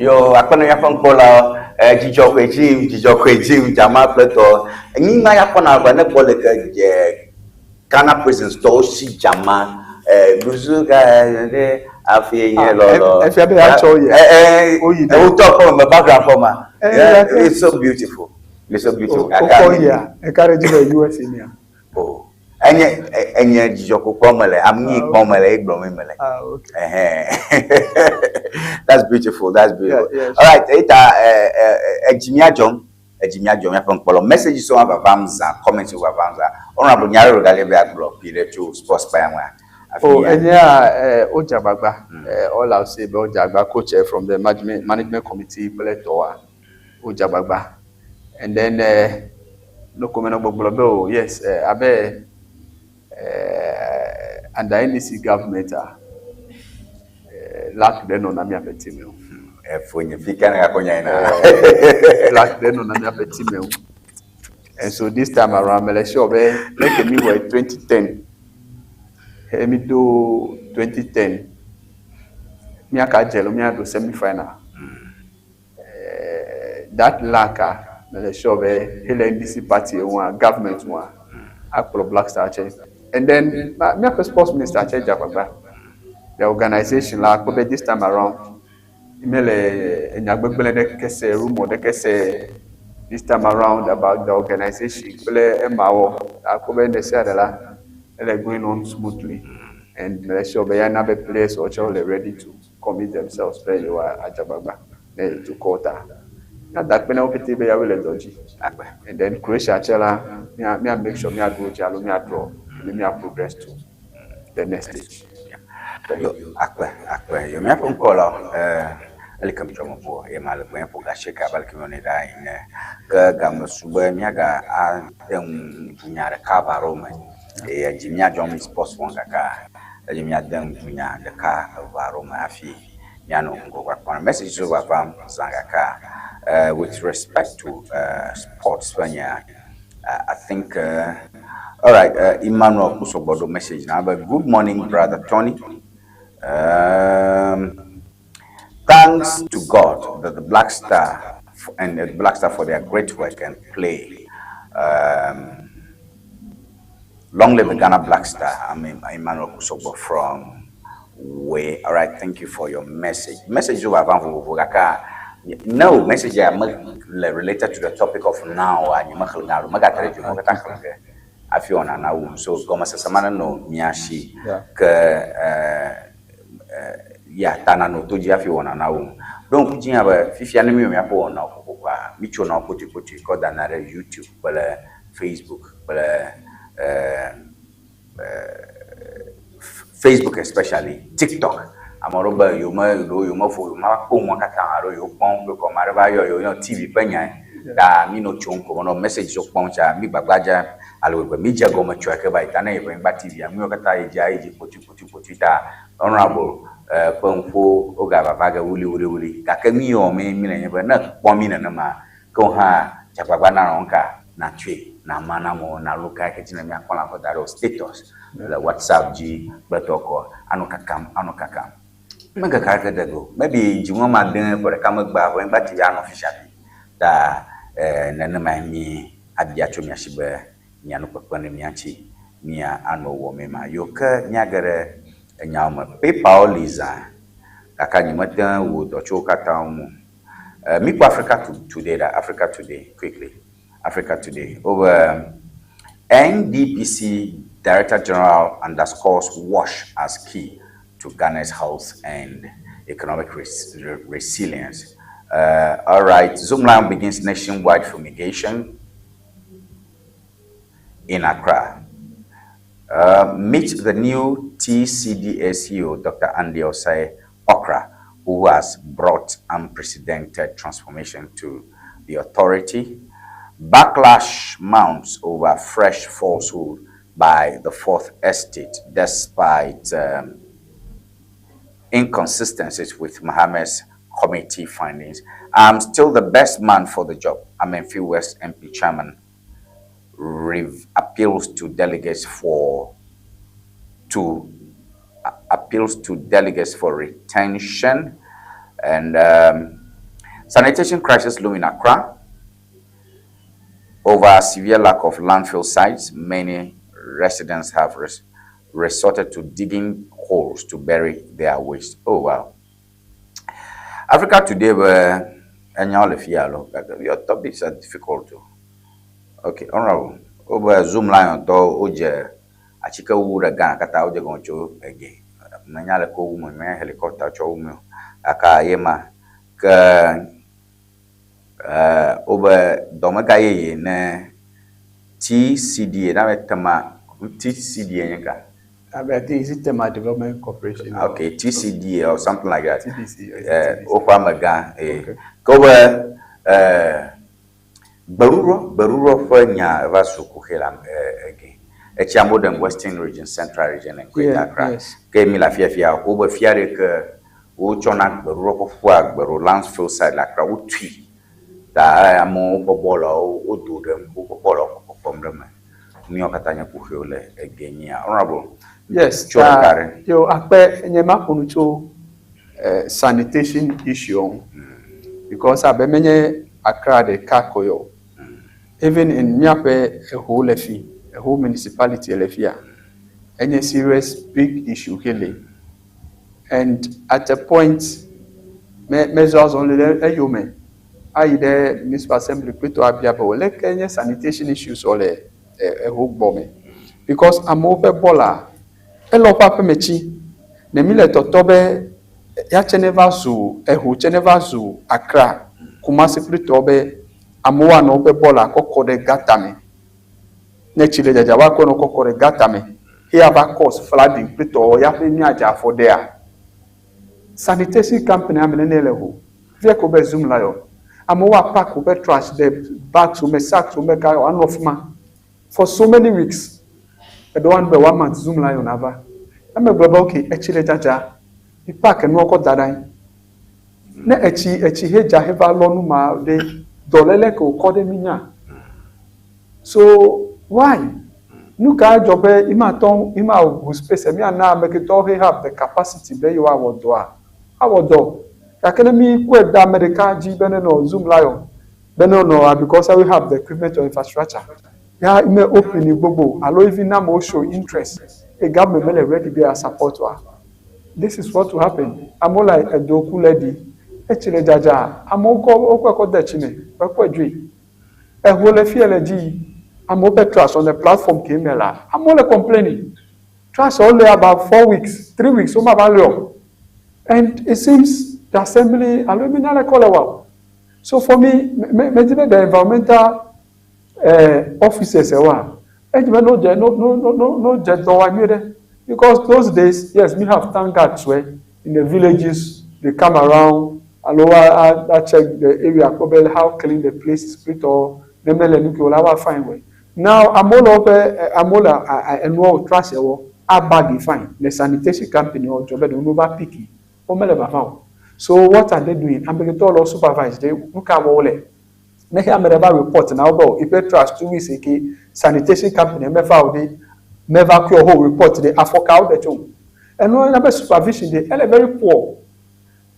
Yo akpe na míaƒe nukpɔlawo. Eh, dzidzɔ koe dzim, dzidzɔ koe dzim, dzama kple tɔ. Nyigba ya kpɔna ʋe ne kpɔ leke dze Ghana prisons tɔwo si dzama. Eh, nusu ka ɖe afi nye lɔlɔ. Efia be atsɔ ye. Eh, eh, wotɔ kpɔ me background kpɔ ma. Yeah, it's so beautiful. It's so beautiful. Wokɔ yia, eka ɖe dzi be USA nia. Oh. Enye enye dzidzɔkpɔkpɔ me le, ami kpɔm me le, egblɔm me le. Ah, okay. That's beautiful. That's beautiful. Yeah, All right, eta edzi mía dzɔm, edzi mía dzɔm míaƒe ŋkpɔlɔ. Messages wo vavam zã, comments wo vavam zã. Honorable Nyarero gali be agblɔ kpi ɖe tso sports kpa ya ŋua. Oh, enyea wodze agbagba. All I'll say be wodze agbagba coach from the management committee kple tɔwoa. Wodze agbagba. And then noko me nɔ gbɔgblɔ be o yes abe under NDC government a luck ɖe nɔna míaƒe team o. Efo nye fi ka ne gakɔ nya yina. Luck ɖe nɔna míaƒe team o. And so this time around, mele sure be leke mi wɔ 2010 he mi do 2010 míaka dze lo míaɖo semi final. That luck a mele sure be hele NDC party ŋua government ŋua akplɔ Black Star tse. And then míaƒe sports minister tse dze agbagba. The organization la kpɔ be this time around mele enya gbegblẽ ɖeke se, rumour ɖeke se this time around about the organization kple emawo. Akpɔ be ɖe sia ɖe la ele going on smoothly and mele sure be ya na be players wo tse wole ready to commit themselves be yewoa adze agbagba ne dukɔwo ta. Míada akpe na wo pete be yawoe le dɔ dzi. And then Croatia tse la, mía mía make sure míaɖu wo dzi alo mía draw ne mía progress to the next stage. Yo, akpe, akpe. Yo, míaƒe ŋkɔ la, eh, ele ke mdzɔ me ƒo, ye ma le gbe ƒo gasheke abe aleke míewɔnɛ ɖaa ene. Ke game su be míaga ade ŋu dunya ɖeka eve aɖewo me. Eye edzi míadzɔ mi sports wɔm kaka eye míade ŋu dunya ɖeka eve aɖewo me hafi míanɔ ŋgɔgbe akpɔm. Message siwo vavam zã gaka with respect to sports ƒe nya, I think all right, Emmanuel Kusɔgbɔ ɖo message na be good morning brother Tony. Thanks to God that the Black Star and the Black Star for their great work and play. Long live the Ghana Black Star. I'm Emmanuel Kusogbo from Way. All right, thank you for your message. Message you have no message I related to the topic of now. And you afi wɔna na wum so gɔmesese ma nenɔ mía si ke ya ta nanɔ to dzi hafi wɔna na wum. Ɖo ŋku dzi hã be fifia ne míwɔ míaƒe wɔnawo kokokoa, mítsona wo kpotoekpotoe kɔ dana ɖe YouTube kple Facebook kple Facebook especially TikTok. Ame aɖewo be yewo me ɖewo yewo mevo yewo mava kpɔ nua katã alo yewo kpɔm kple kɔ ame aɖe va yɔ yewo yɔ TV ƒe nyae ta mi nɔ tsom ko menɔ message wo kpɔm tsa mi gbagba dze ale gbegbe mi dze gɔme tsoe ke va yi ta ne yeƒe nyigba TV a nuyiwo katã yi dzi yi dzi kpotui kpotui kpotui ta honorable ƒe nuƒo wogavava ge wuliwuliwuli gake mi yɔ mi mi le nye be ne kpɔ mi nenema ke wo hã dze agbagba na nɔ ŋka natsoe nama na amewo na lo ka ke dzi ne miakpɔ la kɔ da ɖe wo status le WhatsApp dzi kple tɔkɔ anɔ kakam anɔ kakam. Mege ka ɖeke de go. Maybe dziŋɔ ma de ƒe ɖeka megbea ƒe nyigba TV anɔ fi sia fi. Ta nenemae mi abia tso mia si be mianɔ kpekpem ɖe mía ŋuti mia anɔ wɔ mee ma. Yo ke míage ɖe enyawo me. Paperwo li zã gake nyemete ŋu wɔ dɔ tso wo katã ŋu o. Mikpɔ Africa Today ɖa, Africa Today quickly. Africa Today. Over NDPC Director General underscores WASH as key to Ghana's health and economic resilience. All right, Zoomlion begins nationwide fumigation in Accra. Meet the new TCDA CEO, Dr. Andy Osei Okra, who has brought unprecedented transformation to the authority. Backlash mounts over fresh falsehood by the Fourth Estate, despite inconsistencies with Mohammed's committee findings. I'm still the best man for the job. Amenfi West MP chairman appeals to delegates for to appeals to delegates for retention, and Sanitation crisis looming in Accra. Over severe lack of landfill sites, many residents have res resorted to digging holes to bury their waste. Oh, wow. Africa Today, enyawo le fia alo gake your topics are difficult o. Okay, honorable. Wobe Zoomlion tɔwo wodze atike wuwu ɖe Ghana katã wodze gɔme tso ege. Menya leke wowu me, menya helicopter tsɔ wu me o. Gake ye ma ke eh, wobe dɔmega yeye ne TCDA na be tema TCDA nye ka? I think is it Tema Development Corporation? Okay, TCDA or something like that. TDC. Eh, woƒe amegã. Eh. Ke wobe eh, gbeɖuɖɔ gbeɖuɖɔ ƒe nya eva zu kuxi le eh, ege. Etsi amewo ɖe Western Region, Central Region and Greater Accra. Ke mi le afia fia wobe fia ɖe ke wotsɔna gbeɖuɖɔ ƒe ƒua gbeɖo landfill site le Accra wotui. Ta eh, amewo ƒe bɔlawo wodo ɖe woƒe bɔlawo ƒe kpɔkpɔm ɖe eme. Nuyawo katã nye kuxiwo le ege nyia. Honorable. Yes. Tso ɖeka ɖe. Yo akpe nye ma ƒo nu tso sanitation issue ŋu because abe menye Accra ɖeka ko yɔ. Even in míaƒe Eho le fi, Eho municipality le fia, enye serious big issue ke le. And at a point, me mezɔ azɔli ɖe eyome ayi ɖe municipal assembly kpetɔ abia be o leke nye sanitation issues wɔ le Eho gbɔ me because amewo ƒe bɔla ele woƒe aƒeme tsi. Ne mi le tɔtɔ be ya tse ne va zu Eho tse ne va zu Accra, Kumasi kple tɔwo be amewo anɔ woƒe bɔla kɔkɔ ɖe gutter me. Ne tsi le dzadza woakɔe nɔ kɔkɔ ɖe gutter me eye ava cause flooding kple tɔwo ya ƒe míadze afɔ ɖea. Sanitation company ame nene le ho. Fia ko be Zoomlion. Amewo apack woƒe trash ɖe bags wo me, sacks wo me ka woanɔ fi ma for so many weeks. Eɖewo anu be one month Zoomlion ava. Eme gblɔ be okay etsi le dzadza, mi pack enuawo kɔ da ɖe anyi. Ne etsi etsi he dza heva lɔ nu ma ɖe dɔléle ke wòkɔ ɖe mi nya. So why? Nu ka dzɔ be ima tɔ ima ʋu space miana ame ke tɔwo he have the capacity be yewoawɔ dɔa awɔ dɔ. Gake ne mi kɔe da ame ɖeka dzi be nenɔ Zoomlion be nenɔ because we have the equipment or infrastructure. Ya ime open gbogbo alo even na amewo show interest eye government mele ready be ya support wa. This is what will happen. Amewo le edo ku le ɖi. Etsi le dzadza. Amewo kɔ wokɔe kɔ de tsi me. Wokɔe dzoe. Eho le fie le dzi yi. Amewo ƒe trash on the platform ke me la. Amewo le complaining. Trash wo le about 4 weeks, 3 weeks woma va le o. And it seems the assembly alo emi le kɔ le wa o. So for me, me me di be the environmental officers wa. Edzi be no dze no no no no no dze dɔ wa nyuie ɖe. Because those days, yes, me have thank God swear in the villages they come around alo wa a, a check the area kpɔ be how clean the place is kple ne mele nu ke o la wa fine wɛ. Now amewo le woƒe amewo le enuawo trash wɔ a bag fine le sanitation company wɔ dzɔ be ɖewo no va pick wo mele vava o. So what are they doing? Amegbetɔwo le wo supervise ɖe nu ka wɔ wole? Ne xe ame ɖe va report na wo be o eƒe trash 2 weeks ke sanitation company meva o ɖe meva kɔ ho report ɖe afɔ ka wo ɖe tso. Enu na be supervision ɖe ele very poor.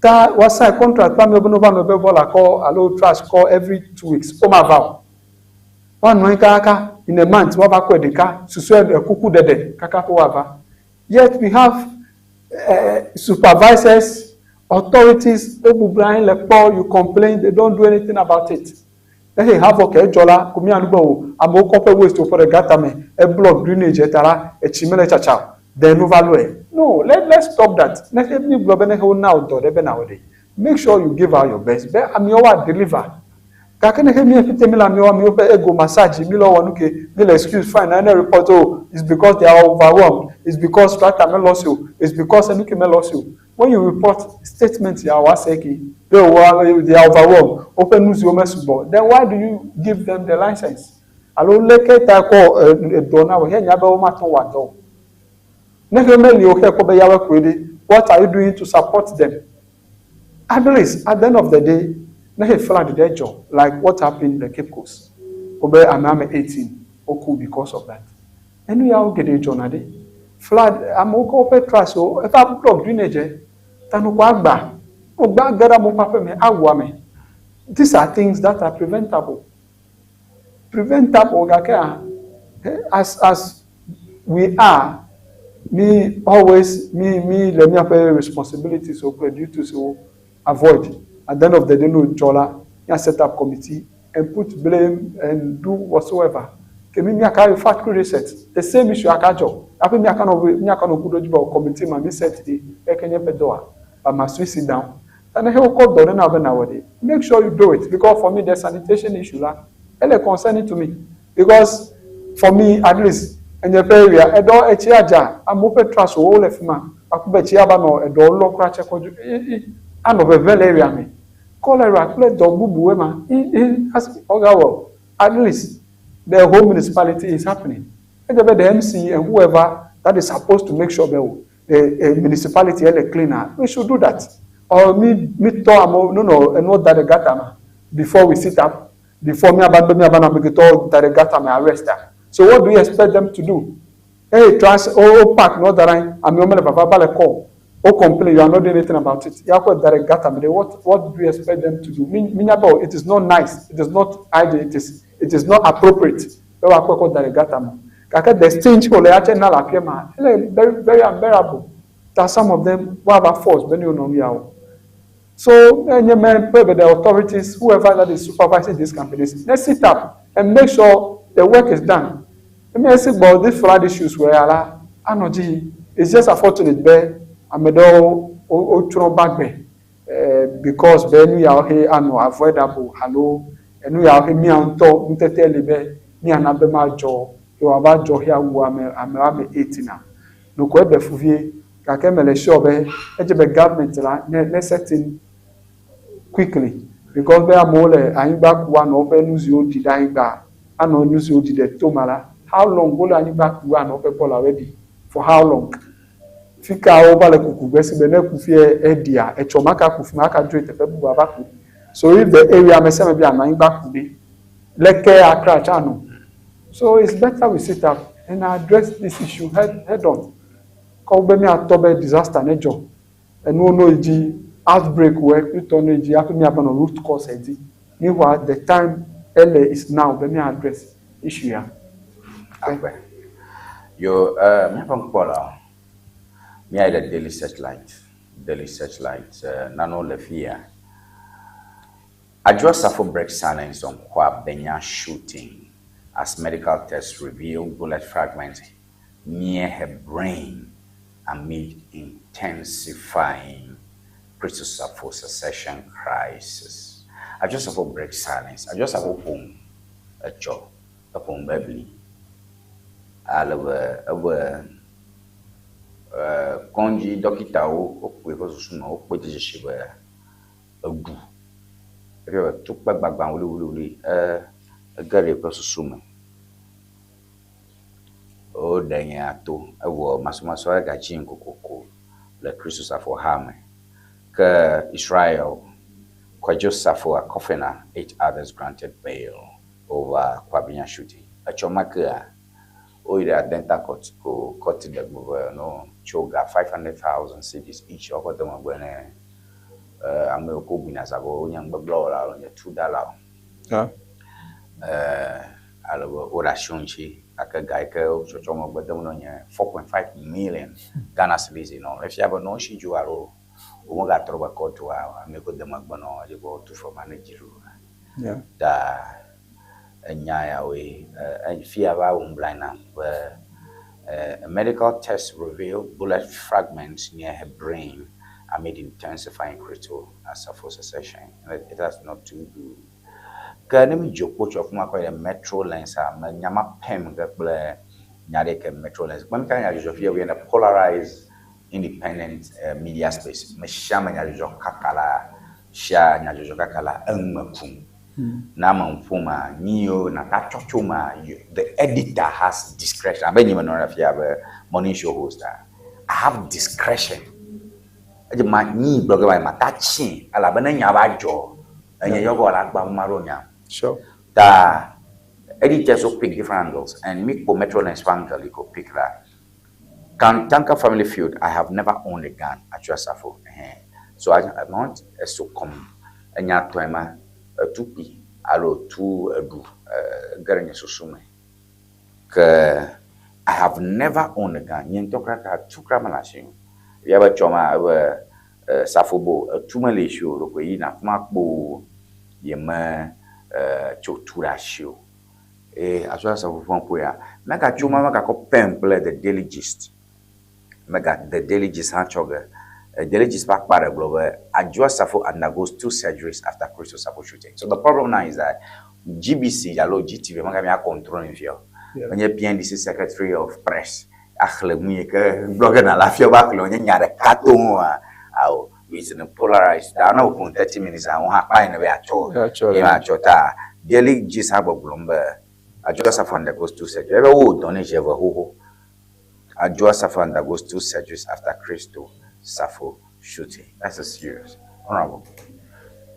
Ta wa sign contract kple amewo be ne wova nɔ be bɔla kɔ alo trash kɔ every 2 weeks wo ma va o. Woanɔ anyi kaka in a month woava kɔe ɖeka susɔe ekuku ɖeɖe kaka ƒe woava. Yet we have supervisors, authorities wobubla anyi le kpɔ you complain they don't do anything about it. Ehe havoc ke edzɔ la ko míanu be o amewo kɔ ƒe waste woƒe ɖe gutter me e block drainage eta la etsi mele tsatsa o then nu va lɔe. No, let's stop that. Ne xe mi gblɔ be ne xe wona wo dɔ ɖe be na wɔ ɖe make sure you give out your best be amewo wa deliver. Gake ne xe mi ƒete mi le amewo amewo ƒe ego massage mi le wɔ nu ke mi le excuse fine na ne report oh it's because they are overwhelmed, it's because tractor me lost you, it's because enu ke me lost you. When you report statement ya wa se ke they they are overwhelmed woƒe nu siwo me sugbɔ then why do you give them the license? Alo leke ta kɔ edɔ na wo he nya be wo ma tɔ wa dɔ. Ne xe meli o xe kpɔ be yawe koe ɖe what are you doing to support them? At least at the end of the day ne he flood ɖe dzɔ like what happened in the Cape Coast wobe ame ame 18 woku because of that. Enu yawo geɖe dzɔna ɖe. Flood amewo kɔ woƒe trash wo eva block drainage tanukɔ agba wogba ge ɖe amewo ƒe aƒe me awu ame. These are things that are preventable. Preventable gake as we are, me always me le míaƒe responsibilities wo kple duties wo avoid. At the end of the day, no dzɔ la, mía set up committee and put blame and do whatsoever. Ke mi míaka factory reset. The same issue aka dzɔ. Hafi míaka nɔ ku ɖo dzi be committee ma mi set ɖi eke nye ƒe dɔa. But must we sit down? And he will call dɔ na be na wɔ de. Make sure you do it because for me the sanitation issue la, ele concerning to me because for me at least enye ƒe area eɖɔ etsi adza amewo ƒe trash wo le fi ma akpɔ be tsi ava nɔ eɖɔwo lɔ kura tse kɔ dzo anɔ veve le area me cholera kple dɔ bubuwoe ma i as oga well at least the whole municipality is happening edze be the MC and whoever that is supposed to make sure be the municipality ele clean ah we should do that or mi tɔ amewo no nɔ enuwo da ɖe gutter ma before we sit up before miaba be miaba nɔ amegbetɔwo da ɖe gutter me arrest am so what do you expect them to do hey trans o park no da ɖe anyi amewo mele vava va le call o complain you are not doing anything about it yakɔ da ɖe gutter me ɖe what do you expect them to do mi nya be it is not nice it is not ideal it is not appropriate be woakɔe kɔ da ɖe gutter me gake the stench wòle ya tse na le aƒea ma ele very very unbearable that some of them woava force be ne wonɔ nu ya o so enye me pray be the authorities whoever that is supervising these companies let's sit up and make sure the work is done emi esi gbɔ this flood issues wɔ ya la anɔ dzi yi it's just unfortunate be ame ɖewo wotsrɔ̃ ba gbe because be nu yawo he anɔ avoidable alo enu yawo he mía ŋutɔ ŋutete li be míana be madzɔ ke wòava dzɔ he awu ame ame eight na noko ebe fu vie gake mele sure be edze be government la ne set in quickly because be amewo le anyigba ku anɔ woƒe nu siwo ɖi ɖe anyigba anɔ nu siwo ɖi ɖe tome la how long wole anyigba ku anɔ woƒe bɔlawo ɖi for how long fi ka wova le kuku gbe si be ne ku fie eɖia etsɔ ma ka ku fi ma ka dzo teƒe bubu ava ku so if the area ame sia ame bi anɔ anyigba ku ɖi leke Accra tsa no so it's better we sit up and address this issue head on kɔ be miatɔ be disaster ne dzɔ enuwo no yi dzi outbreak wɔ kplitɔ no yi dzi hafi miava nɔ root cause dzi meanwhile the time ele is now be mia address issue ya. Akpe. Yo, míaƒe ŋkpɔla, míayi ɖe Daily Searchlight. Daily Searchlight, nanewo le fi ya. Adwoa Safo break silence on Kwabenya shooting as medical tests reveal bullet fragments near her brain amid intensifying Kristo Safo succession crisis. Adwoa Safo break silence. Adwoa Safo ƒom etsɔ eƒom bebli ale be ebe kɔndzi dɔkitawo wokpɔe ƒe susu me wokpɔe dze dzesi be eɖu efia be tukpe gbagbã wluiwluiwlui ege ɖe eƒe susu me. Woɖe nya to ewɔ masɔmasɔ aɖe gatsi kokoko le Kristo Safo ha me. Ke Israel Kwadwo Safo Akofena, eight others granted bail over Kwabenya shooting. Etsɔ ma kea woyi ɖe Adenta court ko court ɖe gbe be no tso ga 500,000 cedis each woakɔ de megbe ne ame yiwo ke wobuna za be wonye nugbegblẽwɔlawo alo nye tudalawo. Ale be woɖe asi wo ŋuti gake ga yi ke wotsɔtsɔ megbe dem na wo nye 4.5 million Ghana cedis nɔ. Efia be ne wosi dzo alo womegatrɔ be court oa, ame yiwo ke de megbe na wo edze be wotu fe ma ne dziɖuɖu. Ta enya yawoe fia va wɔ nublanui nam be a medical test revealed bullet fragments near her brain amid intensifying Kristo Asafo succession. And it has not too good. Ke ne mi dzo kpo tso afi ma kɔ yi ɖe Metro Lens a me nya ma pem ke kple nya ɖe ke Metro Lens. Kpe mi ka nyadzɔdzɔ fia we in a polarized independent media space. Me sia me nyadzɔdzɔ kaka la sia nyadzɔdzɔ kaka la eŋume kum. Na ame ŋƒoma nyiwo nata tsɔtso ma the editor has discretion. Abe nye me nɔ ɖe fia be morning show host a I have discretion. Edze ma nyi gblɔ ge ma ma ta tsi elabe ne nya va dzɔ enye yɔgɔ la gba ma ɖo nya. Ta editors will pick different angles and me ko Metro Lens angle you could pick that. Kantanka family feud, I have never owned a gun. Adwoa Safo. So I want us to come. Enya tɔe ma. Etukpui alo tu eɖu ege ɖe nye susu me. Ke I have never owned a gun. Nye ŋutɔ kura tu kura mele asi o. Fia be tsɔ ma ebe safobo etu mele esi o. Ɖeko yina afi ma kpoo ye me tso tu ɖe asi o. Eye Adwoa Safo ƒe ŋku ya megatso ma megakɔ pen kple The Daily Gist. Mega The Daily Gist hã tsɔ ge. Daily Gist ƒe akpa ɖe gblɔ be Adwoa Safo undergoes two surgeries after Christo Safo shooting. So the problem now is that GBC alo GTV mega mía control ni fia o. Menye PNDC secretary of press axlẽ nu yi ke gblɔ ge nala fia be axlẽ wònye nya ɖeka to ŋu oa? Ao, it's in a polarized ta ne wòƒo nu 30 minutes hã, wò hã akpa yi ne be yeatsɔ ye matsɔ ta Daily Gist hã gbɔgblɔm be Adwoa Safo undergoes two surgeries. Ebe wowɔ dɔ nɛ zi eve xoxo. Adwoa Safo undergoes two surgeries after Christo Safo shooting. That's a serious. Honorable.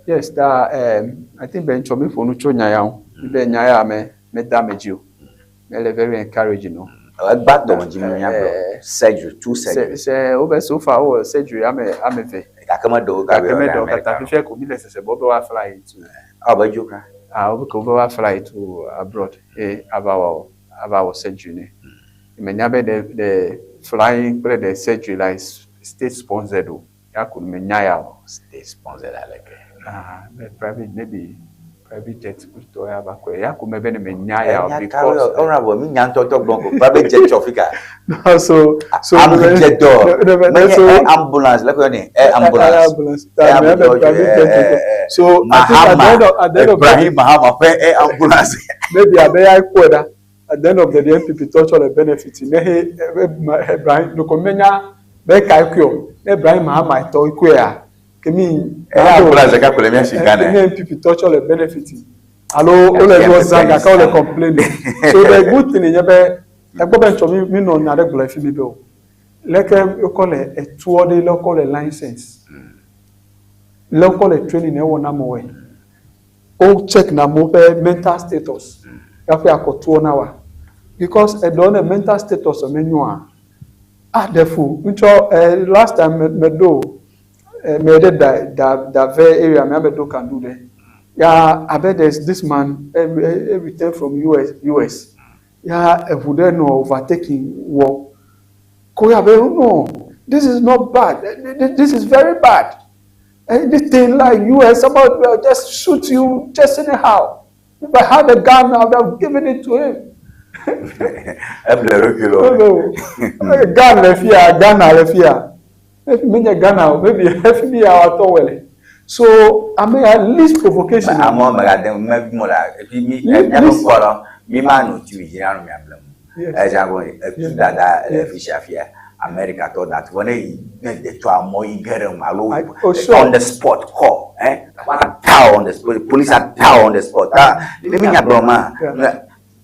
Yes, ta I think be ŋtsɔ mi ƒo nu tso nya ya ŋu. Be nya ya me meda ame dzi o. Mele very encouraging o. Egba tɔ dzi me míagblɔ. Surgery, two surgery. Se wobe so far wowɔ surgery ame ame eve. Gake meɖewo Gake meɖewo katã fifia ko mi le sese be wobe woa fly to. Ah, wobe dzo kura. Ah, wobe ke wobe woa fly to abroad eye ava wɔ ava wɔ surgery nɛ. Menya be the the flying kple the surgery la is state sponsored o. Ya ko menya ya o. State sponsored aleke? Ah, be private maybe private jet tɔ ya va kɔe. Ya ko me be ne menya ya o because. Honorable, mi nya ŋutɔ tɔ gblɔm ko private jet tsɔ fika. No, so so. Ame jet dɔ. Menye air ambulance leke yɔnɛ air ambulance. Air ambulance. So I think at the end of at the end of Ibrahim Mahama ƒe air ambulance. Maybe abe ya kpɔe ɖa. At the end of the day, NPP tɔ tsɔ le benefit ne he Ibrahim noko menya be ka ekui o. Ne Ibrahim Mahama tɔ ekuia ke mi. Air ambulance ɖeka ko le mía si Ghana. Ke mi NPP tɔ tsɔ le benefit alo wole nuɔ zã gake wole complain. So the good thing nye be egbɔ be ŋtsɔ mi mi nɔ nya ɖe gblɔ fi mi be o. Leke wokɔ le etuɔ ɖe le wokɔ le license. Le wokɔ le training ewɔ na amewoe. Wo check na amewo ƒe mental status hafi akɔ tuɔ na woa. Because eɖewo ne mental status menyoa, aɖe fu. Ŋtsɔ eh, last time me meɖo eh, me ɖe da da Dave area me ame ɖo kandu ɖe. Ya abe there's this man eh, eh, return from US US. Ya eʋu ɖe nɔ overtaking wɔ. Ko ya be no, this is not bad. This is very bad. Anything like US, somebody will just shoot you just anyhow. If I had a gun, I would have given it to him. Eble ɖokui lɔ. No, gun le fia, Ghana le fia. Efi menye Ghana o, maybe efi mi ya watɔ wele. So, ame ya least provocation. Amewo megade me mo la efi mi míaƒe ŋkɔ la mi ma nɔ TV dzi na nɔ miable mu. Edze abe etu dada le fi sia fia. America tɔ da tu vɔ ne yi ne de tɔ amewo yi ge ɖe eme alo on the spot call eh woata on the spot police ata on the spot ta ne mi nya gblɔ ma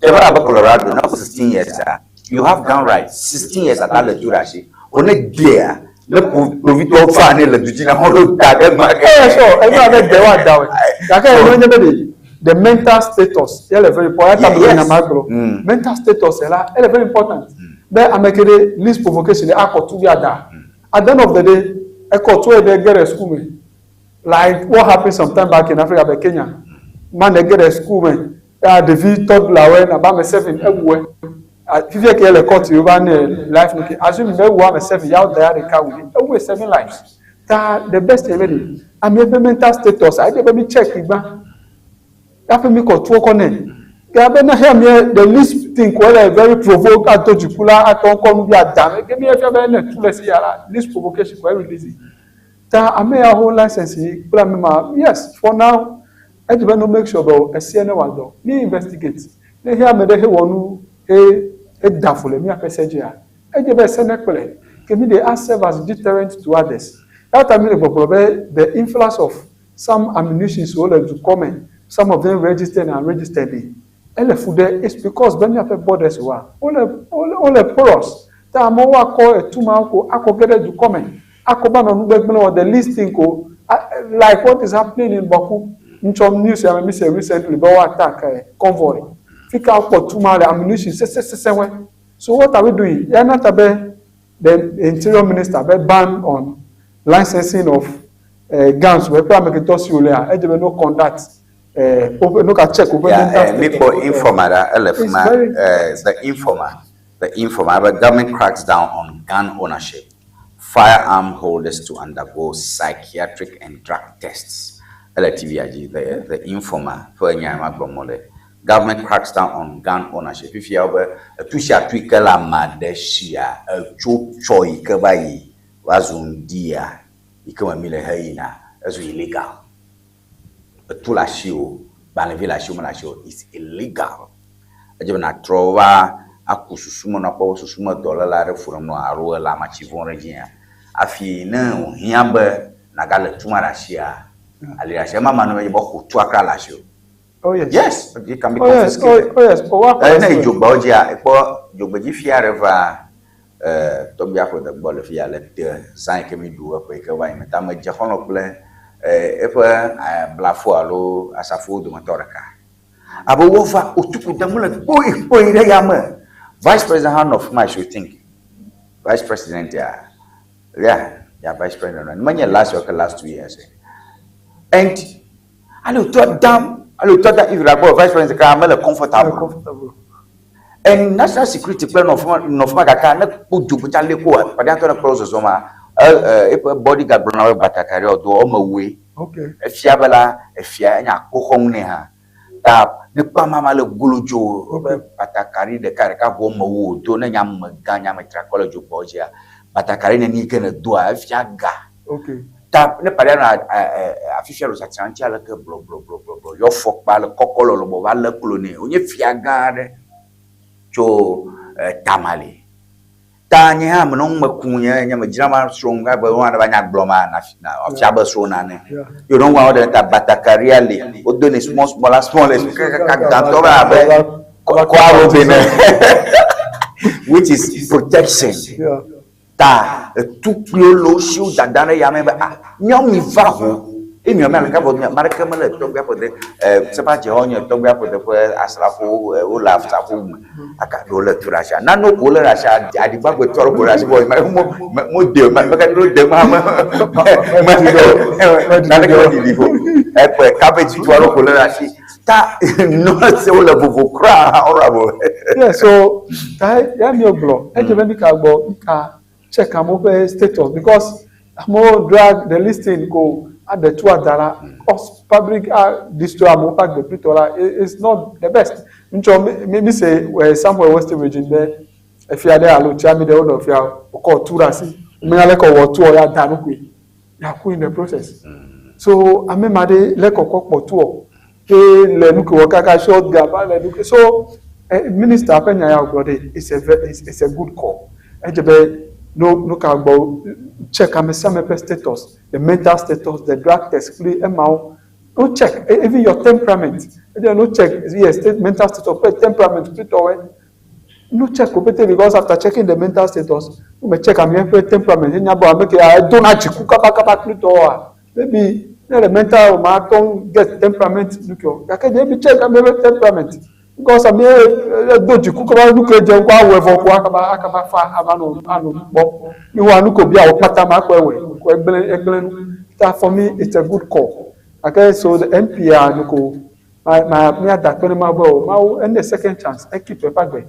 teƒe abe Colorado ne xɔ 16 years a you have gun right 16 years ata le tu ɖe asi vɔ ne dea ne kpovitɔwo fa ne le du dzi na xɔ ɖo da ɖe ma ke. Eye sure enyo abe de wa da we gake enyo nye be de the mental status ye le very important eya ta me nya ma gblɔ mental status la ele very important be ame ke ɖe least provocation ɖe akɔ tu be ada at the end of the day ekɔ tu ɖe ge ɖe school me like what happened some time back in Africa be Kenya man ɖe ge ɖe school me ya ɖevi toddler wɔe na ba ame seven ewuɛ fifia ke le court yi wova ne life no ke assume be ewu ame seven ya wo da ya ɖeka wu ewue seven lives ta the best ye be de ame ƒe mental status a edze be mi check gbã hafi mi kɔ tuo kɔ nɛ ke abe ne hea mi the least thing ko ele very provoke ato dziku la atɔ ŋkɔ nu bi ada ke mi efia be ne tu le si ya la least provocation ko e release ta ame ya ho license yi kple ame ma yes for now edze be no make sure be esia ne wa dɔ mi investigate ne hea ame ɖe he wɔ nu he eda fu le miaƒe se dzia edze be se ne kplɔe ke mi de a serve as deterrent to others eya ta mi le gbɔgblɔ be the influx of some ammunitions wo le dukɔ me some of them registered and unregistered ɖi ele fu ɖe it's because be miaƒe borders wa wole wole porous ta amewo akɔ etu ma ko akɔ ge ɖe dukɔ me akɔ ba nɔ nu gbegblẽ wɔ the least thing ko like what is happening in Bawku ŋtsɔ news ya me mi se recently be wo attack convoy fi ka wokpɔ tu ma le ammunition sesesese wɛ so what are we doing ya na ta be the interior minister be ban on licensing of guns wɔ eƒe ame ketɔ si wòlea edze be no conduct. eh, woƒe nu ka check woƒe Yeah, mental mi status. kpɔ informer ɖa ele fi It's ma. very The informer, the informer be government cracks down on gun ownership, firearm holders to undergo psychiatric and drug tests. Ele TV dzi the informer ƒe nya ma gblɔm wole. Government cracks down on gun ownership. Fifia wo be etu sia tu yi ke le ame aɖe sia etso tsɔ yi ke va yi va zu ŋdia yi ke me mi le heyina ezu illegal. Etu le asiwò, gbalẽvi le asiwò mele asiwò, it's illegal. Edze be nàtrɔ va aku susu me nɔ akpɔ be susu me dɔléle aɖe ƒo ɖem nɔ alo ele amatsi vɔ̃ ɖe dzia hafi ne wòhiã be nàgale tu ma ɖe asia, ali ɖe asi. Ema ma ne be xɔ tua kura le asiwò. Oh yes. Yes, it can be Oh yes. confiscated. Oh, oh yes. Oh, wa Ne dzogbeawo dzia, ekpɔ dzogbedzi fia ɖe va tɔgbia ƒe gbɔ le fia le te zã yi ke mi ɖu eƒe yi ke va yi me ta medze xɔlɔ̃ kple eƒe blafo alo asafowo dometɔ ɖeka. Abe wova wotuku dem le kpoyi kpoyi ɖe yame. Vice president hã nɔ fi ma I should think. Vice president ya, yeah, vice president. Menye last year ke last 2 years. And ale wòtɔ dam, ale wòtɔ dam if you like vice president ka mele comfortable. Comfortable. And national security kple nɔ fi ma gake ne kpɔ dzogbedzi ale ko kpaɖiatɔ ne kplɔ zɔzɔ ma eƒe bodyguard gblɔ na be batakari do wɔme woe. Efia be la efia enya akpoxɔnu nɛ hã. Ta ne kpɔ ama ma le golodzo eƒe batakari ɖeka ɖeka ʋu wɔme wo wòdo ne nye amegã nye ame triakɔ le dzogbɔ dzia batakari neni yi ke ne doa efia ga. Ta ne kpaɖia nɔ afifia le tsatsam ŋuti aleke blɔblɔblɔblɔ yɔ fɔkpa le kɔkɔ lɔlɔbɔ va lé klo nɛ. Wònye fia gã aɖe tso Tamale. Ta nye hã menɔ nu me kum nye nye medzra ma srɔ̃ abe wo hã va nya gblɔ ma na na fia be srɔ̃ nane. Yo ɖo ŋua wo ta batakaria li wodo ne small small la small le kaka gãtɔ be abe kɔa robe ne which is protection. Ta etukpuiwo le wo si wo dada ɖe yame be ah míawo mi va ho eye miawo mi aleke vɔ mi ame aɖeke mele tɔgbia ƒe de sepa dze xɔ nye tɔgbia ƒe de ƒe asrafowo wole asrafowo me aka ɖewo le tu ɖe asia nanewo ko wole ɖe asia aɖigbagbe tɔ ɖe ko ɖe asi vɔ me mo me mo de me me katã de ma me me naneke me ɖiɖi o ekpe cabbage tu aɖewo ko le ɖe asi ta nɔ se wole vovo kura honorable. Yeah, so ta ya mi gblɔ edze be mi ka gbɔ mi ka check amewo ƒe status because amewo drag the listing ko aɖe tu ada la cause public a destroy amewo ƒe agbe la it's not the best. Ŋtsɔ mi mi se somewhere western region be efia ɖe alo tsiami ɖe wonɔ fia wòkɔ tu ɖe asi menya leke wɔ tuɔ ya da nu koe ya ku in the process. So ame ma ɖe le kɔkɔ kpɔ tuɔ ke le nu ke wɔ kaka short gap le nu ke so minister ƒe nya ya wògblɔ ɖe it's a good call. Edze be no nu ka gbɔ check ame sia ame ƒe status, the mental status, the drug test kple emawo no check even your temperament. Edze no check yes state mental status kple temperament kple tɔwɛ no check o pete because after checking the mental status no me check ame ƒe temperament enya be ame ke ya edona dziku kabakaba kple tɔwoa maybe ne le mental ma tɔ get temperament nu ke o gake maybe check ame ƒe temperament because ame edo dziku kaba nu ke dze ŋkɔ awɔe vɔ ko akaba akaba fa ava nɔ anɔ nu kpɔ mi wɔ nu ko bia wɔ kpata ma kɔ ewɔe ko egblẽ egblẽ nu ta for me it's a good call gake so the NPR nu ko ma ma míada akpe ne Mawu be o Mawu ene second chance ekeep eƒe agbe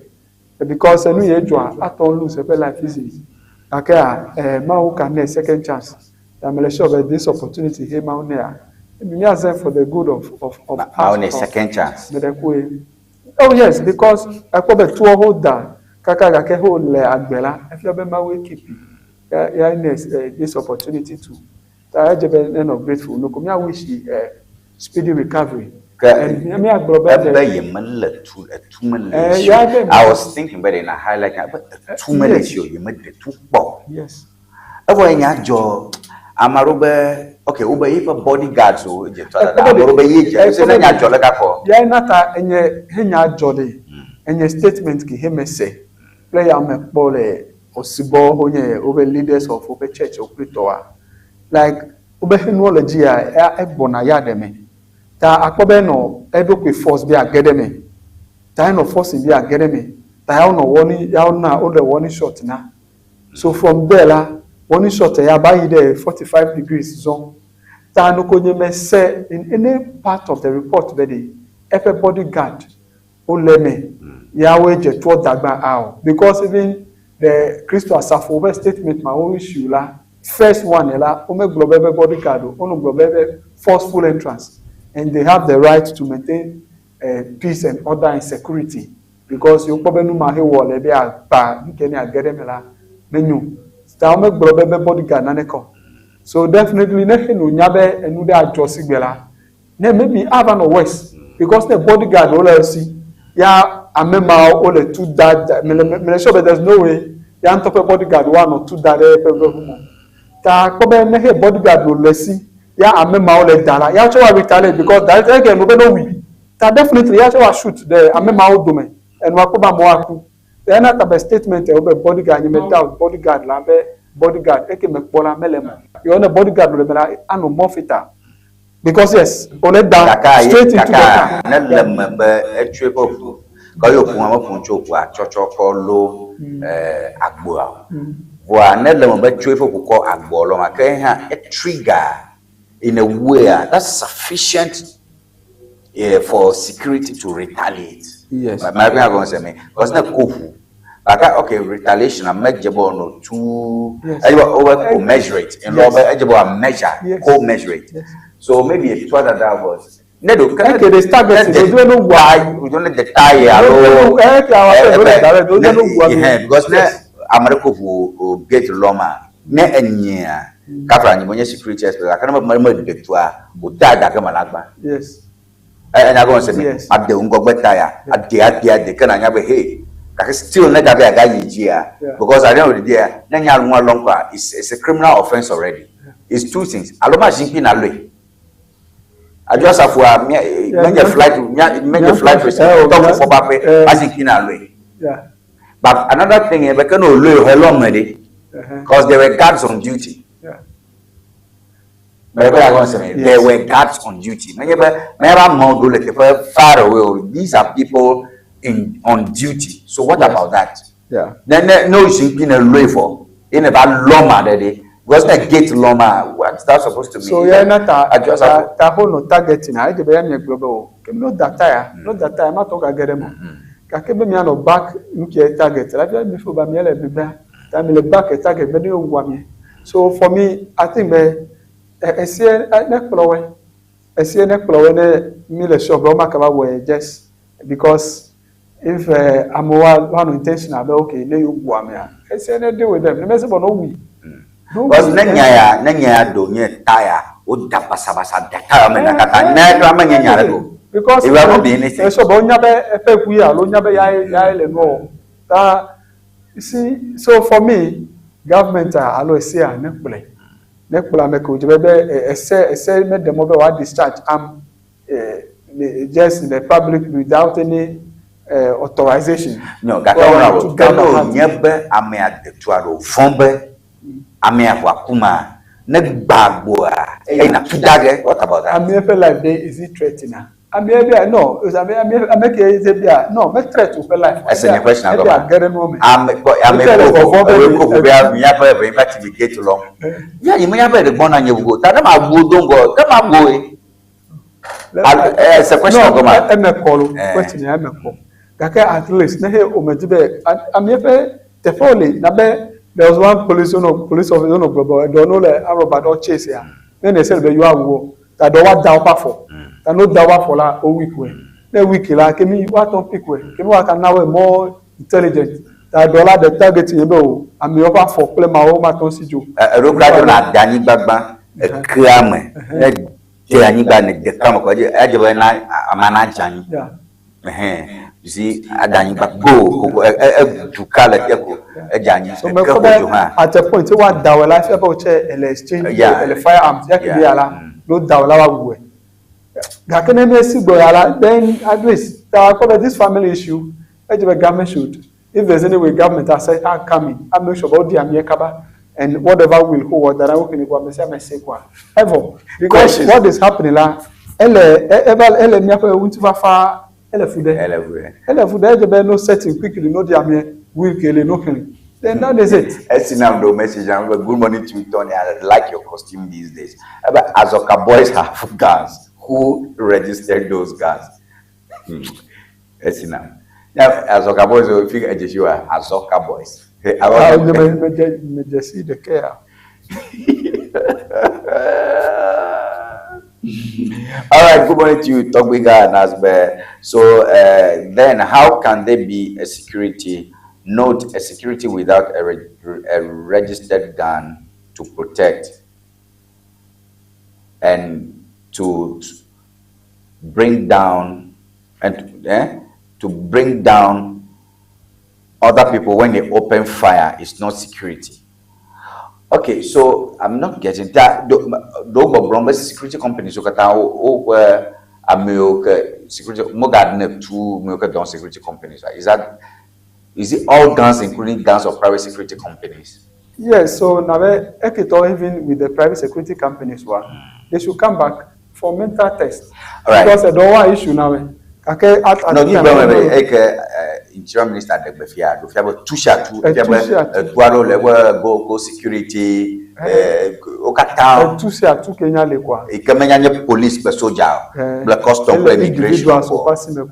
because enu ye dzɔa atɔ lose eƒe life easily gake a Mawu ka ne second chance I'm really sure that this opportunity he Mawu nea maybe míazẽ for the good of Mawu ne second chance. Meɖe oh yes, because ekpɔ be toɔ ho da kaka gake ho le agbe la efia be Mawu keep ya ya ne this opportunity to ta edze be nenɔ grateful no ko mía wish speedy recovery. Ke And míagblɔ be ebe ye mele tu etu mele si ya o. be I was thinking be na highlight ebe etu mele si o ye mede tu kpɔ. Evɔ nya dzɔ ame aɖewo be okay wobe yeƒe bodyguards o dze tɔ dada ame aɖewo be ye dze se ne nya dzɔ le kakɔ. Ya na ta enye he nya dzɔ ɖe enye statement ke he me se kple ya me kpɔ le osibɔ ho nye wobe leaders of wobe church wo kple tɔwa like wobe he nuwo le dzia ya egbɔna ya ɖe me ta akpɔ be nɔ eɖokui force be age ɖe me ta enɔ force be age ɖe me ta ya wonɔ warning ya wona wole warning shot na. So from there la warning shot ya ba yi ɖe 45 degrees zɔn. Ta nuko nye me se in any part of the report be ɖe eƒe bodyguard wo le eme ya woe dze toɔ dagba ao because even the Kristo asafo ƒe statement ma wo issue la first one la wo me gblɔ be eƒe bodyguard o wo no gblɔ be eƒe forceful entrance and they have the right to maintain uh, peace and order and security because yewo kpɔ be nu ma he wɔ le be agba nu ke ne age ɖe eme la menyo ta wo me gblɔ be eƒe bodyguard naneke o so definitely ne xe no nya be enu ɖe adzɔ si gbe la ne maybe ava nɔ worse because ne bodyguard wo le esi ya ame ma wo le tu da da mele mele sure be there is no way ya ŋutɔ ƒe bodyguard woanɔ tu da ɖe eƒe ʋu me ta kpɔ be ne xe bodyguard wo le esi ya ame ma wo le da la ya tsɔ wa retaliate because direct eke no be no wi ta definitely ya tsɔ wa shoot ɖe ame ma wo dome enua kpɔ be amewo aku ena ta be statement wo be bodyguard nye me doubt bodyguard la be bodyguard eke me kpɔ la mele me yɔ ne bodyguard le me la anɔ more fatal because yes wòle da Gake straight into the gake car. ne le me be etsoe ƒe ʋu ke ye ʋu me ƒom tso ʋua tsɔtsɔ kɔ lo eh, agboa o. Vɔa ne le me be tsoe ƒe ʋu kɔ agboa lɔ ma ke hã e trigger in a way ah, that's sufficient eh, for security to retaliate. Yes. Ma ma gɔme se me because ne ko ʋu gake okay retaliation ame dze be wònɔ too Yes. edze be wobe co-measurate in law be edze be wòa measure Yes. co-measurate. Yes. So maybe etua dada was ne do ke Eke de target ne o de no ta o ne de ta ye alo No, eke awa fɛ o de direct o de no wua mi. eh, because ne ame ɖe ko ʋu o gate lɔ ma ne enyia kafra anyi menye security expert gake ne me me de tua o ta gake me la gba Yes. enya gɔme se mi Yes. ade ŋgɔgbe ta ya ade ade ade ke na nya be hey gake still ne gabe aga yi dzia Yeah. because at the end of the day ne nya nua lɔm kɔa it's it's a criminal offence already it's two things alo ma zikpui na lɔe adzɔ asafoa mia menye flight mia menye flight risk Eh, oh, tɔ fofo ba ƒe eh. ma zikpui na lɔe Yeah. but another thing ye be ke ne o lɔe he lɔ me ɖe Uh-huh. because there were guards on duty. Yeah. But I gonna say, Yes. there were guards on duty. Menye be menye be amewo ɖo le teƒe far away o. These are people in on duty. So what Yes. about that? Yeah. Ne ne ne o zikpui ne lɔe vɔ ye ne va lɔ ma ɖe ɖe because ne gate lɔ ma what's that supposed to mean? So ya na ta Adzɔ ta asafo. ta ho no target na edze be ya mie gblɔ be o ke no data ya no data ya ma tɔ gage ɖe me gake be mianɔ back nuke target la fia mi fo ba mie le megbea ta mi le back target be ne yewo wua mie so for me I think be ɛ esie ne kplɔ wɔe esie ne kplɔ wɔe ne mi le sure be wo ma kaba wɔe just because if uh, amewo wa woanɔ intentional be okay ne yewo wua mea esie ne deal with them ne mese bɔ no wui. No Because wui. ne nya ya ne nya ya do nye ta ya o da basabasa da ta ya me na kata ne kura menye nya ɖe o. because It will not be anything. so but onya be efe ʋu ya alo onya be ya ya le nu o ta you see so for me government a alo ese a ne kplɔe ne kplɔ ame ke o dze be be eh, ese ese me ɖe mɔ be wa discharge arm eh, just in the public without any uh, authorization. No, gake Well, wɔna to o ke gather ne o heart. nye be amea de tua ɖo vɔ̃ be amea ʋua kuma ne gba agboa eye na tu da ge what about that? Ame ƒe life dey is it threatening ah ame bia no ame ame ame ke ze bia no me threat o ƒe life. Ɛsɛ nye question Ebia agɔma. ge ɖe nua me. Ame kpɔ ame Ete le ko vɔvɔ̃ be ƒo ko ɖe- ƒo be míaƒe eve va ti gate lɔ. Mía nyi míaƒe ɖe gbɔna nye ʋu o ta ne ma gbo do ŋgɔ ne ma gbo ye. Al- eh, Ɛsɛ question no agɔma. eme kɔ lo Eh. question ya eme kɔ gake at least ne he o me di be a- ame ƒe teƒe wo le na be there was one police ono police officer ono gblɔ be eɖewo no le arɔba ɖewo chase ya ne ne se le be yewoa wu wo ta ɖewo wa da woƒe afɔ ta ne wo da woƒe afɔ la wo weak wɔe ne weak la kemi woatɔ pick wɔe kemi woaka na wɔe more intelligent ta ɖewo la ɖe target nye be o amewo ƒe afɔ kple mawo matɔ si dzo. Eɖo kura do na de anyigba gbã ekea me ne de anyigba ne de kea me kɔ edze edze be na amea na dze anyi. Yeah. Ɛhɛn you see ada anyigba go ko ɛ ɛ edu ka le te ko edze anyi So eke me kɔ ƒo be dzo hã. at a point wa da wɔ la fia be wotse ele exchange Yeah. ele firearms ya Yeah. ke ya la no da wɔ la wa wu gake ne mi esi gbɔ ya la then at least ta kɔ be this family issue edze be government should if there's any way government asɛ ah come in ah make sure be wodi ameɛ kaba and whatever will hold wɔ da na wo kene ko ame sia ame se koa ɛvɔ because Questions. what is happening la ele ɛ eva ele miaƒe ŋutifafa ele fu ɖe Ele fu ɖe. ele fu ɖe edze be no setting quickly no di ameɛ will kele no kele. Then that is it. Esinam do message am good morning to you, Tony. I like your costume these days. But Azoka boys have guns. Who registered those guns? Esinam. Now, Azoka boys will figure Joshua Azoka boys. Ah, me me si ɖeke ya. All right, good morning to you, Togbiga and Asbe. So then, how can there be a security? Note a security without a registered gun to protect and to bring down and to bring down other people when they open fire is not security. Okay, so I'm not getting that. Do security company so kata o o security mo garden two mo don security companies. Is that is it all guns, including guns of private security companies? Yes, so now Ekito, even with the private security companies, they should come back for mental test. All right. Because the one issue now. Okay, at no, give me interior minister de gbefia, do fia be tusha tu, fia be tuaro le go go security, o kata. Tusha tu Kenya le kwa. E kemenya nye police be soldier, be custom, be immigration,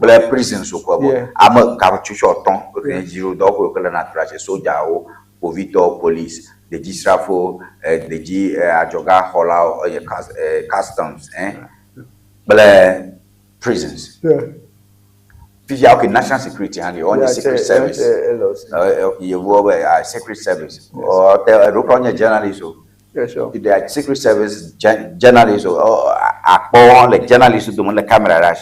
be prison so kwa. Am ka tusha oton, o ke jiro do ko ke na trace soldier o, povito police, de jisrafo, de ji ajoga hola customs, be prisons. Yeah. Okay, national security and you on the secret service. You were secret service. Or the journalist. Yeah, sure. The secret service journalists or like journalists do the camera rush.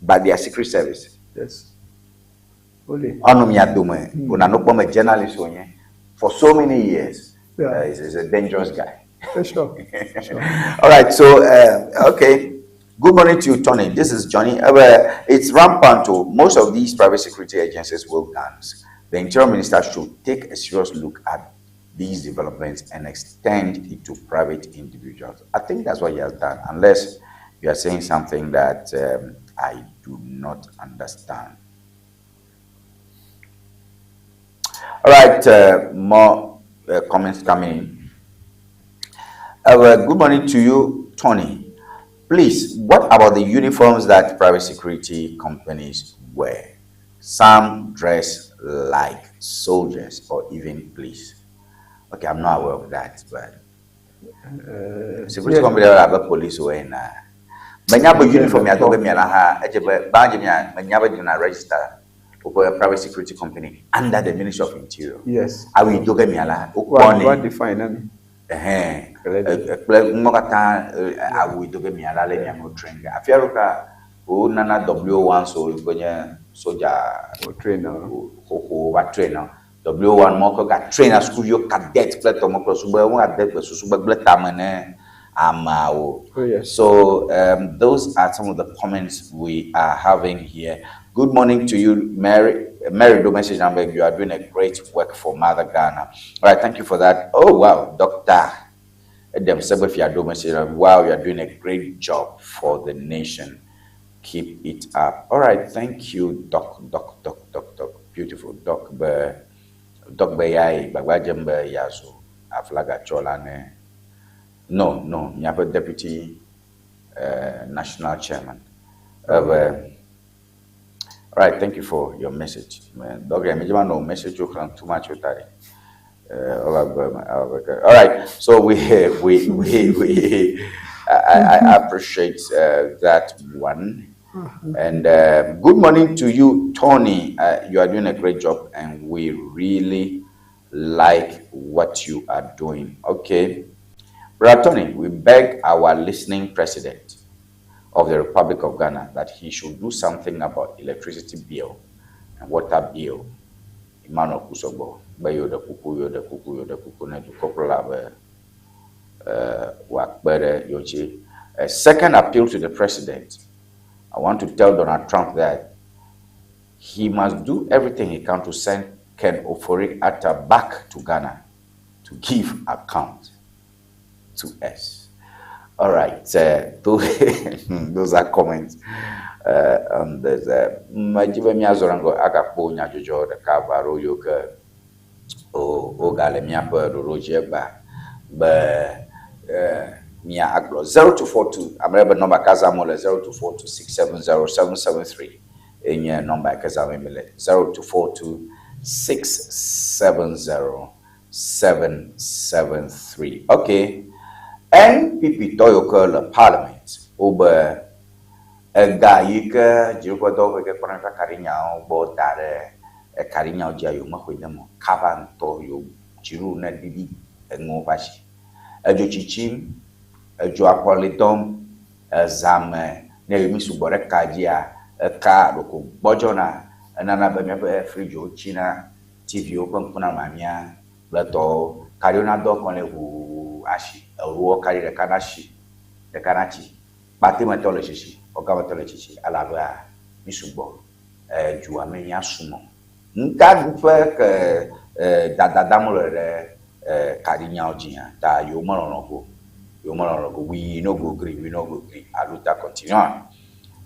But they are secret service. Yes. Only. Journalist for so many years. Yeah. He's a dangerous guy. Yeah, sure. Sure. All right, so okay. Good morning to you, Tony. This is Johnny. It's rampant. Most of these private security agencies will guns. The interior minister should take a serious look at these developments and extend it to private individuals. I think that's what he has done, unless you are saying something that I do not understand. All right, more comments coming in. Good morning to you, Tony. Please, what about the uniforms that private security companies wear? Some dress like soldiers or even police. Okay, I'm not aware of that, but security company have a police wear na. Manya uniform ya dobe mi ha, ejebe ba manya na register for a private security company under the Ministry of Interior. Yes. I will dobe mi ala. What define them? Awi W1 so soldier trainer trainer W1 mo ka trainer school yo cadet So those are some of the comments we are having here. Good morning to you, Mary. Mary, do message number. You are doing a great work for Mother Ghana. All right, thank you for that. Oh wow, Doctor Adam Sebefia, wow, you are doing a great job for the nation. Keep it up. All right, thank you, Doc, Doc, Doc, Doc, Doc. Beautiful, Doc. Be, Doc Be Yai, Bagwajembe Yazo, Aflaga Cholane. No, no, Nyapa Deputy National Chairman. All right, thank you for your message. Man, dog, I no message you can too much with that. All right, so I appreciate that one. And good morning to you, Tony. You are doing a great job, and we really like what you are doing. Okay, Brother Tony, we beg our listening president of the Republic of Ghana that he should do something about electricity bill and water bill. Emmanuel Kusogbo, A second appeal to the president. I want to tell Donald Trump that he must do everything he can to send Ken Ofori-Atta back to Ghana to give account to us. All right, those are comments. There's a Majibe Miazorango Agapo Nyajojo the Kavaro Yoke O wogale míaƒe ɖoɖo dzi egbea be mía agblɔ 0242 ame ɖe be nɔmba ka zãm wole 0242 670 773 enye nɔmba yi ke zãm míle 0242 670 773. Ok NPP tɔ yiwo ke le parliament wobe ega yi ke dziɖuƒedɔwɔƒe yi ke kpɔna míaƒe akaɖinyawo gbɔ da ɖe ekaɖinyawo dzia yewo mexɔe de eme o. Kaba ŋutɔ yewo dziɖuɖu ne ɖiɖi enuwo ƒe asi. Edzo tsitsim, edzo akɔli dɔm, eza me ne yewo mi sugbɔ ɖe ka dzia, eka ɖeko gbɔdzɔna, enana be míaƒe fridgewo tsina, TV-wo ƒe ŋku nanɔ anyia kple etɔwo. Kaɖiwo nadɔ kɔ nɛ ʋuu asi, eŋuwo kaɖi ɖeka nasi, ɖeka natsi. Kpatemetɔ le tsitsi, xɔgametɔ le tsitsi elabea mi sugbɔ edua me mía sumɔ. Ŋkaɖuƒe ke dada dam wole ɖe kaɖinyawo dzi hã ta yewo melɔlɔ go, yewo melɔlɔ go. We no go gree, we no go gree. Aluta continua.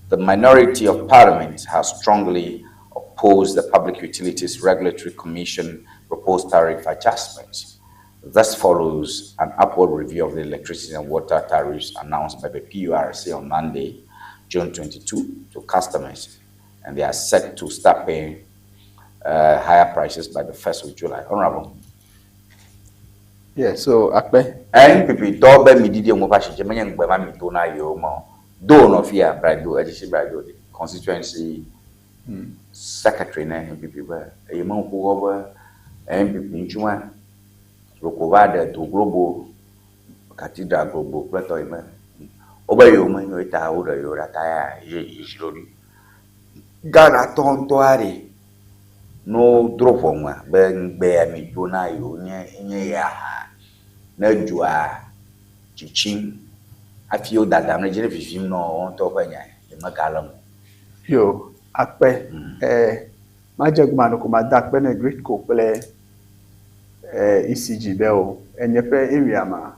The minority of parliament has strongly opposed the Public Utilities Regulatory Commission proposed tariff adjustments. This follows an upward review of the electricity and water tariffs announced by the PURC on Monday, June 22, to customers, and they are set to start paying higher prices by the 1st of July. Honorable. Yeah, so akpe. NPP tɔ be mi didi ŋu ƒe asitse menye ŋugbe ma mi do na yewo me o. Do nɔ fia Braido, edzesi Braido ɖi, constituency secretary na NPP be eye me ŋku wɔ be NPP ŋutsu ma ɖeko va ɖe do globo cathedral globo kple tɔ yi me. Wobe yewo me nyo ta woɖe yewo ɖa ta ya ye ye dzi ɖoɖi. Ghana tɔ ŋutɔ aɖe ne wodro ʋɔnua be ŋugbe ya mi do na yewo nye nye ya ne dzoa tsitsim hafi wo dadam ɖe edzi ne vivim nɔ wo ŋutɔ ƒe nya ye megale eme o. Yo, akpe. Eh, madze gɔme ɖeko mada akpe ne Gridco kple eh, ECG be o. Enye ƒe area ma,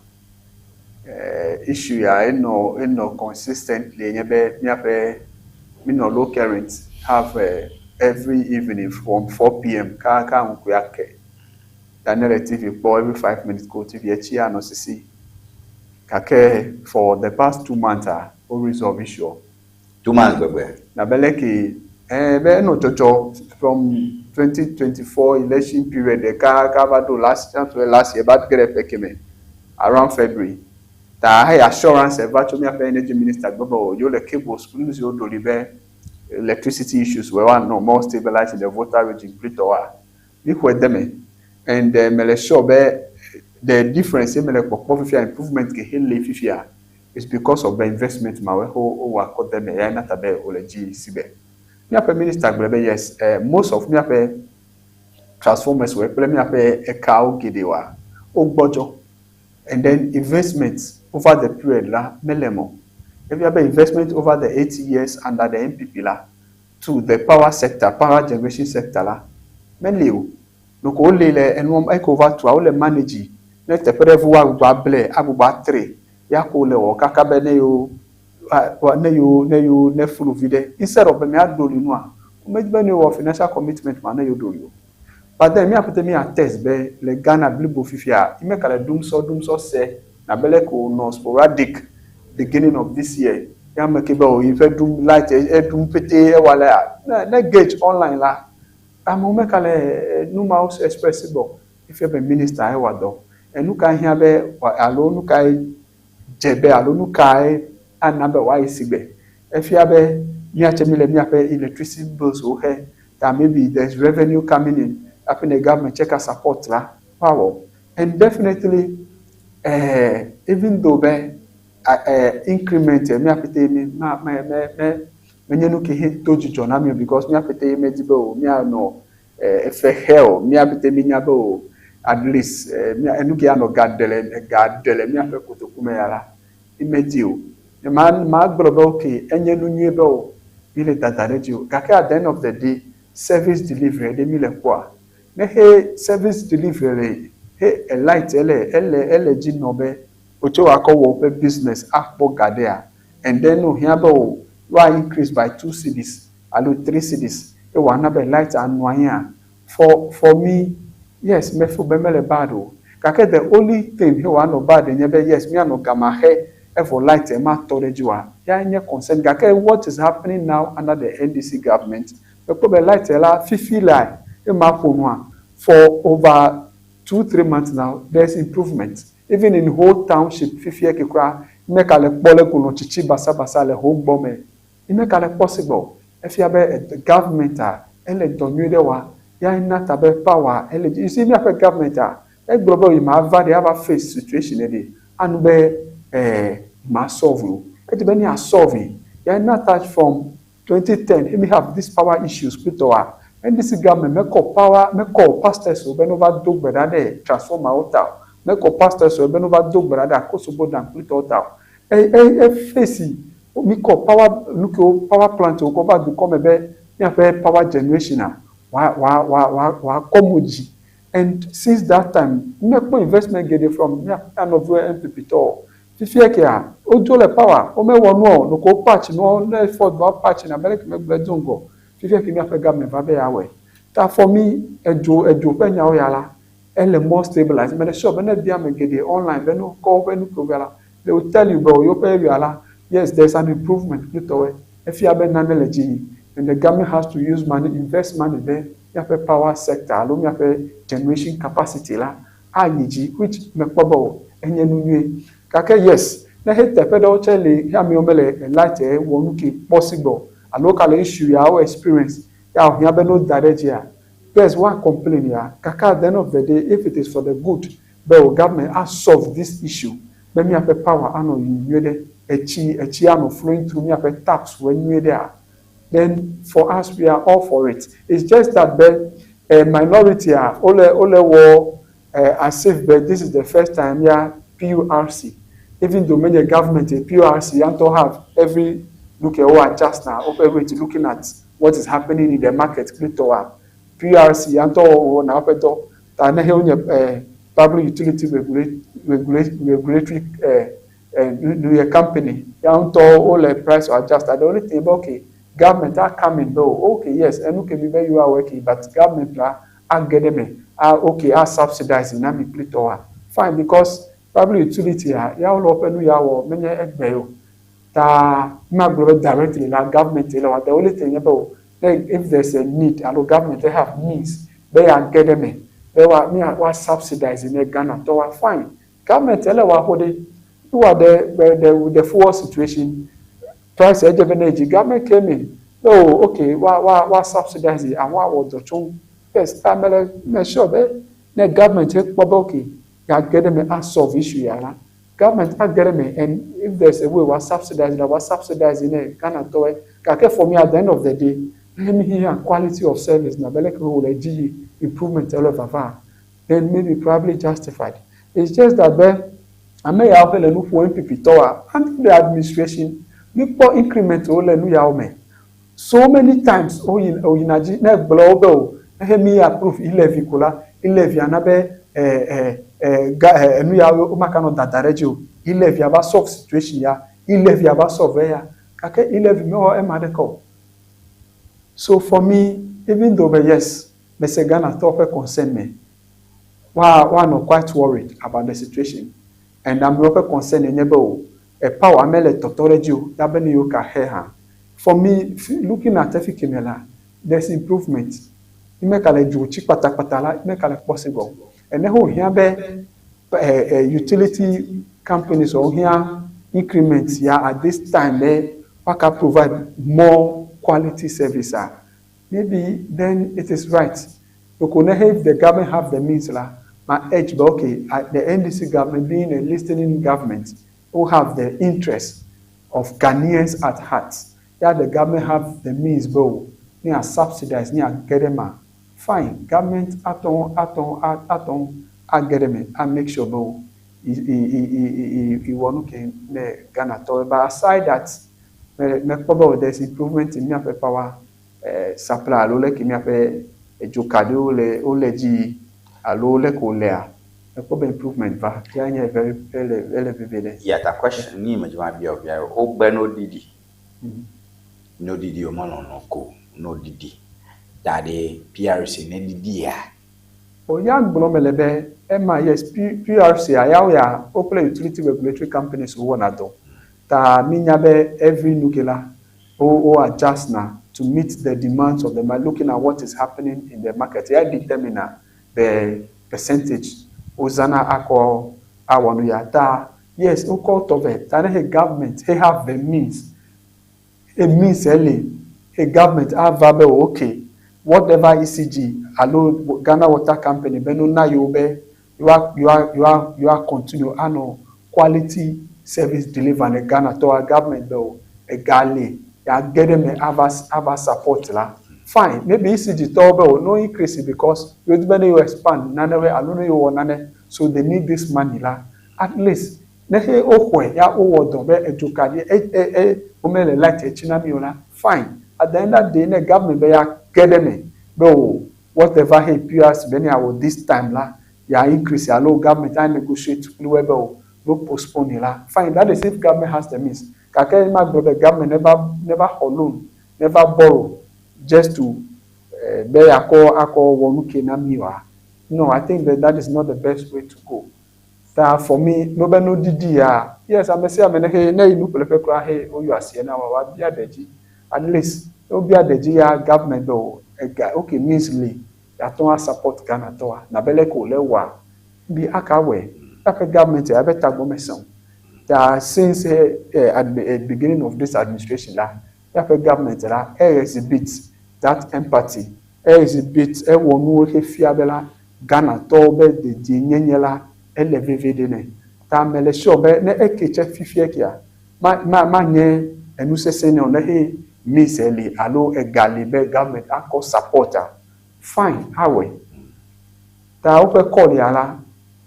eh, issue ya enɔ enɔ consistently enye be míaƒe minɔ low current have every evening from 4 p.m. kaka ŋku ya ke. Ta ne le TV kpɔ every 5 minutes ko TV etsi anɔ sisi. Gake for the past 2 months a, wo resolve issue. 2 months gbegbe. Na be leke be enɔ dzɔdzɔ from 2024 election period ɖeka ka va ɖo last last year ba ge ɖe ƒe keme around February. Ta he assurance va tso míaƒe energy minister gbɔ be o yewo le cables kple nu siwo ɖo ɖi be electricity issues wɔ woanɔ more stabilized in the Volta region kple tɔwoa. Mi xɔe de me and mele sure be the difference ye mele kpɔkpɔ fifia, improvement ke he le fifia is because of the investment ma wo wowɔ akɔ de me ya na ta be wòle dzi si be. Míaƒe minister gblɔ be yes, most of míaƒe transformers wɔ kple míaƒe ekawo geɖewoa wogbɔdzɔ and then investment over the period la mele me o. Efia be investment over the 8 years under the NPP la to the power sector, power generation sector la meli o. Ɖeko wole le enua eke wova tua wole manage ne teƒe ɖe vu woagbugbɔ able agbugbɔ atre ya ko wole wɔ kaka be ne yewo ne yewo ne yewo ne flu vi ɖe instead of be miaɖo li nua womedi be ne yewɔ financial commitment ma ne yewo ɖo li o. But then míaƒete mi attest be le Ghana blibo fifia imeka le dumsɔ dumsɔ se abe leke wònɔ sporadic beginning of this year ya me ke be o yi ƒe ɖum light eɖum pete ewɔ alea ne ne gauge online la amewo meka le nu mawo express gbɔ efia be minister ewɔ dɔ enu ka hiã be alo nu kae dze be alo nu kae ana be wòayi sigbe efia be míatse mi le míaƒe electricity bills wo xe ta maybe there is revenue coming in hafi ne government check support la woawɔ and definitely even though be increment míaƒete mi ma me me me menye nu ke he do dzidzɔ na mi o because míaƒete medi be o míanɔ efe xe o míaƒete mi nya be o at least enu ke anɔ ga ɖe le ga ɖe le míaƒe kotoku me ya la medi o ma ma gblɔ be okay enye nu nyui be o mi le dada ɖe dzi o gake at the end of the day service delivery ɖe mi le kpɔa ne he service delivery le he light ele ele ele dzi nɔ be wotso akɔ wɔ woƒe business akpɔ ga ɖea and then o hiã be o woa increase by 2 cedis alo 3 cedis eye wòana be light anɔ anyia for me. Yes, me feel be mele bad o. Gake the only thing he wòanɔ bad nye be yes, míanɔ gama xe evɔ light ma tɔ ɖe edzi oa, ya nye concern. Gake what is happening now under the NDC government, mekpɔ be light la fifi lae ema ƒo nua for over 2, 3 months now, there is improvement. Even in whole township fifia ke kura meka le kpɔ le ko nɔ tsitsi basabasa le ho gbɔ me. Meka le possible. Efia be government a ele dɔ nyui ɖe wa ya na ta be power ele dzi. You see, míaƒe government a egblɔ be yi ma va ɖe ava face situation ɖe anu be ma solve o. Edi be mía solve ya na ta from 2010 we have this power issues kpetɔ a NDC government mekɔ power, mekɔ pastors o be no va do gbe ɖa ɖe transformer wo ta o, mekɔ pastors o be no va do gbe ɖa ɖe Akosombo Dam kpetɔwo ta o. E e e face mi kɔ power nukewo power plant wo kɔ va dukɔ me be míaƒe power generation a wa wa wa wa wa kɔ mo dzi. And since that time mekpɔ investment geɖe from mía nɔviwo NPP tɔ fifia kea wodzo le power womewɔ nuɔ o noko patch nuɔ ne effort va patch na be leke megblɔe do ŋgɔ fifia ke míaƒe government va be yeawɔe. Ta for me, edzo edzo ƒe nyawo ya la ele more stabilized. Mele sure be ne bia ame geɖe online be ne wokɔ woƒe nukewo via la, they will tell you be yewoƒe area la, yes, there is an improvement kpletɔwoe. Efia be nane le dzi yim and the government has to use money, invest money be míaƒe power sector alo míaƒe generation capacity la ayi dzi, which mekpɔ be o enye nu nyui. Gake yes, ne he teƒe ɖewo tse li he amewo mele light wɔ nu ke possible alo ka le issue ya wo experience ya wòhiã be no da ɖe dzia, yes, wa complain ya. Gake at the end of the day, if it is for the good be o government a solve this issue be míaƒe power anɔ yi nyuie ɖe, etsi etsi anɔ flowing through míaƒe taps wɔ nyuie ɖea, then for us, we are all for it. It's just that be a minority a wole wɔ as if be this is the first time ya PURC, even though menye government a PURC ya ŋutɔ have every look at wo adjust na woƒe rate looking at what is happening in the market kpletɔa. PURC ya ŋutɔ wɔ na woƒe dɔ ta ne he wonye public utility regulatory nu yɛ company ya ŋutɔ wole price adjust. The only thing be okay, government are coming be okay, yes, enu ke mi be you are working, but government la age ɖe me ah okay, a subsidize na mi kpletɔa, fine, because public utility a ya wole woƒe nu ya wɔ menye egbe o ta magblɔ be directly la government le wa. The only thing nye be o if there is a need alo government have means be ya ge ɖe me be wa mia wa subsidize ne Ghana tɔ wa, fine, government ele wa ƒo ɖe wa the fuel situation price edze be ne dzi, government came in be o okay, wa subsidize àwọn awɔ dɔ tso. Yes, ta mele me sure be ne government kpɔ be okay, ya ge ɖe me a solve issue ya la, government age ɖe me and if there is a way wa subsidize la, wa subsidize ne Ghana tɔwoe. Gake for me, at the end of the day, let me hear quality of service na be leke wòle dzi yi improvement ele vava, then maybe probably justified. It's just that be ame yawo ƒe le nu ƒo NPP tɔwoa under the administration mi kpɔ increment wo le nu yawo me so many times oyina dzi ne gblɔ wo be o ehe mi approve e-levy ko la, e-levy ana be ɛ ɛ ɛ ga ɛ enu yawo womaka nɔ dada ɖe dzi o, e-levy ava solve situation ya, e-levy ava solve eya, gake e-levy mewɔ ema ɖeke o. So for me, even though be yes, mese Ghana tɔwo ƒe concern me wa woanɔ quite worried about the situation and amewo ƒe concern nye be o e power mele tɔtɔ ɖe dzi o ya be ne yewo ka xe hã, for me, looking at efi keme la, there's improvement ime ka le dzo tsi kpatakpata la ime ka le possible ene ho hiã be utility companies wo hiã increment ya at this time be waka provide more quality service ah, maybe then it is right. Because if the government have the means la, my edge, but okay, the NDC government being a listening government who have the interest of Ghanaians at heart, yeah, the government have the means, but they are subsidized, they are get them fine. Government aton aton aton get them and make sure but he want okay Ghana to. But aside that, me me there's improvement in me power supply alo leke míaƒe edzokaɖi wole wole dzi alo leke wolea mekpɔ be improvement va ya nye very ele veve ɖe. Yata question ni me dzima bia bia wogbe no ɖiɖi no ɖiɖi wo melɔlɔ ko no ɖiɖi da ɖe PURC ne ɖiɖia. O ya gblɔ mele be ema yes P PRC a yawo ya wo kple utility regulatory companies wo wɔna dɔ. Ta mi nya be every nu ke la wo wo adjust na to meet the demands of the market looking at what is happening in the market ya determine na the percentage wo zãna akɔ awɔ nu ya. Ta yes wokɔ wotɔ vɛ ta ne he government he have the means he means ele he government ava be o okay whatever ECG alo Ghana Water Company be no na yewo be yewoa yewoa yewoa yewoa continue anɔ quality service deliver ne Ghana tɔwoa government be o ega li yeage ɖe eme ava ava support la fine maybe ECG tɔwo be o no increase because yewo di be ne yewo expand nanewoe alo ne yewo wɔ nane so they need this money la at least ne xe woxɔe ya wowɔ dɔ be edzokaɖi e e e womele light tsi na mi o la fine at the end of the day ne government be ya ge ɖe eme be o whatever he PRC be ne yeawɔ this time la ya increase alo government a negotiate kpli woe be o no postpone la fine that is if government has the means gake magblɔ be government neva neva xɔ loan neva borrow just to eh, be yeakɔ akɔ wɔ nu ke na mi oa no I think that that is not the best way to go. Ta for me no be no didi ya yes ame sia ame ne he ne yi nuƒleƒe kura he woyɔ asie na wa woabia ɖe dzi at least ne wobia ɖe dzi ya government be o ega okay means li yeate ŋu a support Ghana tɔwa nabe leke wòle wɔa bi aka wɔe eƒe government ya eƒe tagbɔ mesẽ o ta since eh, eh, at the eh, beginning of this administration la eƒe government la e exhibit that empathy e exhibit ewɔ nuwo xe fia be la Ghanatɔwo be dedienyenye la ele veviɖe nɛ. Ta mele sure be ne eke tse fifia kea, ma ma manye enu sesẽ nɛ o ne xe means li alo ega li be government akɔ support a, fine awɔe. Ta woƒe call ya la,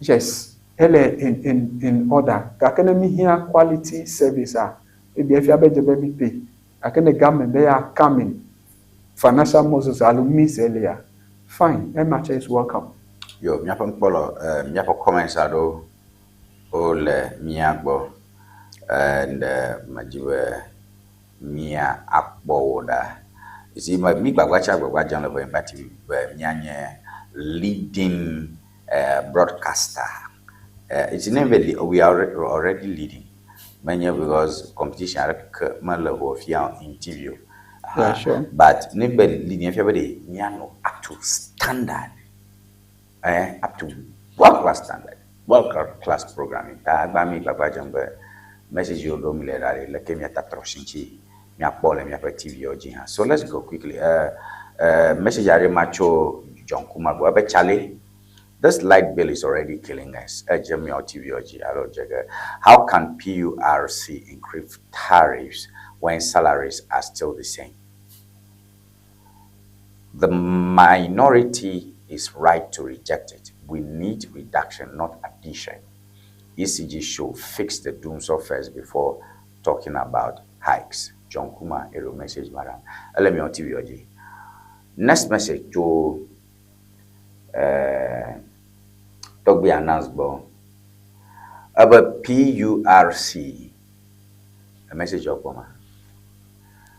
yes, ele in in in order. Gake ne míhiã quality service a, maybe efia be edze be mí pay. Gake ne government be ya come in financial muscles alo means lia, fine, ema tse is welcome. Yo, míaƒe nukpɔlɔ, eh, míaƒe comments aɖewo wole mía gbɔ and eh, medzi be mía akpɔ wo ɖa. You see, me mí gbagba tsi agbagba dzem le Ʋenyigba TV be míanye leading uh, broadcaster. It's not be we are already leading. Menye because competition aɖeke mele ʋɔ fia in TV o. Yeah, sure. But ne be leading fia be ɖe míanɔ up to standard. Eh, up to world class standard, world class programming. Ta agba mi gbagba dzem be message yiwo ɖom mi le ɖa ɖe leke míata trɔ si ŋuti míakpɔ le míaƒe TV wo dzi hã. So let's go quickly. Message aɖe ma tso John Kuma gbɔ ebe Charlie, this light bill is already killing us. Edze míawo TV wo dzi alo dze ge. How can PURC increase tariffs when salaries are still the same? The minority is right to reject it. We need reduction, not addition. ECG should fix the dumsor first before talking about hikes. John Kuma, ero message madam. Ele mi on TV oji. Next message to Togbe announce gbɔ. Ebe PURC. A message ọkpọ ma.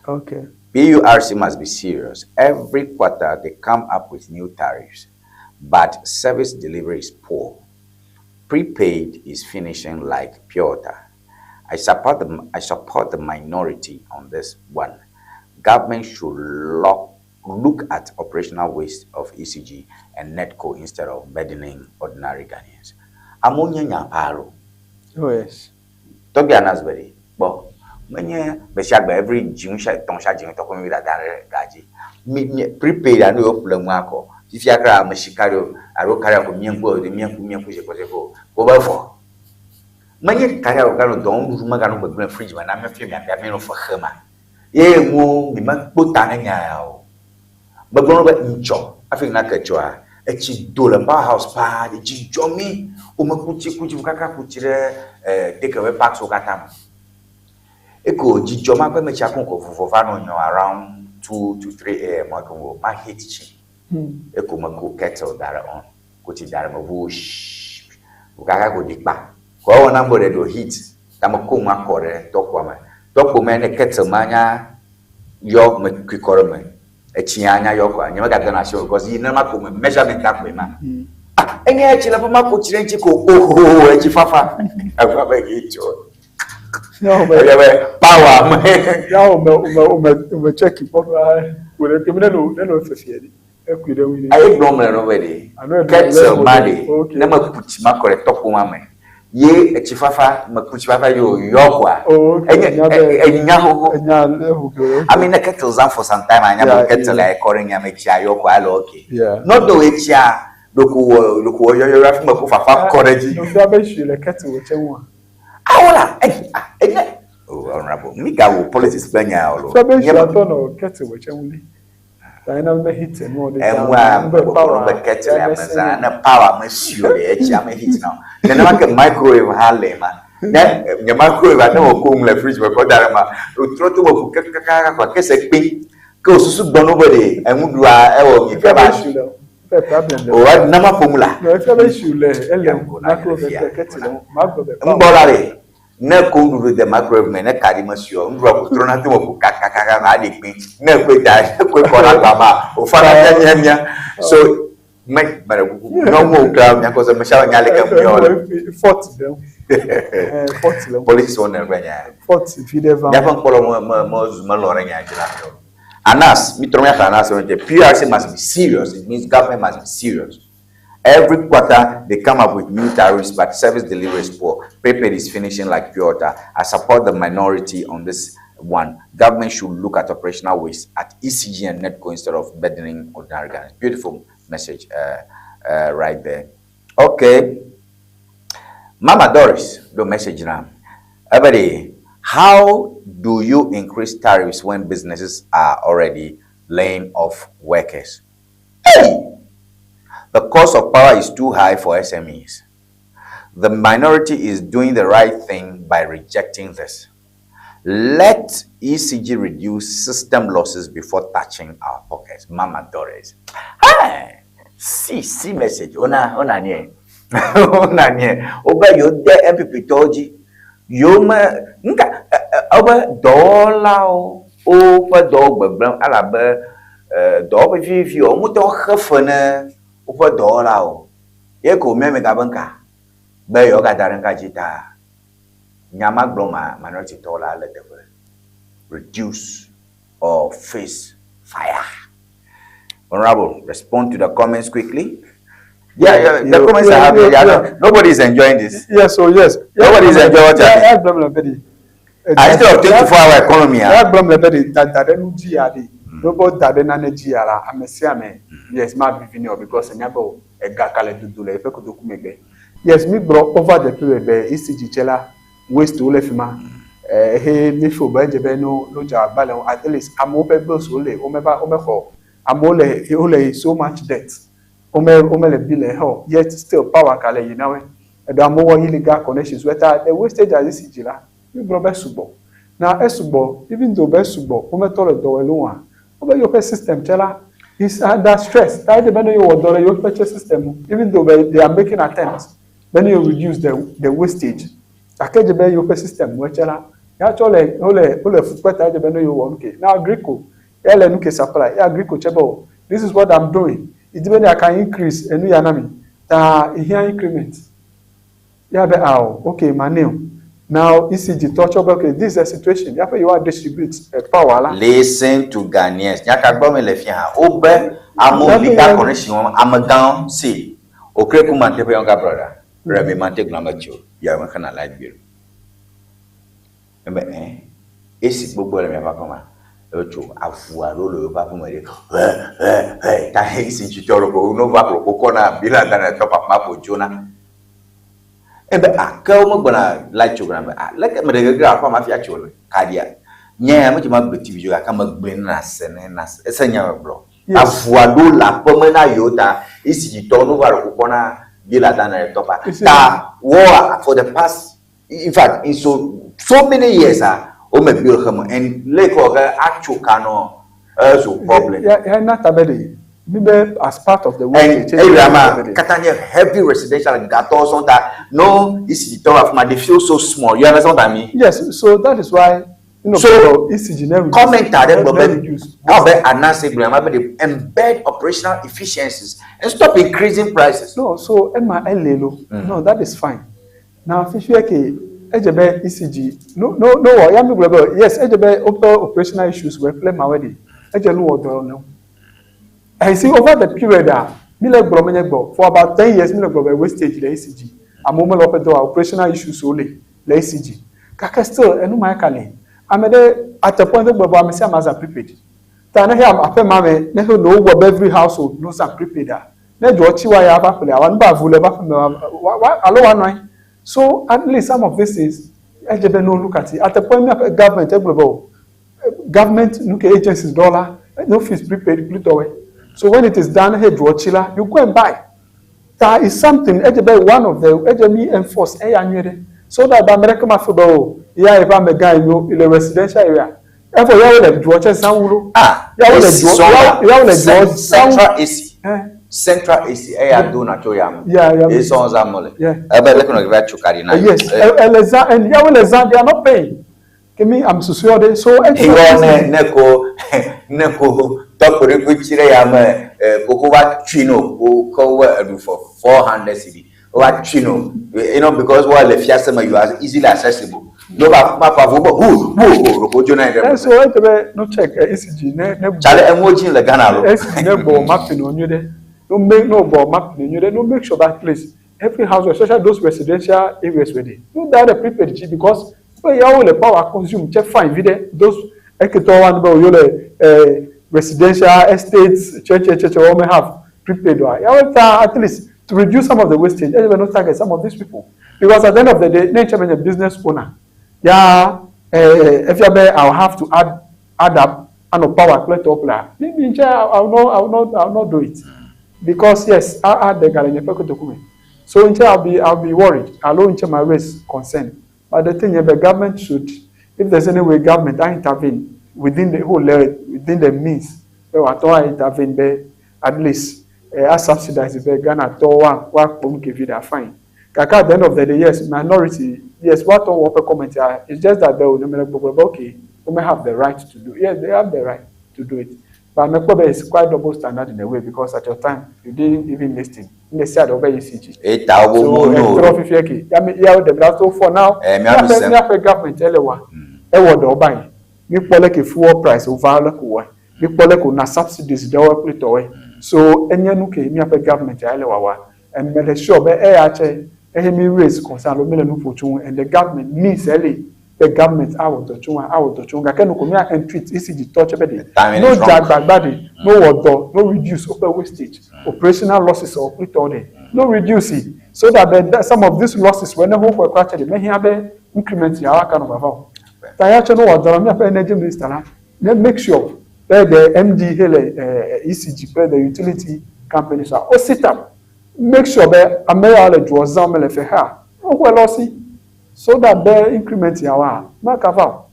Okay. PURC must be serious. Every quarter they come up with new tariffs, but service delivery is poor. Prepaid is finishing like pure water. I support the minority on this one. Government should look at operational waste of ECG and NEDCo instead of burdening ordinary Ghanaians. Amewo nye nya paa lo. Oh yes. Tɔgbi Anas be ɖe, kpɔ, menye gbe sia gbe every dziŋu sia tɔ̃ sia dziŋu tɔ ko mi dada ɖe ga dzi. Mi mi prepaid alo yewo ƒle nua kɔ. Fifia kura ame si ka ɖo alo ka ɖe ko míeŋku míeŋku míeŋku zikpɔzikpɔ o. Ko be vɔ. Menye ka ɖe o galo dɔ nuɖuɖu megano gbegblẽ fridge me na mi fie miabia mi no fe xe ma. Ye ŋu mi mekpɔ ta ne nya ya o. Megblɔ be ŋtsɔ hafi na ke tsɔa etsi do le power house paa dzi dzɔ mi. Wome ku tsi ku tsi kaka ku tsi ɖe eh, takeaway packs wo katã me. Eko dzidzɔ ma gbe me tsia ko ko vuvɔ va nɔ nyɔ around 2 to 3 am ake wo ma heat tsi. Eko me ko kettle da ɖe on. Ko tsi da ɖe me ʋu shhh. Kaka ko ɖi kpa. Ko ewɔ na be ɖe ɖo heat. Ta me ko nua kɔ ɖe tɔkpoa me. Tɔkpo me ne kettle ma nya yɔ me kui kɔ ɖe me. Etsi ya nya yɔ kɔa nye megadena asi o because yi nema ko me measurement akɔe ma. Enye etsi le ƒe ma ko tsi ɖe ŋuti ko ohoho etsi fafa. Eva be yi tso. Eya be power me. Ya wo me wo me wo me check kpɔ be wo le ke ne no ne no fefie ɖi. Ekui ɖe ŋu. Ayi gblɔm le no be ɖe. Kettle ma ɖe ne me ku tsi ma kɔ ɖe tɔkpo ma me. Ye etsi fafa me ku tsi fafa ye o yɔ koa. Enye enya xoxo. I mean ne kettle zam for some time anya be kettle ya kɔ ɖe nya me tsia yɔ koa ele okay. Not though etsia ɖeko wɔ ɖeko wɔ yɔyɔ hafi me ku fafa kɔ ɖe edzi. Nofia be tsi le kettle wò tse ŋua. Awola enye oh honorable mi ga wo politics kple nya o lo. Nofia be tsi atɔ nɔ kettle wò tse ŋu li. Eŋua gbɔgblɔ be kettle ya me zã ne power me si o ɖe etsia me heat na o. Nenema ke microwave hã le ma. Ne nye microwave ne wòko nu le fridge me kɔ da ɖe ma, wòtrɔ to me ƒu kakakaka kɔa kese kpi. Ke wòsusu gbɔ no be ɖe enuɖua ewɔ mi ke ba. O nama ƒom la. Ŋgbɔ la ɖe. Ne ko nuɖuɖu de microwave me, ne kaɖi mesui o, nuɖuɖua ko trɔna to me ƒo kakakaka ma aɖi kpi. Ne ekɔe da, ne ekɔe kɔ ɖe agba mea, wòfana miamiamia. So, me meɖe kuku, nyɔnuwo kura miakɔ se mesia nya leke miɔ le. Fault le ŋu. Fault le ŋu. Politics wo ne ƒe nya. Fault vi ɖe va. Miaƒe ŋkpɔlɔ me me me zu melɔ ɖe nya dzi la mi o. Anas, mi trɔ miaxlẽ Anas ƒe ŋuti. PRC must be serious. It means government must be serious. Every quarter, they come up with new tariffs, but service delivery is poor. Prepaid is finishing like pure water. I support the minority on this one. Government should look at operational waste at ECG and NEDCO instead of burdening ordinary Ghanaians. Beautiful message right there. Okay. Mama Doris, the message now. Everybody, how do you increase tariffs when businesses are already laying off workers? Hey! The cost of power is too high for SMEs. The minority is doing the right thing by rejecting this. Let ECG reduce system losses before touching our pockets. Mama Doris. Hey! See, see message. Ona, ona nye. Ona nye. Obe yo de MPP toji. Yo me, nka, obe dɔwɔlawo woƒe dɔwɔ gbegblẽm elabe dɔwɔƒe viviviwo womete ŋu xe fe ne woƒe dɔwɔlawo. Ye ko míame gabe ŋka be yewoagada ɖe ŋka dzi ta nya ma gblɔm ma minority tɔwo la le teƒe. Reduce or face fire. Honorable, respond to the comments quickly. Yeah, yeah, the comments are happening. Yeah, yeah. Nobody is enjoying this. Yes, so yes. Nobody is enjoying what happening. Instead of 24-hour economy. Yeah, blame le be da da ɖe nu dzi ya ɖi. Ɖobo da ɖe nane dzi ya la, ame sia ame, yes, ma vivi nɛ o because enya be o ega ka le dodo le eƒe kotoku megbe. Yes, mi gblɔ over the period be ECG tse la waste wo le fi ma. Ehe mi feel be edze be no no dze agba le ŋu. At least amewo ƒe bills wo le womeva womexɔ amewo le wole so much debt. Wome womele bill le xɔ yet still power ka le yi na woe. Eɖo amewo wɔ illegal connections wo ta the wastage as ECG la mi gblɔ be sugbɔ. Na esugbɔ even though be esugbɔ wometɔ le dɔ wɔe lo wɔa wobe yewoƒe system tse la is under stress ta edze be ne yewɔ dɔ ɖe yewoƒe tse system ŋu even though be they are making attempts be ne yewo reduce the the wastage gake edze be yewoƒe system ŋue tse la ya tsɔ le wole wole fu kpe ta edze be ne yewɔ nu ke. Na Agrico ya le nu ke supply ya Agrico tse be o this is what I'm doing idi be ne I can increase enu ya na mi ta ehia increment. Ya be ao okay ma nɛ o. Now ECG tɔ tsɔ be okay this is the situation ya ƒe yewoa distribute power la. Listen to Ghanaians. Nya ka gbɔ mi le fia hã? Wobe amewo legal connection wɔm amegãwo si okre ku mante ƒe younger brother. Remy mante gblɔ ame tso ya me xena light bill. Ebe eh esi gbogbo le miaƒe aƒe ma. Ebe tso avu alo le woƒe aƒe me ɖe. He he he ta esi tsitɔ ɖo ko no va ko kɔ na bill la da tɔ papa ko dzona. Ebe a ke womegbɔna light tso gblɔ be a leke me ɖe gege aƒe ma fia tso le kaɖia. Nye ya medze ma gbe TV dzo gake megblɔe ne nase ne nase ese nya me gblɔ. Avua ɖo le aƒe me na yewo ta esi dzitɔwo no va ɖo kpɔkpɔ na bill la da ne tɔpa. Ta wɔ for the past in fact in so so many years ah wome bill xe me and leke wɔ ke atso ka nɔ ezu problem. Ya ya na ta be ɖe mi be as part of the And area ma katã nye heavy residential gatɔwo sɔŋ ta no esi dzitɔwo afi ma they feel so small. You understand what I mean? Yes, so that is why So comment aɖe gblɔ be ewɔ be Anase gblɔ nya be they embed operational efficiencies and stop increasing prices. No, so ema ele lo. No, that is fine. Na fifia ke edze be ECG no no no wɔ ya mi gblɔ be yes edze be woƒe operational issues wɔ kple ma wɔ ɖi edze nu wɔ dɔ ne wo. And you see over the period a mi le gblɔ menye gbɔ for about 10 years mi le gblɔ be wastage le ECG amewo mele woƒe dɔ wa operational issues wo le le ECG gake still enu ma ka le ame ɖe at a point wogblɔ be ame sia ame azã prepaid ta ne he aƒe ma me ne he no wogblɔ be every household no zã prepaid a ne dzɔ tsi wa ya va ƒle awa nu ba vu le va ƒe me wa wa alo wa nɔ anyi. So at least some of these things edze be no look at it at a point miaƒe government egblɔ be o government nu ke agencies dɔ la no fees prepaid kple tɔwɛ. So when it is done he dzɔ tsi la you go and buy. Ta is something edze be one of the edze mi enforce eya nyuie ɖe so that ame ɖeke ma feel be o ya yeƒe amegã yi nyo le residential area efɔ yawo le dzuɔ tse zã wu lo. Ah, yawo le AC dzuɔ sɔnga. Yawo le dzuɔ zã wu. Central AC. Central AC eya do na tso ya me. Yeah. Eye sɔn zã mo le. Yeah. Ebe leke nɔ va tso ka ɖi na. Yes, ele zã and yawo le zã they are not paying. Kemi am susu yɔ ɖe so edze be Yɔ ne ne ko tɔkpo ɖe tsi ɖe ya me koko va tui no wo kɔ wo eɖu for 400 cedi wo va tui no because wo le fiase me you are easily accessible no va ma fa vo be hu hu ko ko dzo na Eh, ɖe so edze be no check ECG ne Tsale eŋuwo dzi le Ghana lo. ECG ne gbɔ mapping no nyuie ɖe no make no gbɔ mapping no nyuie ɖe no make sure that place every house, especially those residential areas wey dey no da the prepaid dzi because pe yawo le power consume tse fine vi ɖe those eketɔ wa be oyo le residential estates tse tse tse tse wɔn may have prepaid wa yawo ta at least to reduce some of the wastage edze be no target some of these people because at the end of the day ne ntse be nye business owner ya efia be I will have to add up anɔ power kple tɔ ƒlea maybe ntse I will not do it because yes a add ga le nye ƒe kotoku me so ntse I will be worried alo ntse ma raise concern. But the thing is the government should, if there's any way government I intervene within the whole level, within the means be wòatɔ a intervene be at least a subsidize be Ghana tɔ wa wa kpɔ nu kevi ɖa fine. Gake at the end of the day, yes, minority, yes, woatɔ wɔ ƒe comment ya it's just that be o ne me le gbɔgblɔ be okay, wo may have the right to do, yes, they have the right to do it, but mekpɔ be it's quite double standard in a way because at your time you didn't even listen ne sia ɖe wobe ECG. Eta wo so mo no. Ɛtrɔ fifia ke ya mi ya wo ɖe bla so for now Eh, miaɖu míaƒe sɛm. Míaƒe government ele wa ewɔ dɔ ba yi míkpɔ leke fuel price wova leke wɔ míkpɔ leke wòna subsidies ɖewo kple tɔwoe so enye nu ke míaƒe government ya ele wawa and mele sure be eya tse ehe mi raise concern alo mi le nu ƒo tso ŋu and the government means ele the government awɔ dɔ tso ŋu awɔ dɔ tso ŋu gake nu ko mía entreat ECG tɔ tse be de Timing no is wrong. dze agbagba de no wɔ dɔ no reduce woƒe wastage operational losses or kple tɔwo de no reduce it so that some of these losses wɔ ne ho kɔ ekura tse de mehia be increment yawo aka nɔ vava o ta ya tse no wɔ dɔ la míaƒe energy minister la ne make sure be the MD he le ECG kple the utility companies a o sit up make sure be ame yawo le dzuɔ zãm le fe ha woxɔe lɔ si so that be increment yawo a maka va o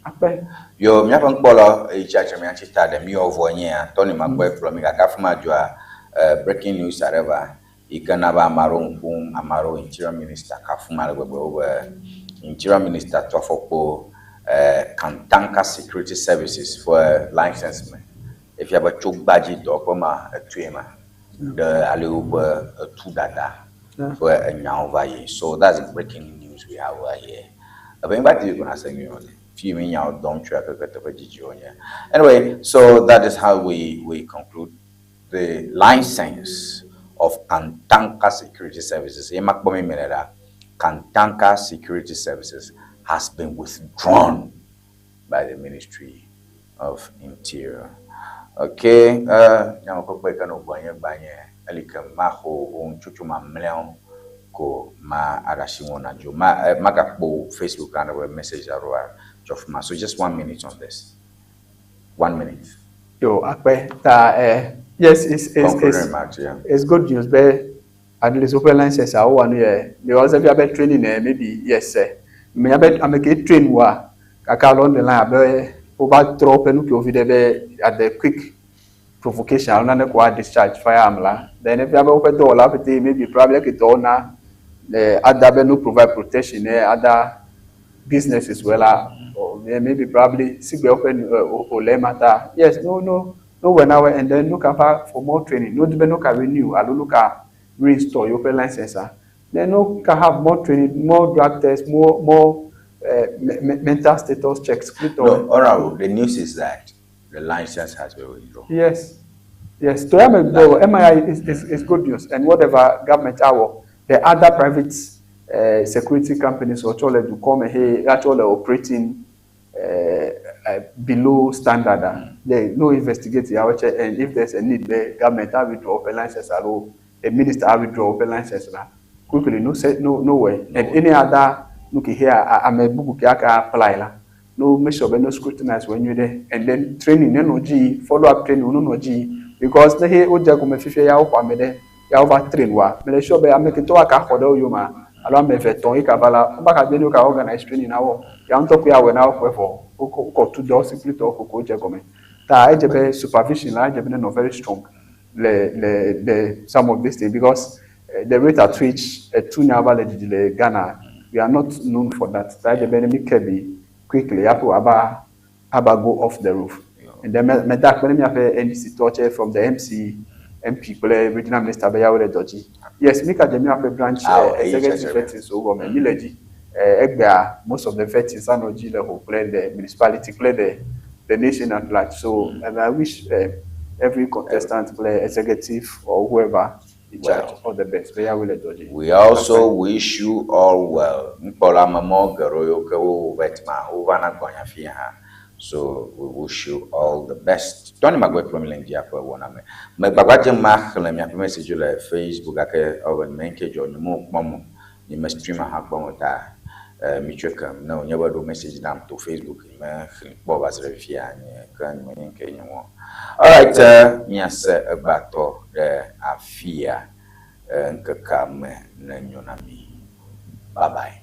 akpe. Yo míaƒe ŋkpɔlɔ eyi tsi atre mía tsi ta ɖe mi wɔ vɔ nyea tɔni ma gbɔ ekplɔ mi gake afi ma dzoa breaking news aɖe va yi ke na be ame aɖewo ŋu ƒom ame aɖewo interior minister kafum ale gbegbe wo be interior minister tu afɔkpo Kantanka Security Services ƒe license me efia be tso gbadzi dɔwɔƒe ma etue ma ɖe ale woƒe etu dada ƒe enyawo va yi. So that's the breaking news we have over here. Eʋenyigba TV ko na se nyuie le fi mi nyawo dɔm tso akeke teƒe dzidziwo nye. Anyway, so that is how we conclude the license of Kantanka Security Services. Ye ma kpɔ mi me ɖa Kantanka Security Services has been withdrawn by the Ministry of Interior. Okay, nyawo kpekpe yi ke nɔ gbɔnye gbanye eli ke maxɔ wo ŋutsotso mamlɛawo ko ma aɖasi ŋu na dzo ma magakpɔ Facebook aɖe be message aɖewoa tsɔ fi ma. So just one minute on this. One minute. Yo, akpe ta yes, it's Concluding it's, remarks, yeah. It's good news be at least open license awo wa nu yɛ because if you have training maybe yes me abe ame ke train wa kaka along the line abe wova trɔ woƒe nu ke wovi ɖe be at the quick provocation alo nane ko wa discharge firearm la then if you have woƒe dɔwɔla pete maybe probably ke dɔwɔna ada be no provide protection other. businesses wɛ la, or maybe probably sigbe woƒe nu wòle ema ta. Yes, no no no wɛ na wɛ and then no ka va for more training. No di be no ka renew alo no ka reinstall yewoƒe license a. Then no ka have more training, more drug tests, more mental status checks. No, Honorable, the news is that the license has been withdrawn. Yes. Yes. To am MII is good news, and whatever government our the other private security companies or actually do come here actually operating below standard. They no investigate the and if there's a need, the government have withdraw a license or a minister have withdraw a license quickly. No say no no way. And any other look here, I'm a book apply la. No make sure no scrutinize when you there, and then training no G follow up training no G because the here oja go me fifi ya okwa me de ya over train wa me sure be am ke to aka hodo yo ma alo me veton e kavala ba ka be no ka organize training na wo ya on top ya we na okwe for ko to do simply to ko je go me ta e je be supervision la je be no very strong le some of this thing because the rate at which two nyaba le Ghana, we are not known for that. Ta je be me kebi quickly aba go off the roof. And then me that when me have NDC torture from the MC MP regional minister be yawo doji. Yes, me ka je me have branch executive vetting so go me mileji egba most of the vettings are not level play the municipality play the nation at large. So and I wish every contestant play executive or whoever in charge all the best. We also wish you all well. So we wish you all the best. Tony Magwe from India for one ame. Me bagwa ma khle mi message le Facebook ake over menke jo ni mo kpomo ni me stream ha kpomo ta mi chekam no nyeba do message dam to Facebook me khle po ba zre fia ni kan me nke ni wo. All right, mi ase egbato de afia nkeka me na nyona mi. Bye bye.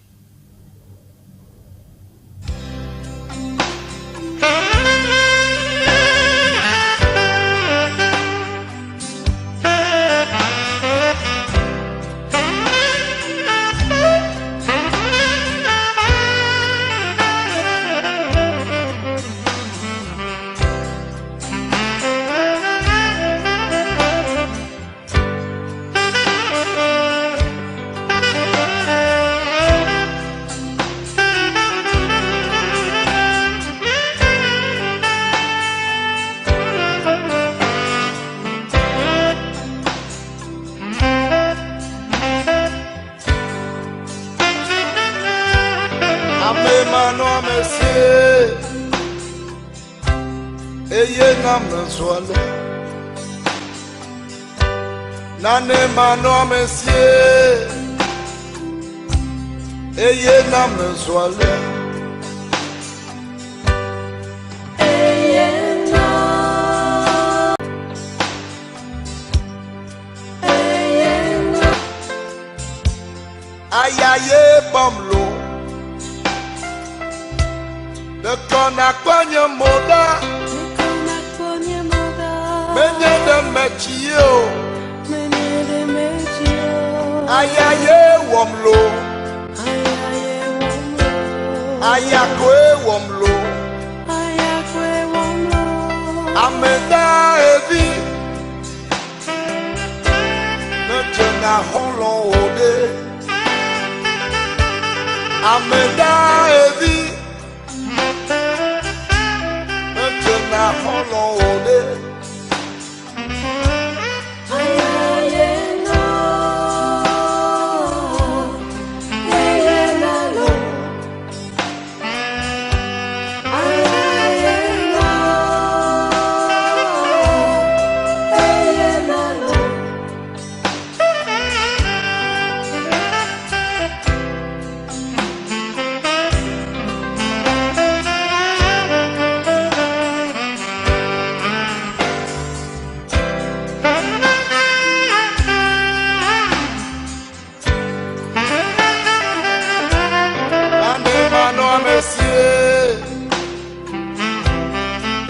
Nane mano mesie, eye na mezuale. Eye na, eye na. Ayaye bomlo, de kona kwenye moda. Menye de mechio. Ayaye womlo, ayakwe womlo, ameda evi, nechena holo ode. Ameda evi, nechena holo ode.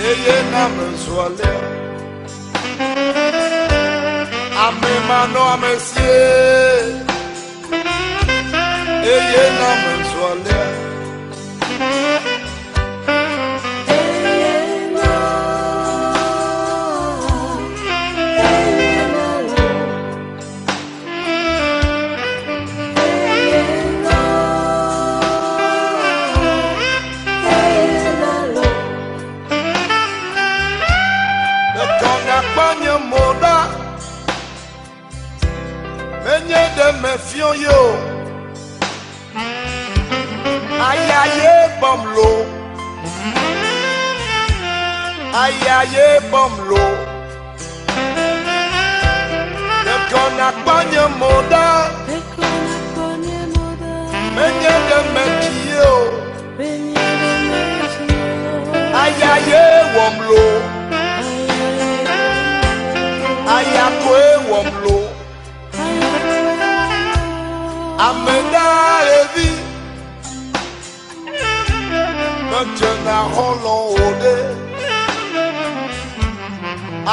Eye na mezuale. bɔm lo. Aya ye bɔm lo. Ɖeko nakpɔ nye mo ɖa. Menye ɖe metsi ye o. Aya ye wɔm lo. Aya koe wɔm lo. Ame ɖaevi medzena xɔlɔ̃ o ɖe.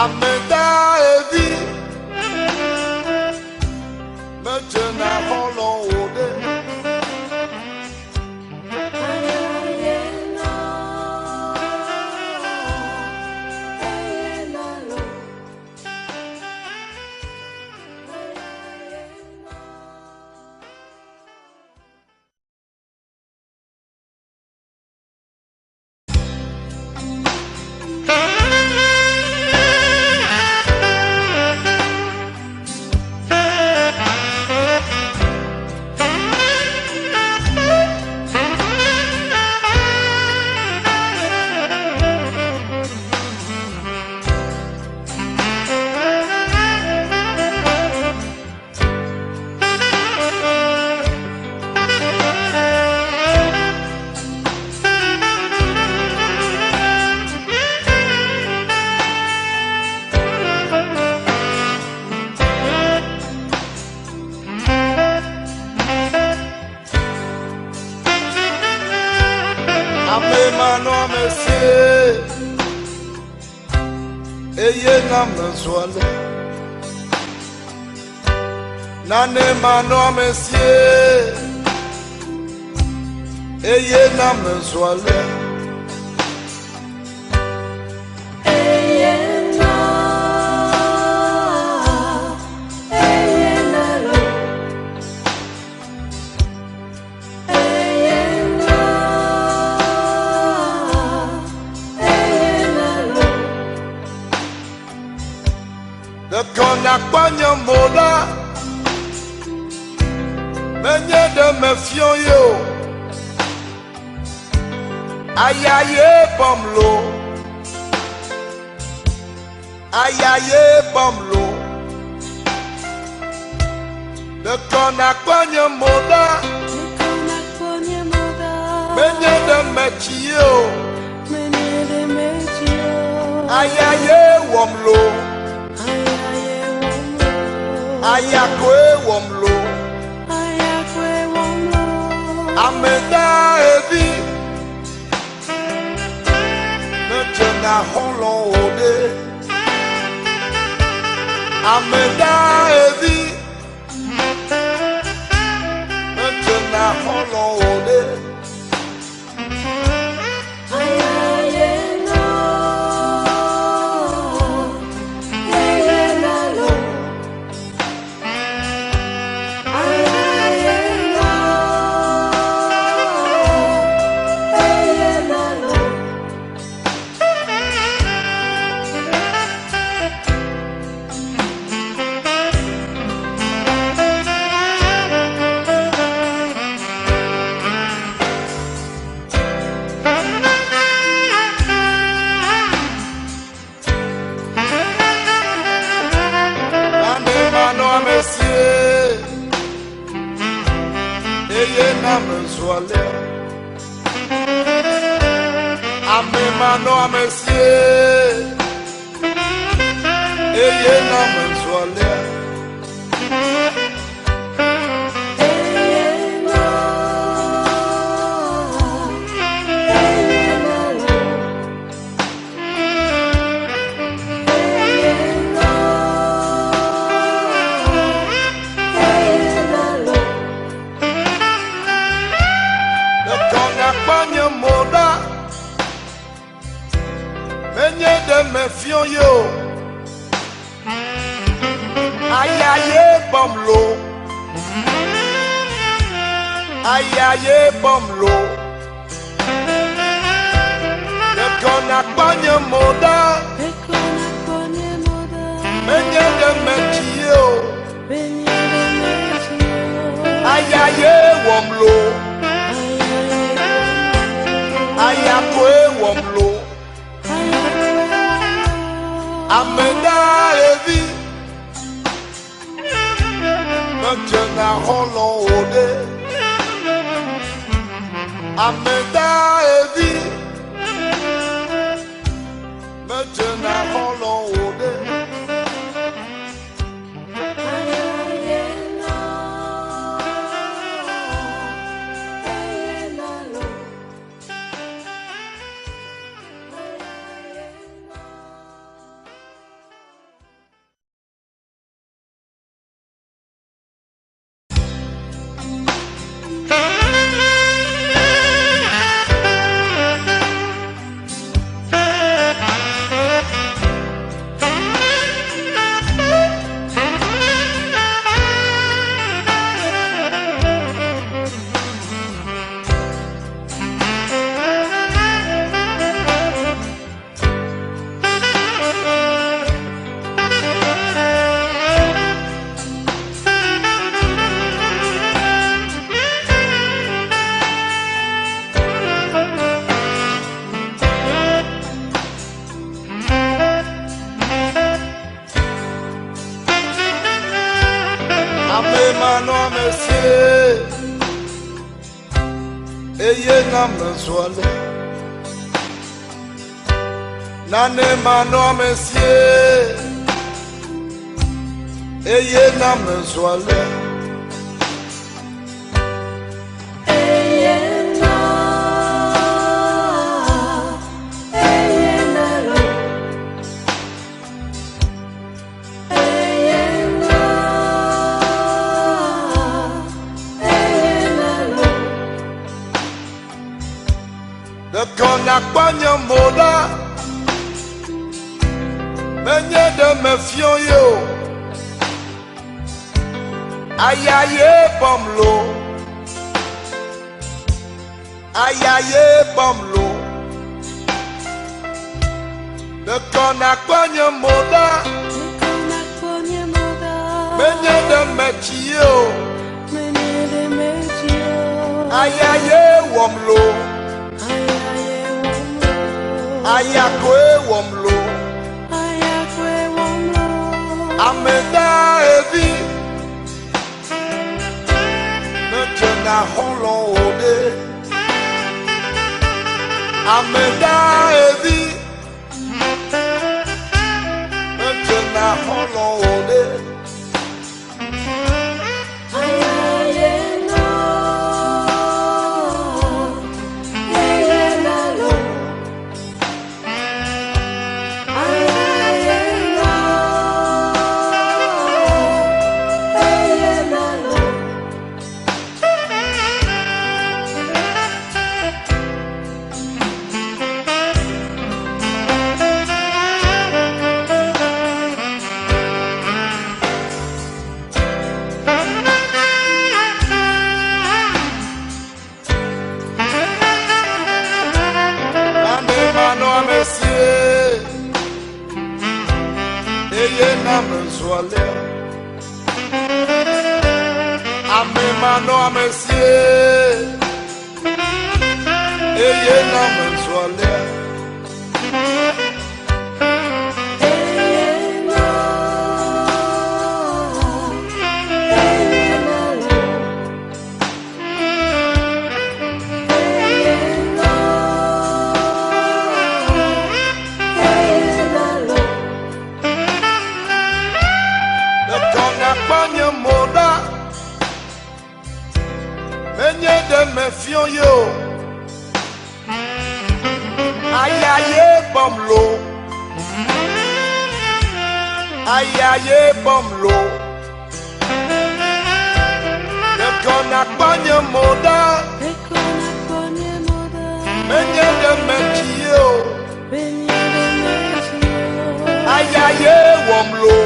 Ame ɖaevi medzena xɔlɔ̃ o ɖe. Ame manɔamesi eye na me zɔ ale. Nane manɔamesi eye na me zɔ ale. Ɖeko nakpɔ nye mo ɖa. Menye ɖe mefiɔ ye o. Aya ye bɔm lo. Aya ye bɔm lo. Ɖeko nakpɔ nye mo ɖa. Menye ɖe metsi ye o. Aya ye wɔm lo. Aya koe wɔm lo. Ame ɖaevi medzena xɔlɔ̃ o ɖe. Ame ɖaevi medzena xɔlɔ̃ o ɖe. Nane manɔamesi eye na me zɔ alea. Ame manɔamesi eye na me zɔ alea. Ɖeko nakpɔ nye mo ɖa. Menye ɖe mefiɔ ye o. Aya ye bɔm lo. Aya ye bɔm lo. Ɖeko nakpɔ nye mo ɖa. Menye ɖe metsi ye o. Aya ye wɔm lo. Aya koe wɔm lo. Ame ɖaevi medzena xɔlɔ̃ o ɖe. Ame ɖaevi medzena xɔlɔ̃ o ɖe. Ame manɔamesie eye na mezɔ ale. Nane manɔamesie eye na mezɔ ale. Ɖeko nakpɔ nye mo ɖa, menye ɖe mefiɔ ye o. Aya ye bɔm lo, aya ye bɔm lo. Ɖeko nakpɔ nye mo ɖa, menye ɖe metsi ye o. Aya ye wɔm lo. Aya koe wɔm lo. Ame ɖaevi medzena xɔlɔ̃ o ɖe. Ame ɖaevi medzena xɔlɔ̃ o ɖe. Nane manɔamesie eye na mezɔ alea. Ame manɔamesie eye na mezɔ alea. Ɖeko nakpɔ nye mo ɖa, menye ɖe mefiɔ ye o. Aya ye bɔm lo, aya ye bɔm lo. Ɖeko nakpɔ nye mo ɖa, menye ɖe metsi ye o. Aya ye wɔm lo.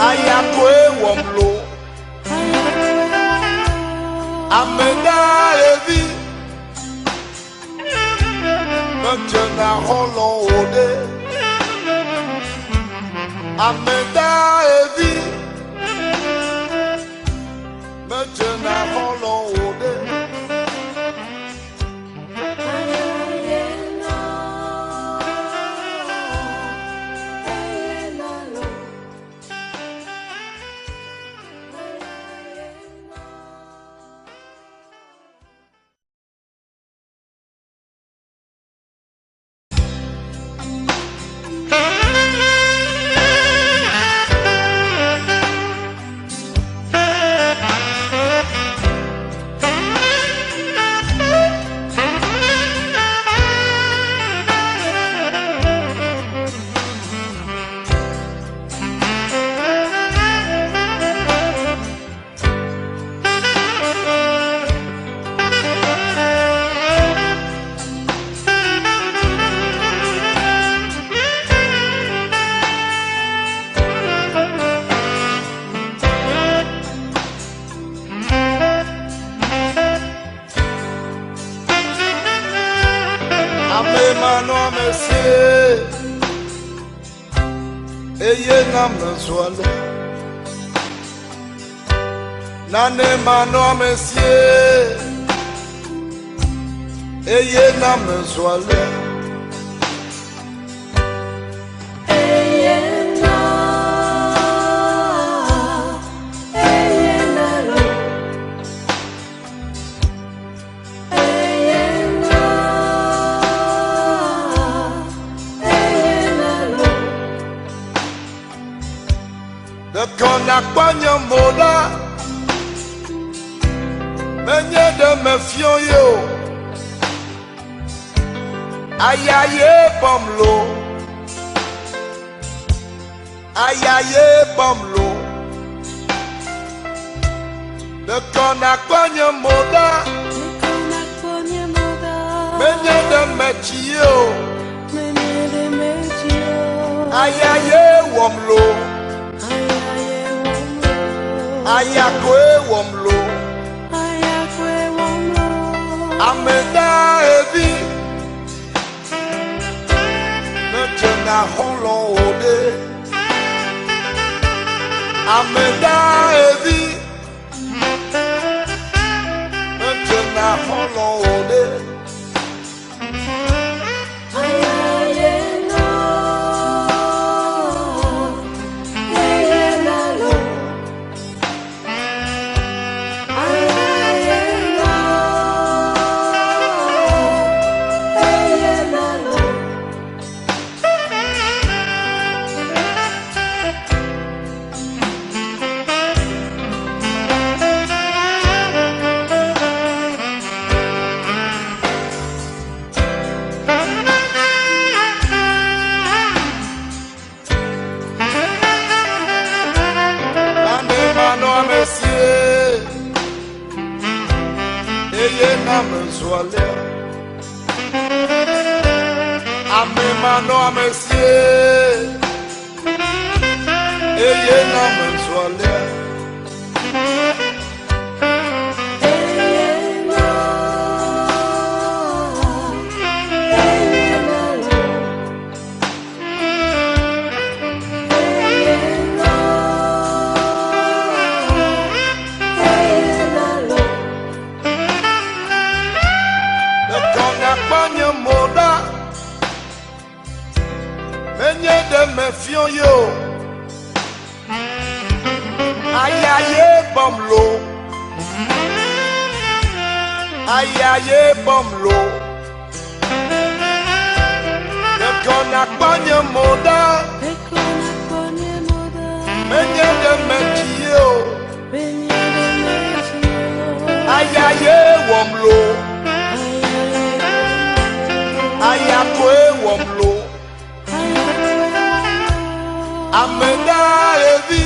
Aya koe wɔm lo. Ame ɖaevi medzena xɔlɔ̃ o ɖe. Ame ɖaevi medzena xɔlɔ̃ o ɖe. manɔamesie eye na mezu ale. Nane manɔamesie eye na mezu ale. Ɖeko nakpɔ nye mo ɖa, menye ɖe mefiɔ ye o. Aya ye bɔm lo, aya ye bɔm lo. Ɖeko nakpɔ nye mo ɖa, menye ɖe metsi ye o. Aya ye wɔm lo. Aya koe wɔm lo. Ame da evi. Medzena xɔlɔ̃ o ɖe. Ame da evi. Medzena xɔlɔ̃ o ɖe. Nane manɔamesie eye na mezu alea. Ame manɔamesie eye na mezu alea. Ɖeko nakpɔ nye mo ɖa, menye ɖe mefiɔ ye o. Aya ye bɔm lo, aya ye bɔm lo. Ɖeko nakpɔ nye mo ɖa, menye ɖe metsi ye o. Aya ye wɔm lo. Aya koe wɔm lo. Ame da evi.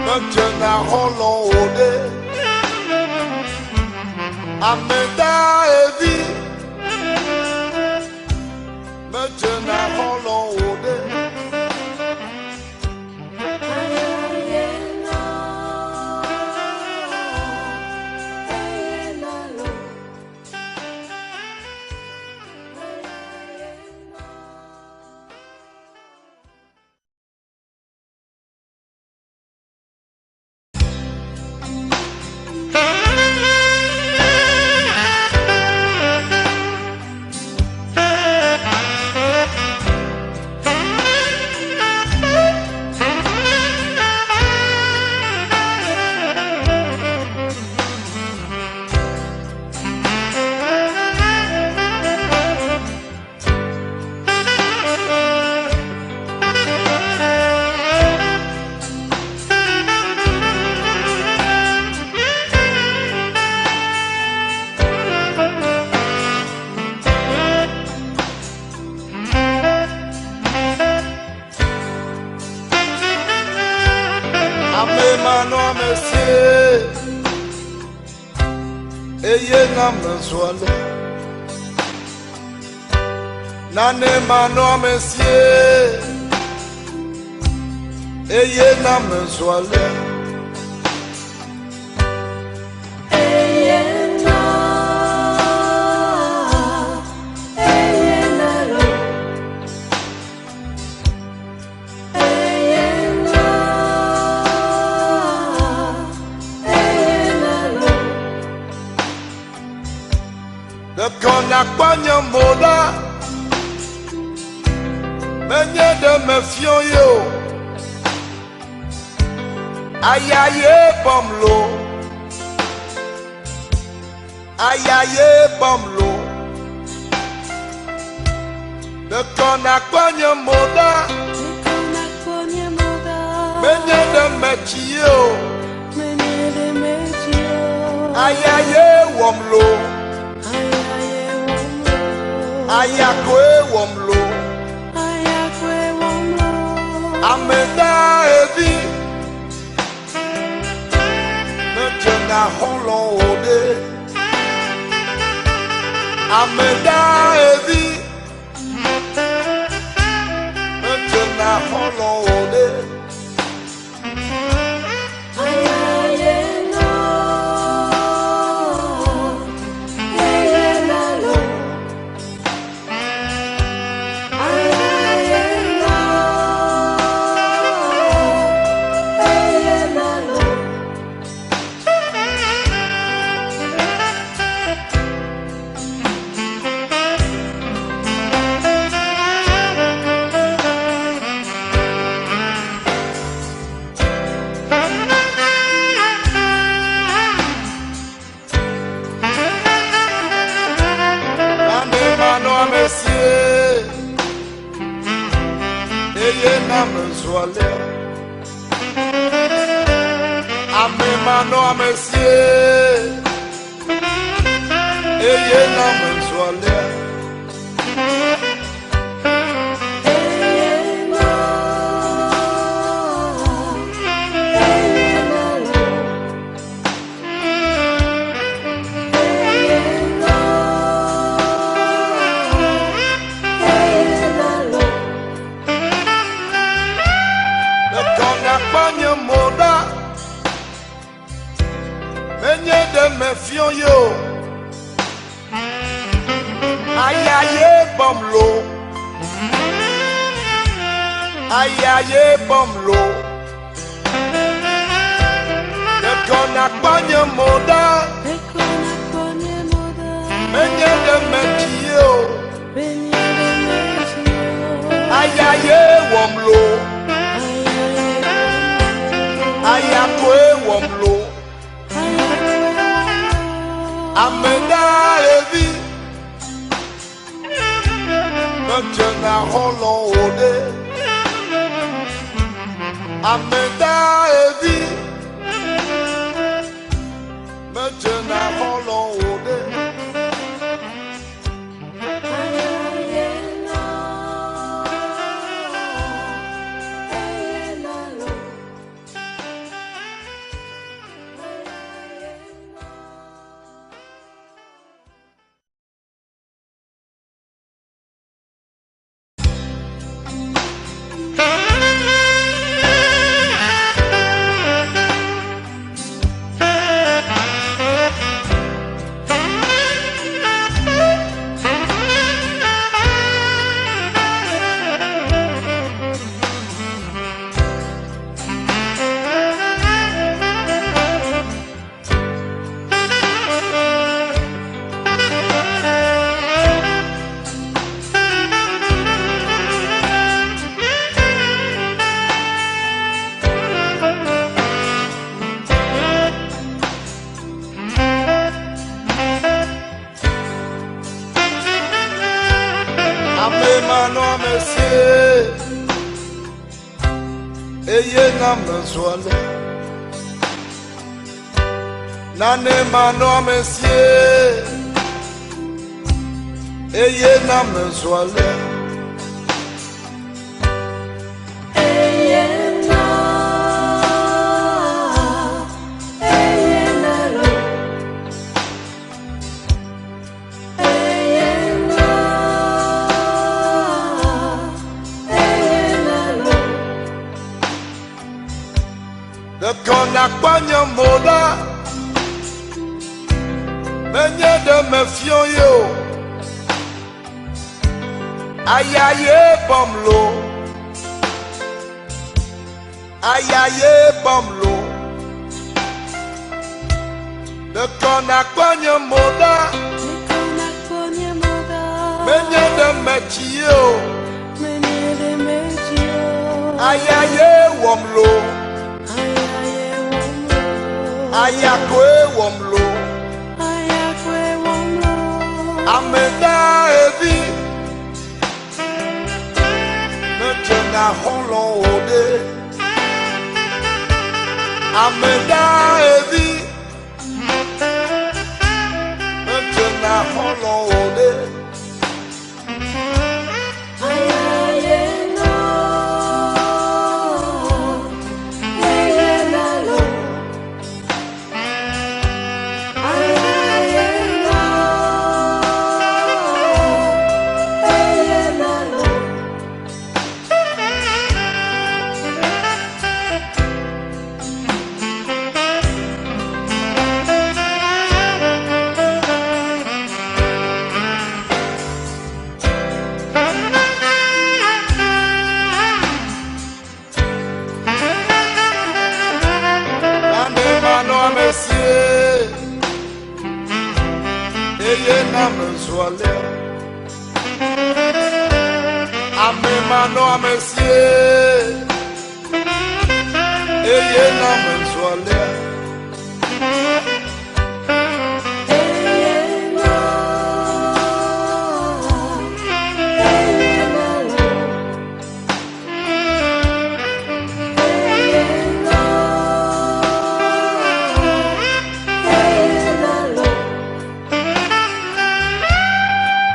Medzena xɔlɔ̃ o ɖe. Ame da evi. Medzena xɔlɔ̃ o ɖe. Ame manɔamesie eye na mezu ale. Nane manɔamesie eye na mezu ale. nakpɔ nye mo ɖa. Menye ɖe mefiɔ ye o. Aya ye bɔm lo. Aya ye bɔm lo. Ɖekɔ nakpɔ nye mo ɖa. Menye ɖe metsi ye o. Aya ye wɔm lo. Aya koe wɔm lo. Ame da evi. Medzena xɔlɔ̃ o ɖe. Ame da evi. Medzena xɔlɔ̃ o ɖe. Nane manɔ ame sie, eye name zu alea. Ame manɔ ame sie, eye name zu alea. Ɖekɔ nakpɔ nye mo ɖa. Menye ɖe mefiɔ ye o. Aya ye bɔm lo. Aya ye bɔm lo. Ɖekɔ nakpɔ nye mo ɖa. Menye ɖe metsi ye o. Aya ye wɔm lo. Aya koe wɔm lo. Ame ɖa evi. Medzena xɔlɔ̃ o ɖe. Ame ɖa evi. Medzena xɔlɔ̃ o ɖe. Ame manɔ ame sie, eye name zu alea. Nane manɔ ame sie, eye name zu alea. Ɖekɔ nakpɔ nye mo ɖa. Menye ɖe mefiɔ ye o. Aya ye bɔm lo. Aya ye bɔm lo. Ɖekɔ nakpɔ nye mo ɖa. Menye ɖe metsi ye o. Aya ye wɔm lo. Aya koe wɔm lo. Ame dahevi medzena xɔlɔ̃ o ɖe. Ame dahevi medzena xɔlɔ̃ o ɖe. Nane manɔ ame sie eye na mezu alea. Ame manɔ ame sie eye na mezu alea.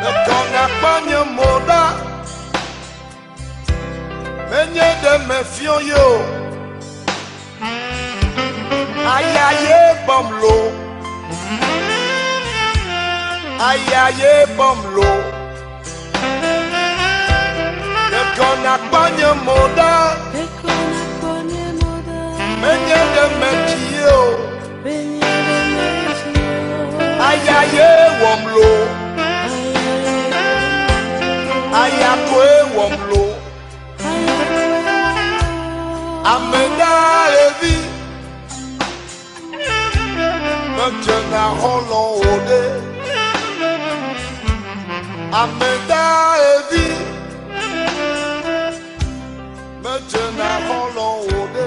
Ɖeko nakpɔ nye mo ɖa. Menye ɖe mefiɔ ye o. Aya ye bɔm lo. Aya ye bɔm lo. Ɖeko nakpɔ nye mo ɖa. Menye ɖe metsi ye o. Aya ye wɔm lo. Aya koe wɔm lo. Ame dahevi medzena xɔlɔ̃ o ɖe. Ame dahevi medzena xɔlɔ̃ o ɖe.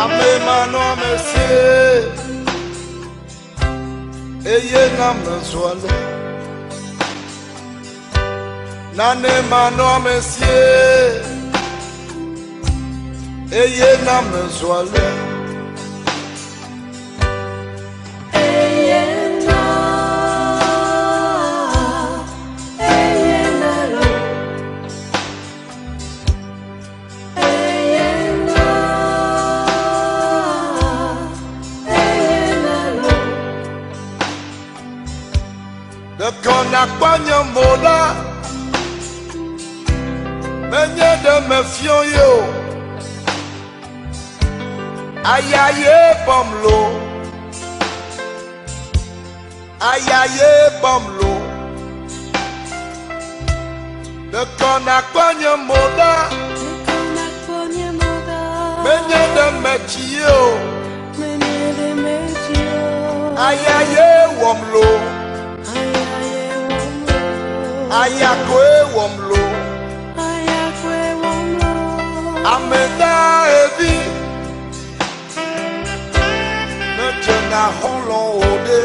Ame manɔ ame sie eye na mezu ale. Nane manɔ ame sie eye na mezu ale. Ɖeko nakpɔ nye mo ɖa. Menye ɖe mefiɔ ye o. Aya ye bɔm lo. Aya ye bɔm lo. Ɖeko nakpɔ nye mo ɖa. Menye ɖe metsi ye o. Aya ye wɔm lo. Aya koe wɔm lo. Ame dahevi medzena xɔlɔ̃ o ɖe.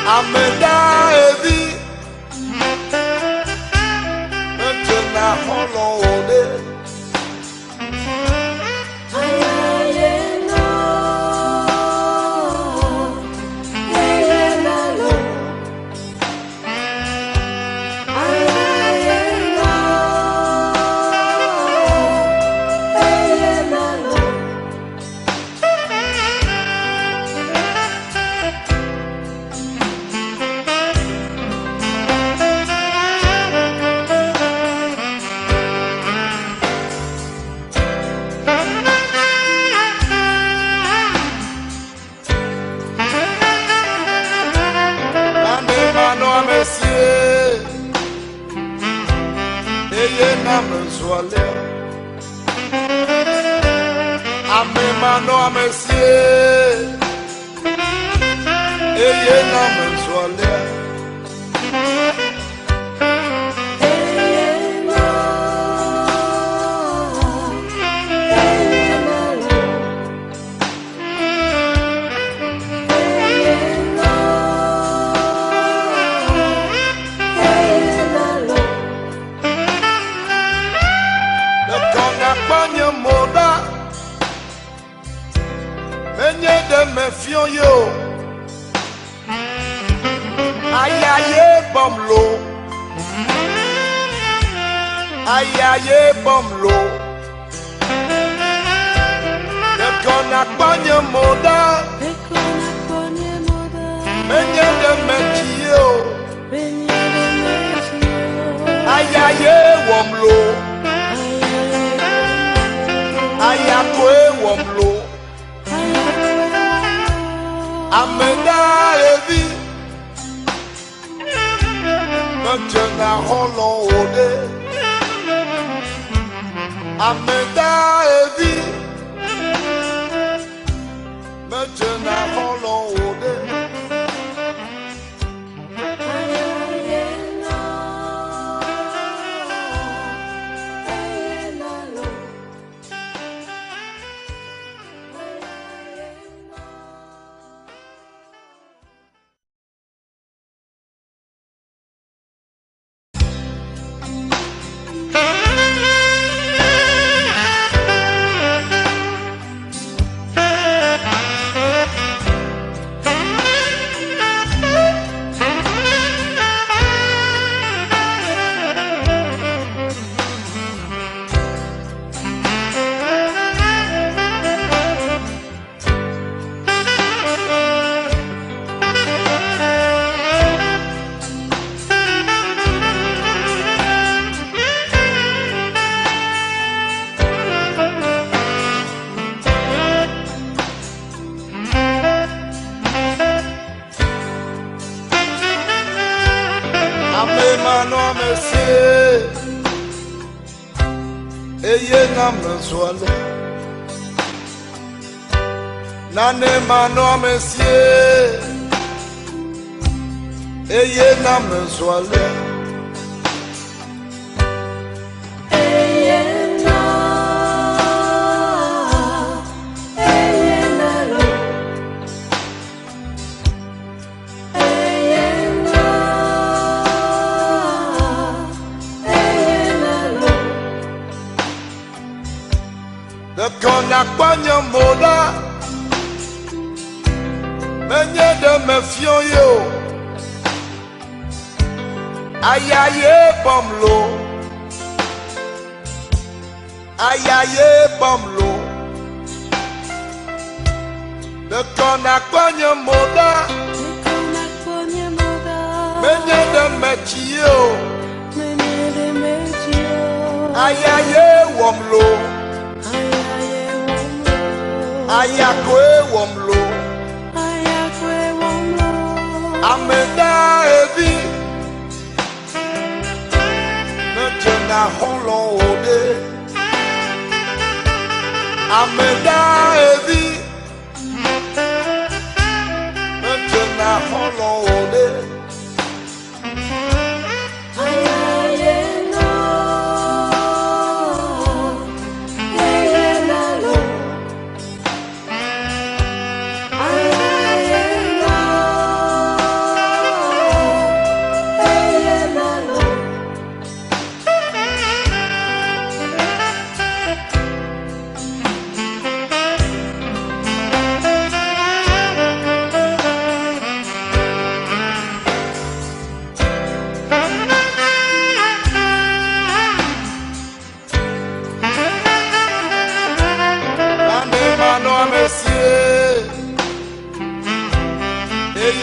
Ame dahevi medzena xɔlɔ̃ o ɖe. Nane manɔ ame sie eye name zu alea. Ame manɔ ame sie eye name zu alea. Ɖeko nakpɔ nye mo ɖa. Menye ɖe mefiɔ ye o. Aya ye bɔm lo. Aya ye bɔm lo. Ɖeko nakpɔ nye mo ɖa. Menye ɖe metsi ye o. Aya ye wɔm lo. Aya koe wɔm lo. Ame dahevi medzena xɔlɔ̃ o ɖe. Ame dahevi medzena xɔlɔ̃ o ɖe. Ame manɔ ame sie eye name zu alea. Nane manɔ ame sie eye name zu alea. Ɖeko nakpɔ nye mo ɖa. Menye ɖe mefiɔ ye o. Aya ye bɔm lo. Aya ye bɔm lo. Ɖeko nakpɔ nye mo ɖa. Menye ɖe metsi ye o. Aya ye wɔm lo. Aya koe wɔm lo. Ame dahevi medzena xɔlɔ̃ o ɖe. Ame dahevi medzena xɔlɔ̃ o ɖe.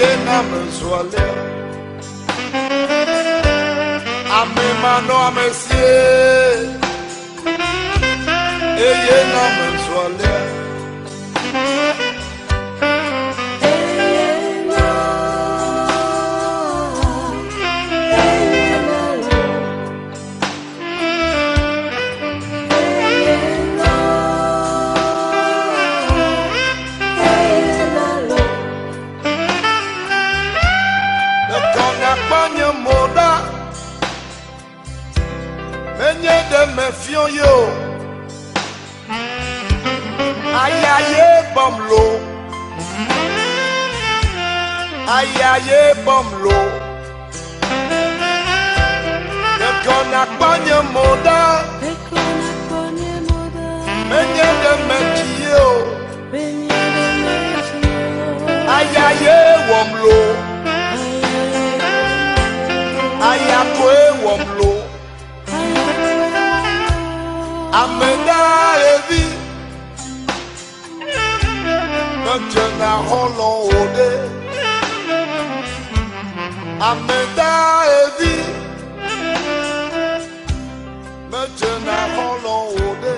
Eye na mezu alea. Ame manɔamesie. Eye na mezu alea. Ɖeko nakpɔ nye mo ɖa. Menye ɖe mefiɔ ye o. Aya ye bɔm lo. Aya ye bɔm lo. Ɖeko nakpɔ nye mo ɖa. Menye ɖe metsi ye o. Aya ye wɔm lo. Aya koe wɔm lo. Ame ɖaevi medzena xɔlɔ̃ o ɖe. Ame ɖaevi medzena xɔlɔ̃ o ɖe.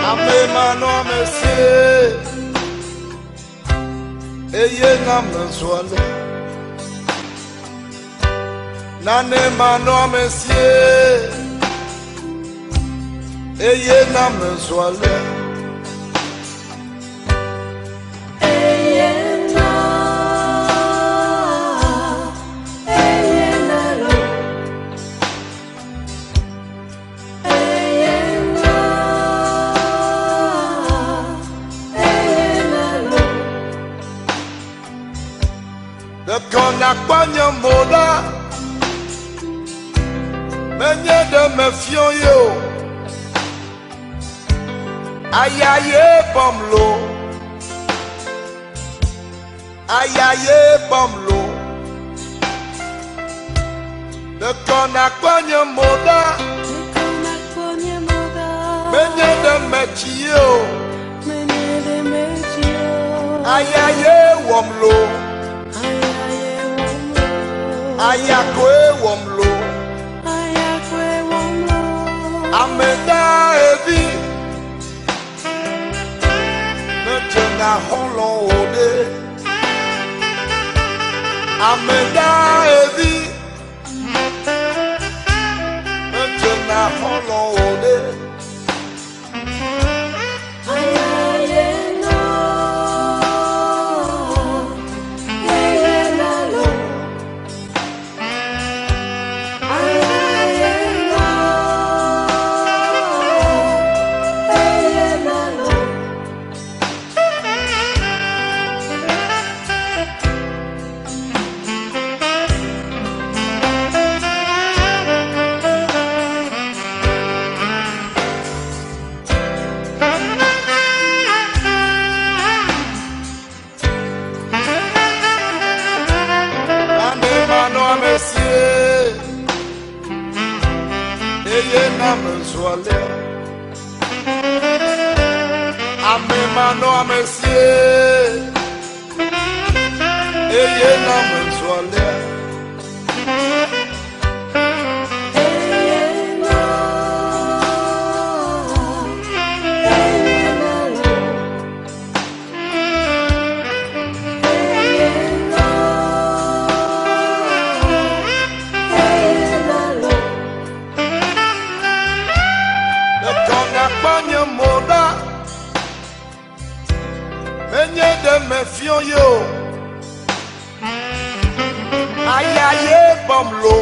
Ame manɔamesie. Eye na mezu alea. Nane manɔamesie. Eye na mezu alea. Ɖeko nakpɔ nye mo ɖa. Menye ɖe mefiɔ ye o. Aya ye bɔm lo. Aya ye bɔm lo. Ɖeko nakpɔ nye mo ɖa. Menye ɖe metsi ye o. Aya ye wɔm lo. Aya koe wɔm lo. Ame ɖaevi medzena xɔlɔ̃ o ɖe. Ame ɖaevi medzena xɔlɔ̃ o ɖe. Nane manɔamesie. Eye na mezu alea. Ame manɔamesie. Eye na mezu alea. mefiɔ ye o. Aya ye bɔm lo.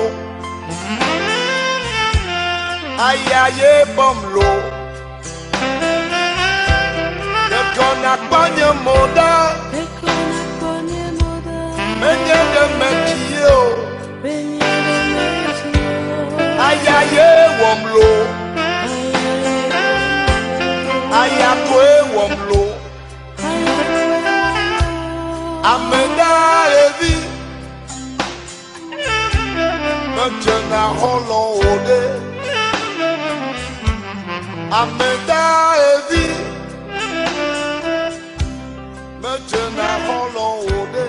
Aya ye bɔm lo. Ɖeko nakpɔ nye mo ɖa. Menye ɖe metsi ye o. Aya ye wɔm lo. Aya koe wɔm lo. Ame ɖaevi medzena xɔlɔ̃ o ɖe. Ame ɖaevi medzena xɔlɔ̃ o ɖe.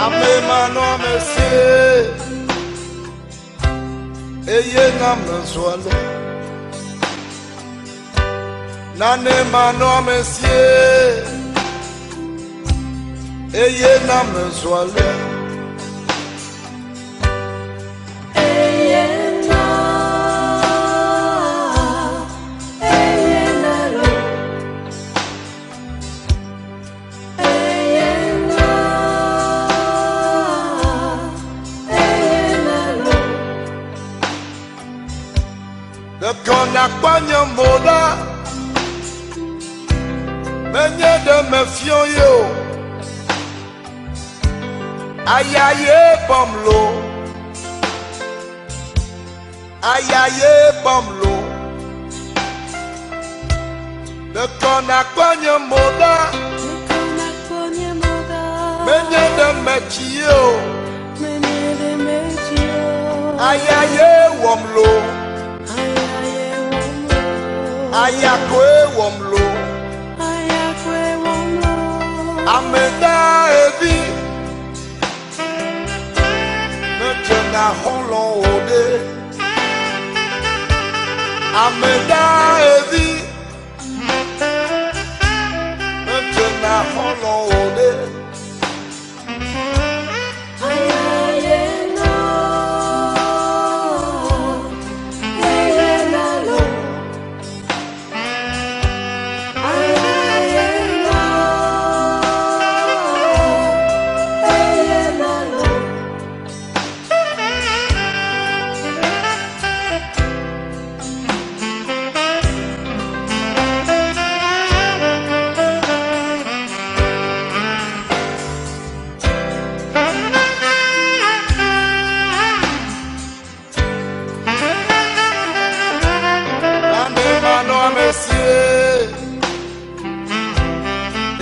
Ame manɔamesi eye name zɔ le. Nane manɔamesi eye name zɔ le. Ɖeko nakpɔ nye mo ɖa. Menye ɖe mefiɔ ye o. Aya ye bɔm lo. Aya ye bɔm lo. Ɖeko nakpɔ nye mo ɖa. Menye ɖe metsi ye o. Aya ye wɔm lo. Aya koe wɔm lo. Ame ɖaevi medzena xɔlɔ̃ o ɖe. Ame ɖaevi medzena xɔlɔ̃ o ɖe. Nane manɔamesi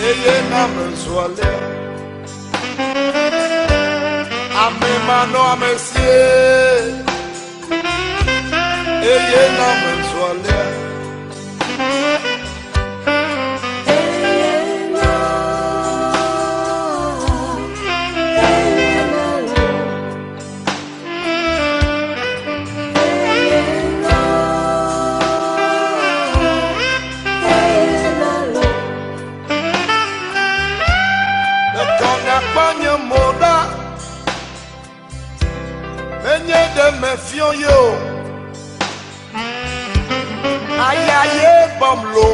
eye name zɔ alea. Ame manɔamesi eye name zɔ alea. Ɖeko nakpɔ nye mo ɖa. Menye ɖe mefiɔ ye o. Aya ye bɔm lo.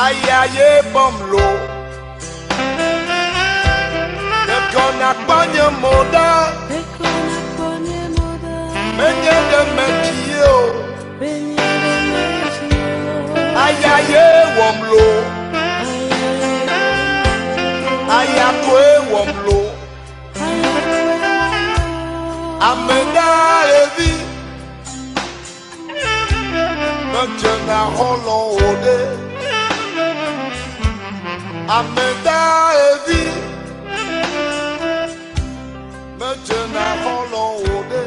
Aya ye bɔm lo. Ɖeko nakpɔ nye mo ɖa. Menye ɖe metsi ye o. Ame ɖaevi medzena xɔlɔ̃ o ɖe. Ame ɖaevi medzena xɔlɔ̃ o ɖe.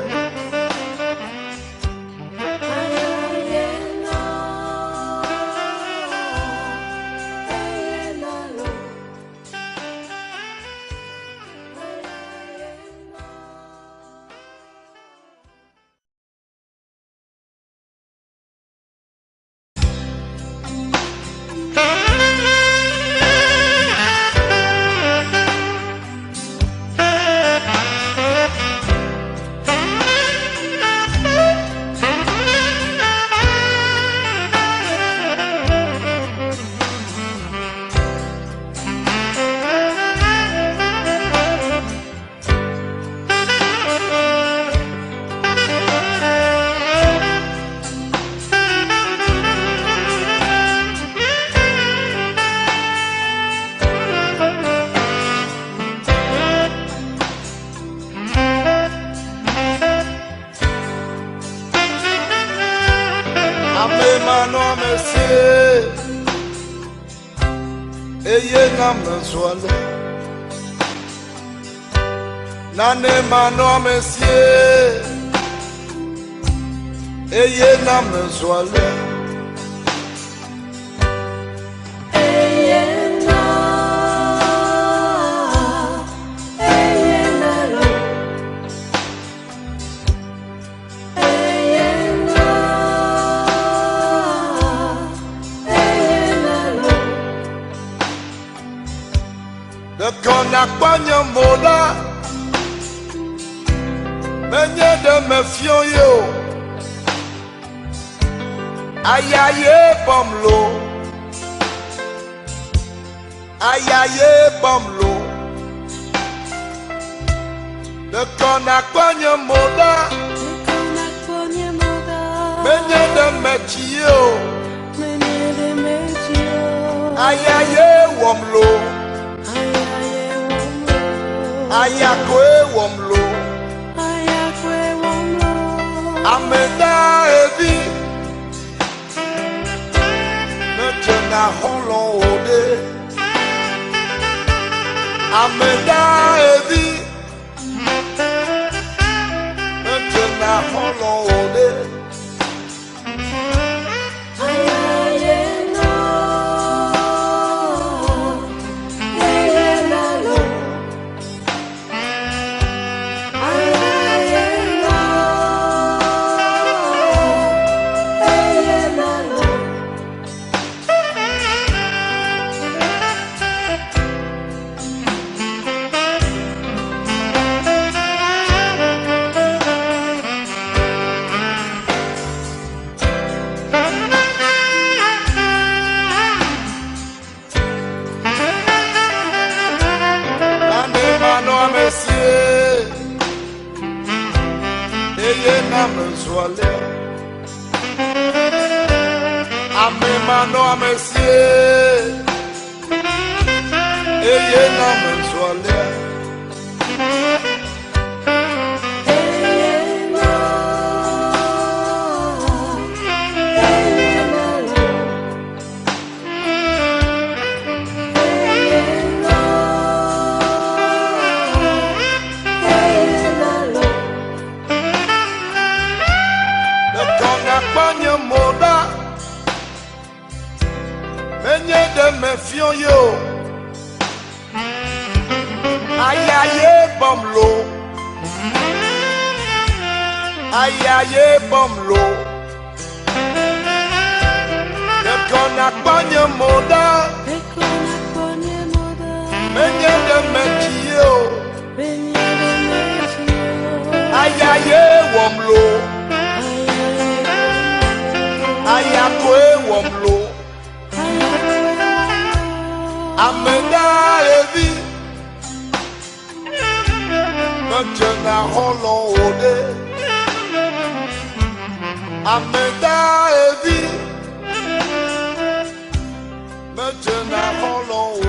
Ame manɔamesie eye na mezɔ ale. Nane manɔamesie eye na mezɔ ale. Ɖeko nakpɔ nye mo ɖa, menye ɖe mefiɔ ye o. Aya ye bɔm lo, aya ye bɔm lo. Ɖeko nakpɔ nye mo ɖa, menye ɖe metsi ye o. Aya ye wɔm lo. Aya koe wɔm lo. Ame ɖaevi medzena xɔlɔ̃ o ɖe. Ame ɖaevi medzena xɔlɔ̃ o ɖe. Nane manɔamesie eye na mezɔ alea. Ame manɔamesie eye na mezɔ alea. Ɖeko nakpɔ nye mo ɖa, menye ɖe mefiɔ ye o. Aya ye bɔm lo, aya ye bɔm lo. Ɖeko nakpɔ nye mo ɖa, menye ɖe metsi ye o. Aya ye wɔm lo. Aya koe wɔm lo. Ame ɖaevi medzena xɔlɔ̃ o ɖe. Ame ɖaevi medzena xɔlɔ̃ o.